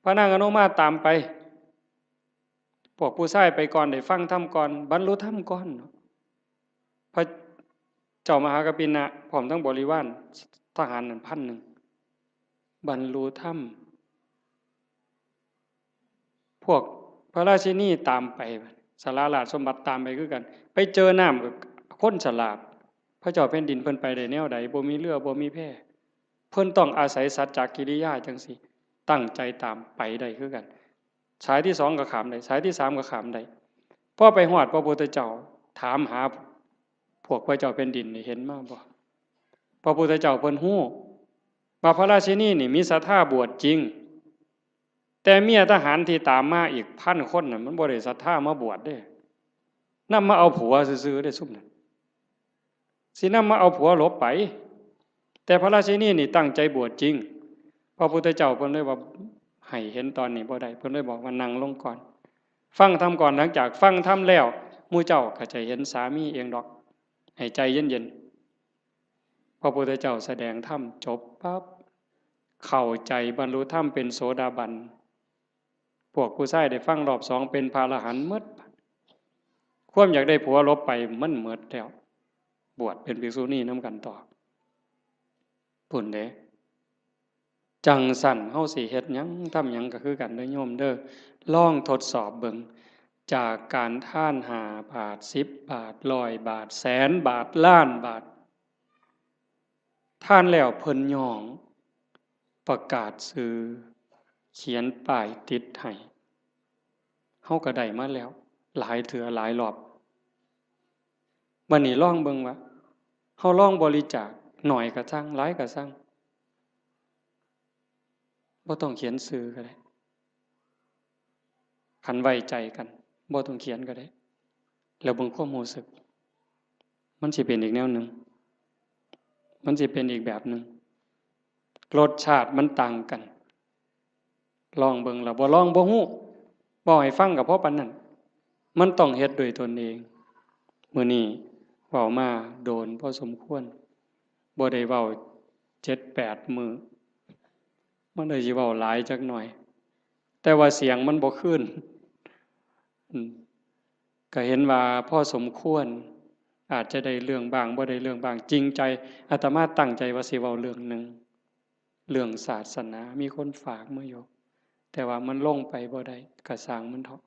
พระนางอโนมาตามไป พวกผู้ชายไปก่อน ได้ฟังธรรมก่อน บรรลุธรรมก่อน พระเจ้ามหากัปปินะ พร้อมทั้งบริวารทหารนั่นพันหนึ่ง บรรลุธรรม พวกพระราชินีตามไป สละราชสมบัติตามไปคือกัน ไปเจอน้ำกับคนฉลาด พระเจ้าแผ่นดินเพิ่นไปได้แนวใด บ่มีเรือ บ่มีแพ เพิ่นต้องอาศัยสัจจกิริยาจั่งซี้ ตั้งใจตามไปได้คือกัน สายที่สองก็ข้ามได้ สายที่สามก็ข้ามได้ พอไปฮอดพระพุทธเจ้า ถามหาพวกพระเจ้าแผ่นดินนี่ เห็นมาบ่ พระพุทธเจ้าเพิ่นฮู้ว่าพระราชินีนี่มีศรัทธาบวชจริง แต่เมียทหารที่ตามมาอีกพันคนน่ะ มันบ่ได้ศรัทธามาบวชเด้ นำมาเอาผัวซื่อๆเด้ ซุมนั้น สินำมาเอาผัวหลบไป แต่พระราชินีนี่ตั้งใจบวชจริง พระพุทธเจ้าเพิ่นเลยว่า ให้เห็นตอนนี้บ่ได้ เพิ่นเลยบอกว่า "นั่งลงก่อน ฟังธรรมก่อน หลังจากฟังธรรมแล้ว หมู่เจ้าก็จะเห็นสามีเองดอก ให้ใจเย็นๆ" พระพุทธเจ้าแสดงธรรมจบปั๊บ เข้าใจบรรลุธรรมเป็นโสดาบัน พวกผู้ชายได้ฟังรอบสองเป็นพระอรหันต์หมด ความอยากได้ผัวหลบไปมันหมดแล้ว บวชเป็นภิกษุณีนำกันต่อ พุ้นเด้ จั่งซั้นเฮาสิเฮ็ดหยังทำหยังก็คือกันเด้อโยมเด้อ ลองทดสอบเบิ่ง จากการทานห้าบาท สิบบาท ร้อยบาท แสนบาท ล้านบาท ทานแล้วเพิ่นย้อง ประกาศชื่อ เขียนป้ายติดให้ เฮาก็ได้มาแล้ว หลายเทื่อหลายรอบ บัดนี้ลองเบิ่งว่า เฮาลองบริจาค น้อยก็ซั่ง หลายก็ซั่ง บ่ต้องเขียนชื่อก็ได้ คันไว้ใจกัน บ่ต้องเขียนก็ได้ แล้วเบิ่งความรู้สึก มันสิเป็นอีกแนวหนึ่ง มันสิเป็นอีกแบบหนึ่ง รสชาติมันต่างกัน ลองเบิ่ง แล้วบ่ลองบ่ฮู้ เว้าให้ฟังก็พอปานนั้น มันต้องเฮ็ดด้วยตนเอง มื้อนี้เว้ามาโดนพอสมควร บ่ได้เว้าเจ็ดแปดมื้อ มันเลยสิเว้าหลายจักหน่อย แต่ว่าเสียงมันบ่คืน อืม ก็เห็นว่าพอสมควร อาจจะได้เรื่องบ้าง บ่ได้เรื่องบ้าง จริงใจ อาตมาตั้งใจว่าสิเว้าเรื่องหนึ่ง เรื่องศาสนา มีคนฝากมาอยู่ แต่ว่ามันลงไปบ่ได้ ก็ซ่างมันเถาะ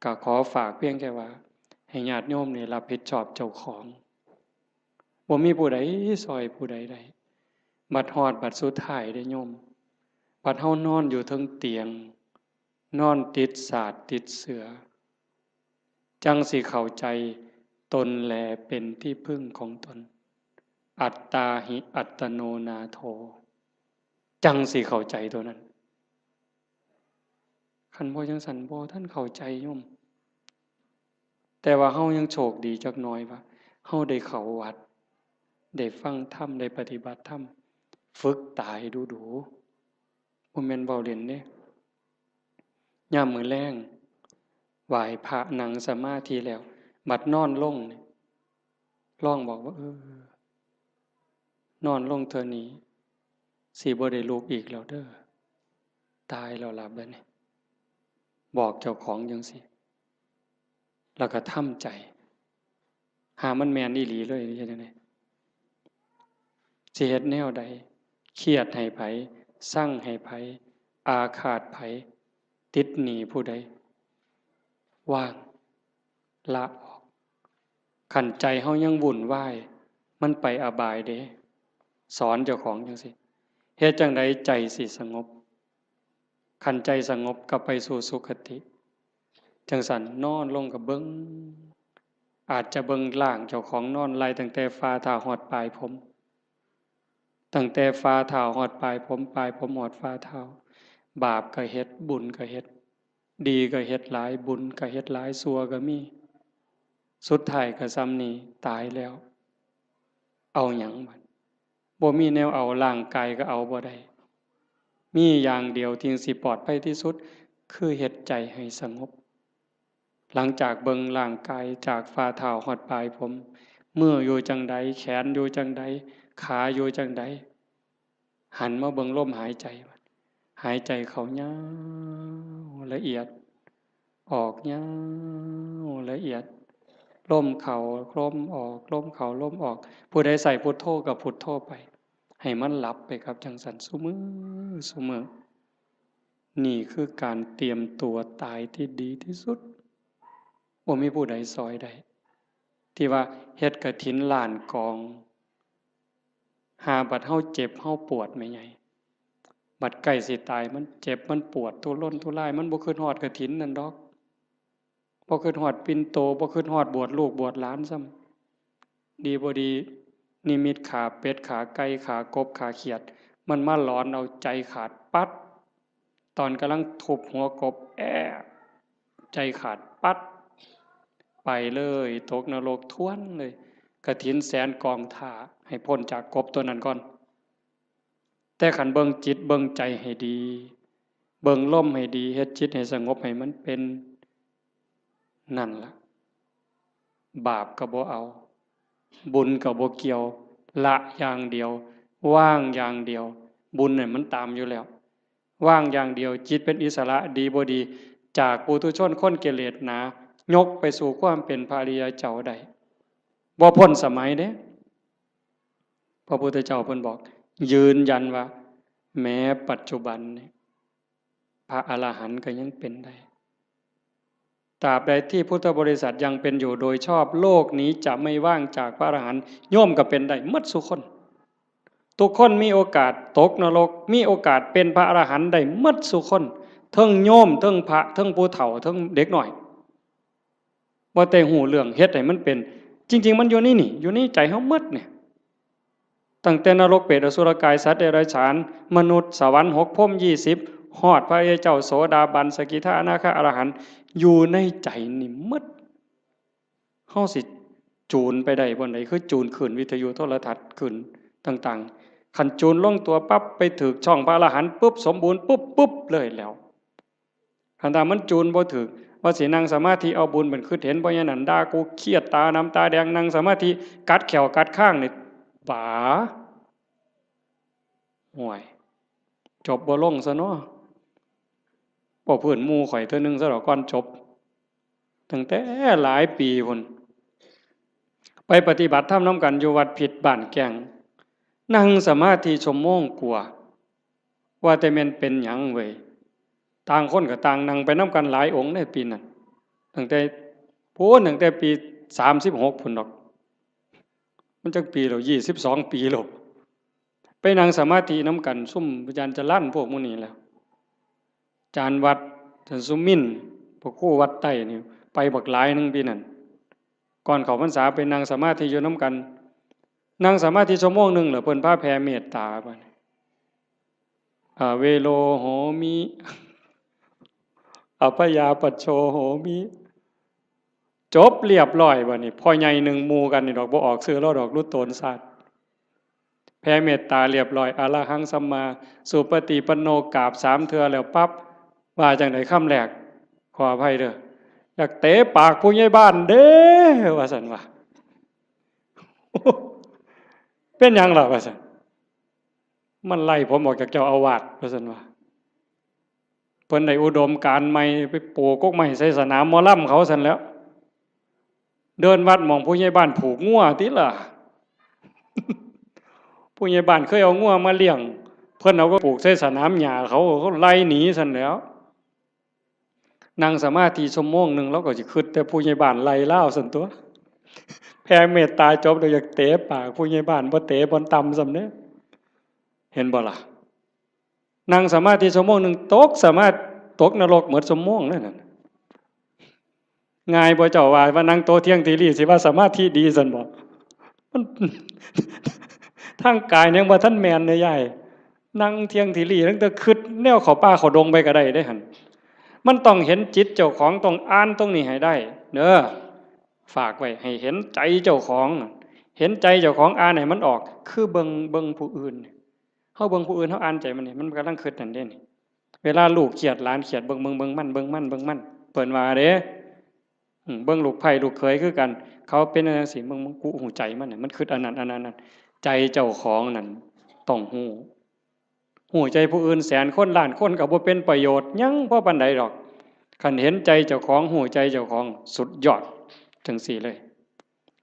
ก็ขอฝากเพียงแค่ว่า ให้ญาติโยมนี่รับผิดชอบเจ้าของ บ่มีผู้ใดซ่อยผู้ใดได้ บัดฮอดบัดสุดท้ายเด้โยม บัดเฮานอนอยู่เทิงเตียง นอนติดสาดติดเสื่อ จั่งสิเข้าใจตนแลเป็นที่พึ่งของตน อัตตาหิอัตโนนาโถ จั่งสิเข้าใจตัวนั้น คันบ่จั่งซั้นบ่ทันเข้าใจโยม แต่ว่าเฮายังโชคดีจักหน่อยว่า เฮาได้เข้าวัด ได้ฟังธรรม ได้ปฏิบัติธรรม ฝึกตาให้ดูๆ บ่แม่นเว้าเล่นเด้ ยามมื้อแลง ไหว้พระนั่งสมาธิแล้ว บัดนอนลงนี่ ลองบอกว่า เออ นอนลงเทื่อนี้ สิบ่ได้ลุกอีกแล้วเด้อ ตายแล้วล่ะบัดนี้ บอกเจ้าของจั่งซี้ แล้วก็ทำใจ หามันแม่นอีหลีเลย เฮ็ดจั่งใด สิเฮ็ดแนวใด เครียดให้ไผ ซังให้ไผ อาฆาตไผ ติดหนี้ผู้ใด วาง ละออก คันใจเฮายังวุ่นวาย มันไปอบายเด้ สอนเจ้าของจั่งซี้ เฮ็ดจั่งใดใจสิสงบ คันใจสงบก็ไปสู่สุคติ จั่งซั้นนอนลงก็เบิ่ง อาจจะเบิ่งร่างเจ้าของนอนไล่ตั้งแต่ฝ่าเท้าฮอดปลายผม ตั้งแต่ฝ่าเท้าฮอดปลายผม ปลายผมฮอดฝ่าเท้า บาปก็เฮ็ด บุญก็เฮ็ด ดีก็เฮ็ดหลาย บุญก็เฮ็ดหลาย ชั่วก็มี สุดท้ายก็ส่ำนี้ ตายแล้ว เอาหยังบัด บ่มีแนวเอา ร่างกายก็เอาบ่ได้ มีอย่างเดียวที่สิปลอดภัยที่สุด คือเฮ็ดใจให้สงบ หลังจากเบิ่งร่างกายจากฝ่าเท้าฮอดปลายผม มืออยู่จั่งใด แขนอยู่จั่งใด ขาอยู่จั่งใด หันมาเบิ่งลมหายใจ หายใจเข้ายาวละเอียด ออกยาวละเอียด ลมเข้าลมออก ลมเข้าลมออก ผู้ใดใส่พุทโธก็พุทโธไป ให้มันหลับไปกับจั่งซั้นซุมื้อซุมื้อ นี่คือการเตรียมตัวตายที่ดีที่สุด บ่มีผู้ใดซอยได้ ที่ว่าเฮ็ดกฐินล้านกอง หาบัดเฮาเจ็บเฮาปวดแม่ใหญ่ บัดใกล้สิตายมันเจ็บมันปวดทุรนทุราย มันบ่คิดฮอดกฐินนั่นดอก บ่คิดฮอดปิ่นโต บ่คิดฮอดบวชลูกบวชหลานซ้ำ ดีบ่ดี นิมิตขาเป็ด ขาไก่ ขากบ ขาเขียด มันมาหลอนเอาใจขาดปั๊ด ตอนกำลังทุบหัวกบ แอะ ใจขาดปั๊ด ไปเลย ตกนรกทวนเลย กฐินแสนกองถ่า ให้พ้นจากกบตัวนั้นก่อน แต่คันเบิ่งจิตเบิ่งใจให้ดี เบิ่งลมให้ดี เฮ็ดจิตให้สงบให้มันเป็น นั่นล่ะ บาปก็บ่เอา บุญก็บ่เกี่ยว ละอย่างเดียว วางอย่างเดียว บุญเนี่ยมันตามอยู่แล้ว วางอย่างเดียว จิตเป็นอิสระ ดีบ่ดี จากปุถุชนคนกิเลสหนา ยกไปสู่ความเป็นพระอริยเจ้าได้ บ่พ้นสมัยเด้ พระพุทธเจ้าเพิ่นบอก ยืนยันว่า แม้ปัจจุบันเนี่ย พระอรหันต์ก็ยังเป็นได้ ตราบใดที่พุทธบริษัทยังเป็นอยู่โดยชอบ โลกนี้จะไม่ว่างจากพระอรหันต์ โยมก็เป็นได้หมดซุคน ทุกคนมีโอกาสตกนรก มีโอกาสเป็นพระอรหันต์ได้หมดซุคน เทิงโยม เทิงพระ เทิงผู้เฒ่า เทิงเด็กน้อย ว่าแต่ฮู้เรื่องเฮ็ดให้มันเป็น จริงๆ มันอยู่ในนี่ อยู่ในใจเฮาหมดเนี่ย ตั้งแต่นรก เปรต อสุรกาย สัตว์เดรัจฉาน มนุษย์ สวรรค์ หก พรหม ยี่สิบ ฮอดพระอริยเจ้า โสดาบัน สกิทา อนาคา อรหันต์ อยู่ในใจนี่หมด เฮาสิจูนไปได้บ่อนใด คือจูนคลื่นวิทยุโทรทัศน์คลื่นต่างๆ คันจูนลงตัวปั๊บ ไปถืกช่องพระอรหันต์ปุ๊บ สมบูรณ์ปุ๊บ ปุ๊บเลยแล้ว คันถ้ามันจูนบ่ถืก ว่าสินั่งสมาธิเอาบุญเป็นคิดเห็น เพราะฉะนั้นด่ากูเครียด ตาดำตาแดง นั่งสมาธิกัดแข้วกัดคางนี่ ป๋า ห่วย จบบ่ลงซะเนาะ บ่พื้นหมู่ข่อยเทื่อนึงซะดอกก่อนจบ ตั้งแต่หลายปีพุ้น ไปปฏิบัติธรรมนำกันอยู่วัดพิษบ้านแก้ง นั่งสมาธิชั่วโมงกว่า ว่าแต่แม่นเป็นหยังเว้ย ต่างคนก็ต่างนั่งไปนำกันหลายองค์ในปีนั้น ตั้งแต่พู้น ตั้งแต่ปีสามสิบหกพุ้นดอก มันจักปีแล้ว ยี่สิบสองปีแล้ว ไปนั่งสมาธินำกัน ซุมอาจารย์จรัญพวกหมู่นี้แหละ อาจารย์วัด อาจารย์สุมินทร์ พระครูวัดใต้นี่ ไปบักหลายหนึ่งปีนั้น ก่อนเข้าพรรษาไปนั่งสมาธิอยู่นำกัน นั่งสมาธิชั่วโมงหนึ่งแล้วเพิ่นพาแผ่เมตตาบัดนี้ อเวโรโหมิ อัพพยาปัชโชโหมิ จบเรียบร้อยบัดนี้ พ่อใหญ่หนึ่งหมู่กันนี่ดอก บ่ออกชื่อลาวดอก หลุดโตนชาติ แผ่เมตตาเรียบร้อย อะระหังสัมมาสุปฏิปันโน กราบสามเทื่อแล้วปั๊บ ว่าจั่งใดคำแรก ขออภัยเด้อ อยากเตะปากผู้ใหญ่บ้านเด้ ว่าซั่นว่า เป็นหยังล่ะ ว่าซั่น มันไล่ผมออกจากเจ้าอาวาส ว่าซั่นว่า เพิ่นได้อุดมการณ์ใหม่ ไปปลูกกกไม้ใส่สนามหมอลำเขาซั่นแหล้ว เดินวัดหม่องผู้ใหญ่บ้านผูกงัวติล่ะ ผู้ใหญ่บ้านเคยเอางัวมาเลี้ยง เพิ่นเอาไปผูกใส่สนามหญ้าเขา เขาไล่หนีซั่นแหล้ว นั่งสมาธิชั่วโมงหนึ่ง ลาวก็สิคิดแต่ผู้ใหญ่บ้านไล่ลาวซั่นตั๊ว แผ่เมตตาจบแล้วอยากเตะปากผู้ใหญ่บ้าน บ่เตะบ่อนต่ำซ้ำเด้ เห็นบ่ล่ะ นั่งสมาธิชั่วโมงหนึ่ง ตกสมาธิ ตกนรกหมดชั่วโมงนั่นน่ะ ง่ายบ่เจ้าว่า ว่านั่งโตเที่ยงทีรีสิว่าสมาธิดีซั่นบ่ มัน ทางกายยังบ่ทันแม่นเด้ยาย นั่งเที่ยงทีรีตั้งแต่คิดแนวเข้าป่าเข้าดงไปก็ได้เด้หั่น มันต้องเห็นจิตเจ้าของ ต้องอ่านตรงนี้ให้ได้เด้อ ฝากไว้ให้เห็นใจเจ้าของ เห็นใจเจ้าของ อ่านให้มันออก คือเบิ่ง เบิ่งผู้อื่น เฮาเบิ่งผู้อื่น เฮาอ่านใจมันนี่ มันกำลังคิดนั่นเด้นี่ เวลาลูกเครียด หลานเครียด เบิ่ง เบิ่ง เบิ่งมัน เบิ่งมัน เบิ่งมัน เพิ่นว่าเด้ อืม เบิ่งลูกไผลูกเขยคือกัน เขาเป็นจั่งซี้ เบิ่ง เบิ่ง กูฮู้ใจมันน่ะ มันคิดอันนั้น อันนั้น อันนั้น ใจเจ้าของนั่นต้องฮู้ ฮู้ใจผู้อื่นแสนคนล้านคนก็บ่เป็นประโยชน์หยังพอปานใดดอก คันเห็นใจเจ้าของ ฮู้ใจเจ้าของ สุดยอด จั่งซี้เลย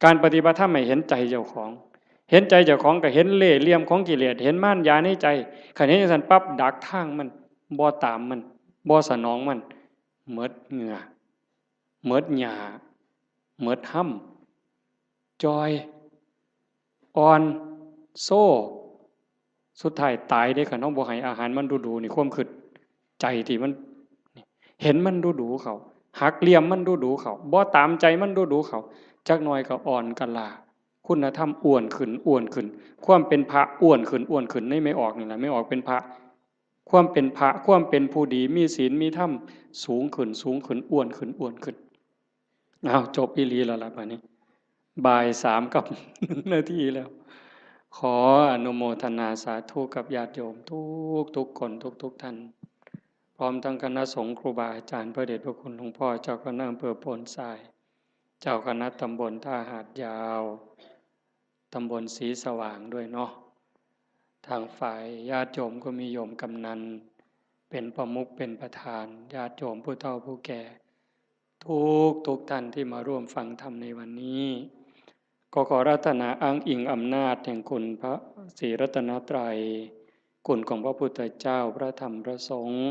การปฏิบัติธรรมให้เห็นใจเจ้าของ เห็นใจเจ้าของก็เห็นเล่ห์เหลี่ยมของกิเลส เห็นมารยาในใจ คันเห็นจั่งซั้นปั๊บ ดักทางมัน บ่ตามมัน บ่สนองมัน หมดเหงื่อ หมดหญ้า หมดฮ่ำ จ่อย อ่อน โซ สุดท้ายตายเด้ คันเฮาบ่ให้อาหารมันดูๆ นี่ ความคิด ใจที่มัน เห็นมันดูๆ เข้า หักเหลี่ยมมันดูๆ เข้า บ่ตามใจมันดูๆ เข้า จักหน่อยก็อ่อนกะล้า คุณธรรมอ้วนขึ้น อ้วนขึ้น ความเป็นพระอ้วนขึ้น อ้วนขึ้น ในแม่ออกนี่ล่ะ แม่ออกเป็นพระ ความเป็นพระ ความเป็นผู้ดี มีศีล มีธรรม สูงขึ้น สูงขึ้น อ้วนขึ้น อ้วนขึ้น อ้าว จบอีหลีแล้วล่ะบัดนี้ บ่ายสามกับหนึ่งนาทีแล้ว ขออนุโมทนาสาธุกับญาติโยมทุกๆ คน ทุกๆ ท่าน พร้อมทั้งคณะสงฆ์ครูบาอาจารย์ พระเดชพระคุณหลวงพ่อเจ้าคณะอำเภอโพนทราย เจ้าคณะตำบลท่าหาดยาว ตำบลศรีสว่างด้วยเนาะ ทางฝ่ายญาติโยมก็มีโยมกำนันเป็นประมุขเป็นประธาน ญาติโยมผู้เฒ่าผู้แก่ ทุกๆ ท่านที่มาร่วมฟังธรรมในวันนี้ ก็ขออาราธนาอ้างอิงอำนาจแห่งคุณพระศรีรัตนตรัย คุณของพระพุทธเจ้า พระธรรม พระสงฆ์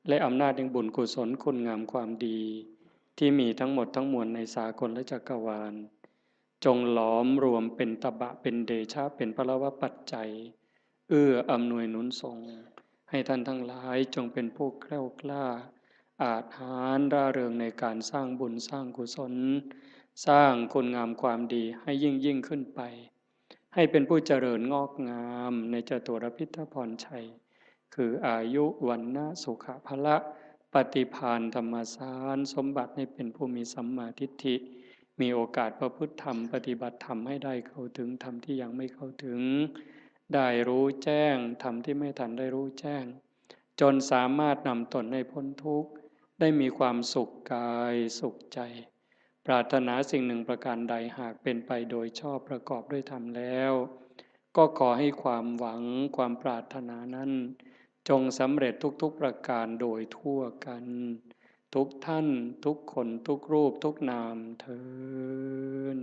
และอำนาจแห่งบุญกุศลคุณงามความดี ที่มีทั้งหมดทั้งมวลในสากลและจักรวาล จงหลอมรวมเป็นตบะ เป็นเดชะ เป็นพลวปัจจัย เอื้ออำนวยหนุนส่ง ให้ท่านทั้งหลายจงเป็นผู้แคล้วคลาด อาจหาญร่าเริงในการสร้างบุญสร้างกุศล สร้างคุณงามความดีให้ยิ่งยิ่งขึ้นไป ให้เป็นผู้เจริญงอกงามในจตุรพิธพรชัย คืออายุ วรรณะ สุขะ พละ ปฏิภาณ ธรรมสารสมบัติ ให้เป็นผู้มีสัมมาทิฏฐิ มีโอกาสประพฤติธรรม ปฏิบัติธรรมให้ได้เข้าถึงธรรมที่ยังไม่เข้าถึง ได้รู้แจ้งธรรมที่ไม่ทันได้รู้แจ้ง จนสามารถนำตนให้พ้นทุกข์ ได้มีความสุขกายสุขใจ ปรารถนาสิ่งหนึ่งประการใด หากเป็นไปโดยชอบประกอบด้วยธรรมแล้ว ก็ขอให้ความหวังความปรารถนานั้น จงสำเร็จทุกๆ ประการโดยทั่วกัน ทุกท่าน ทุกคน ทุกรูป ทุกนามเทอญ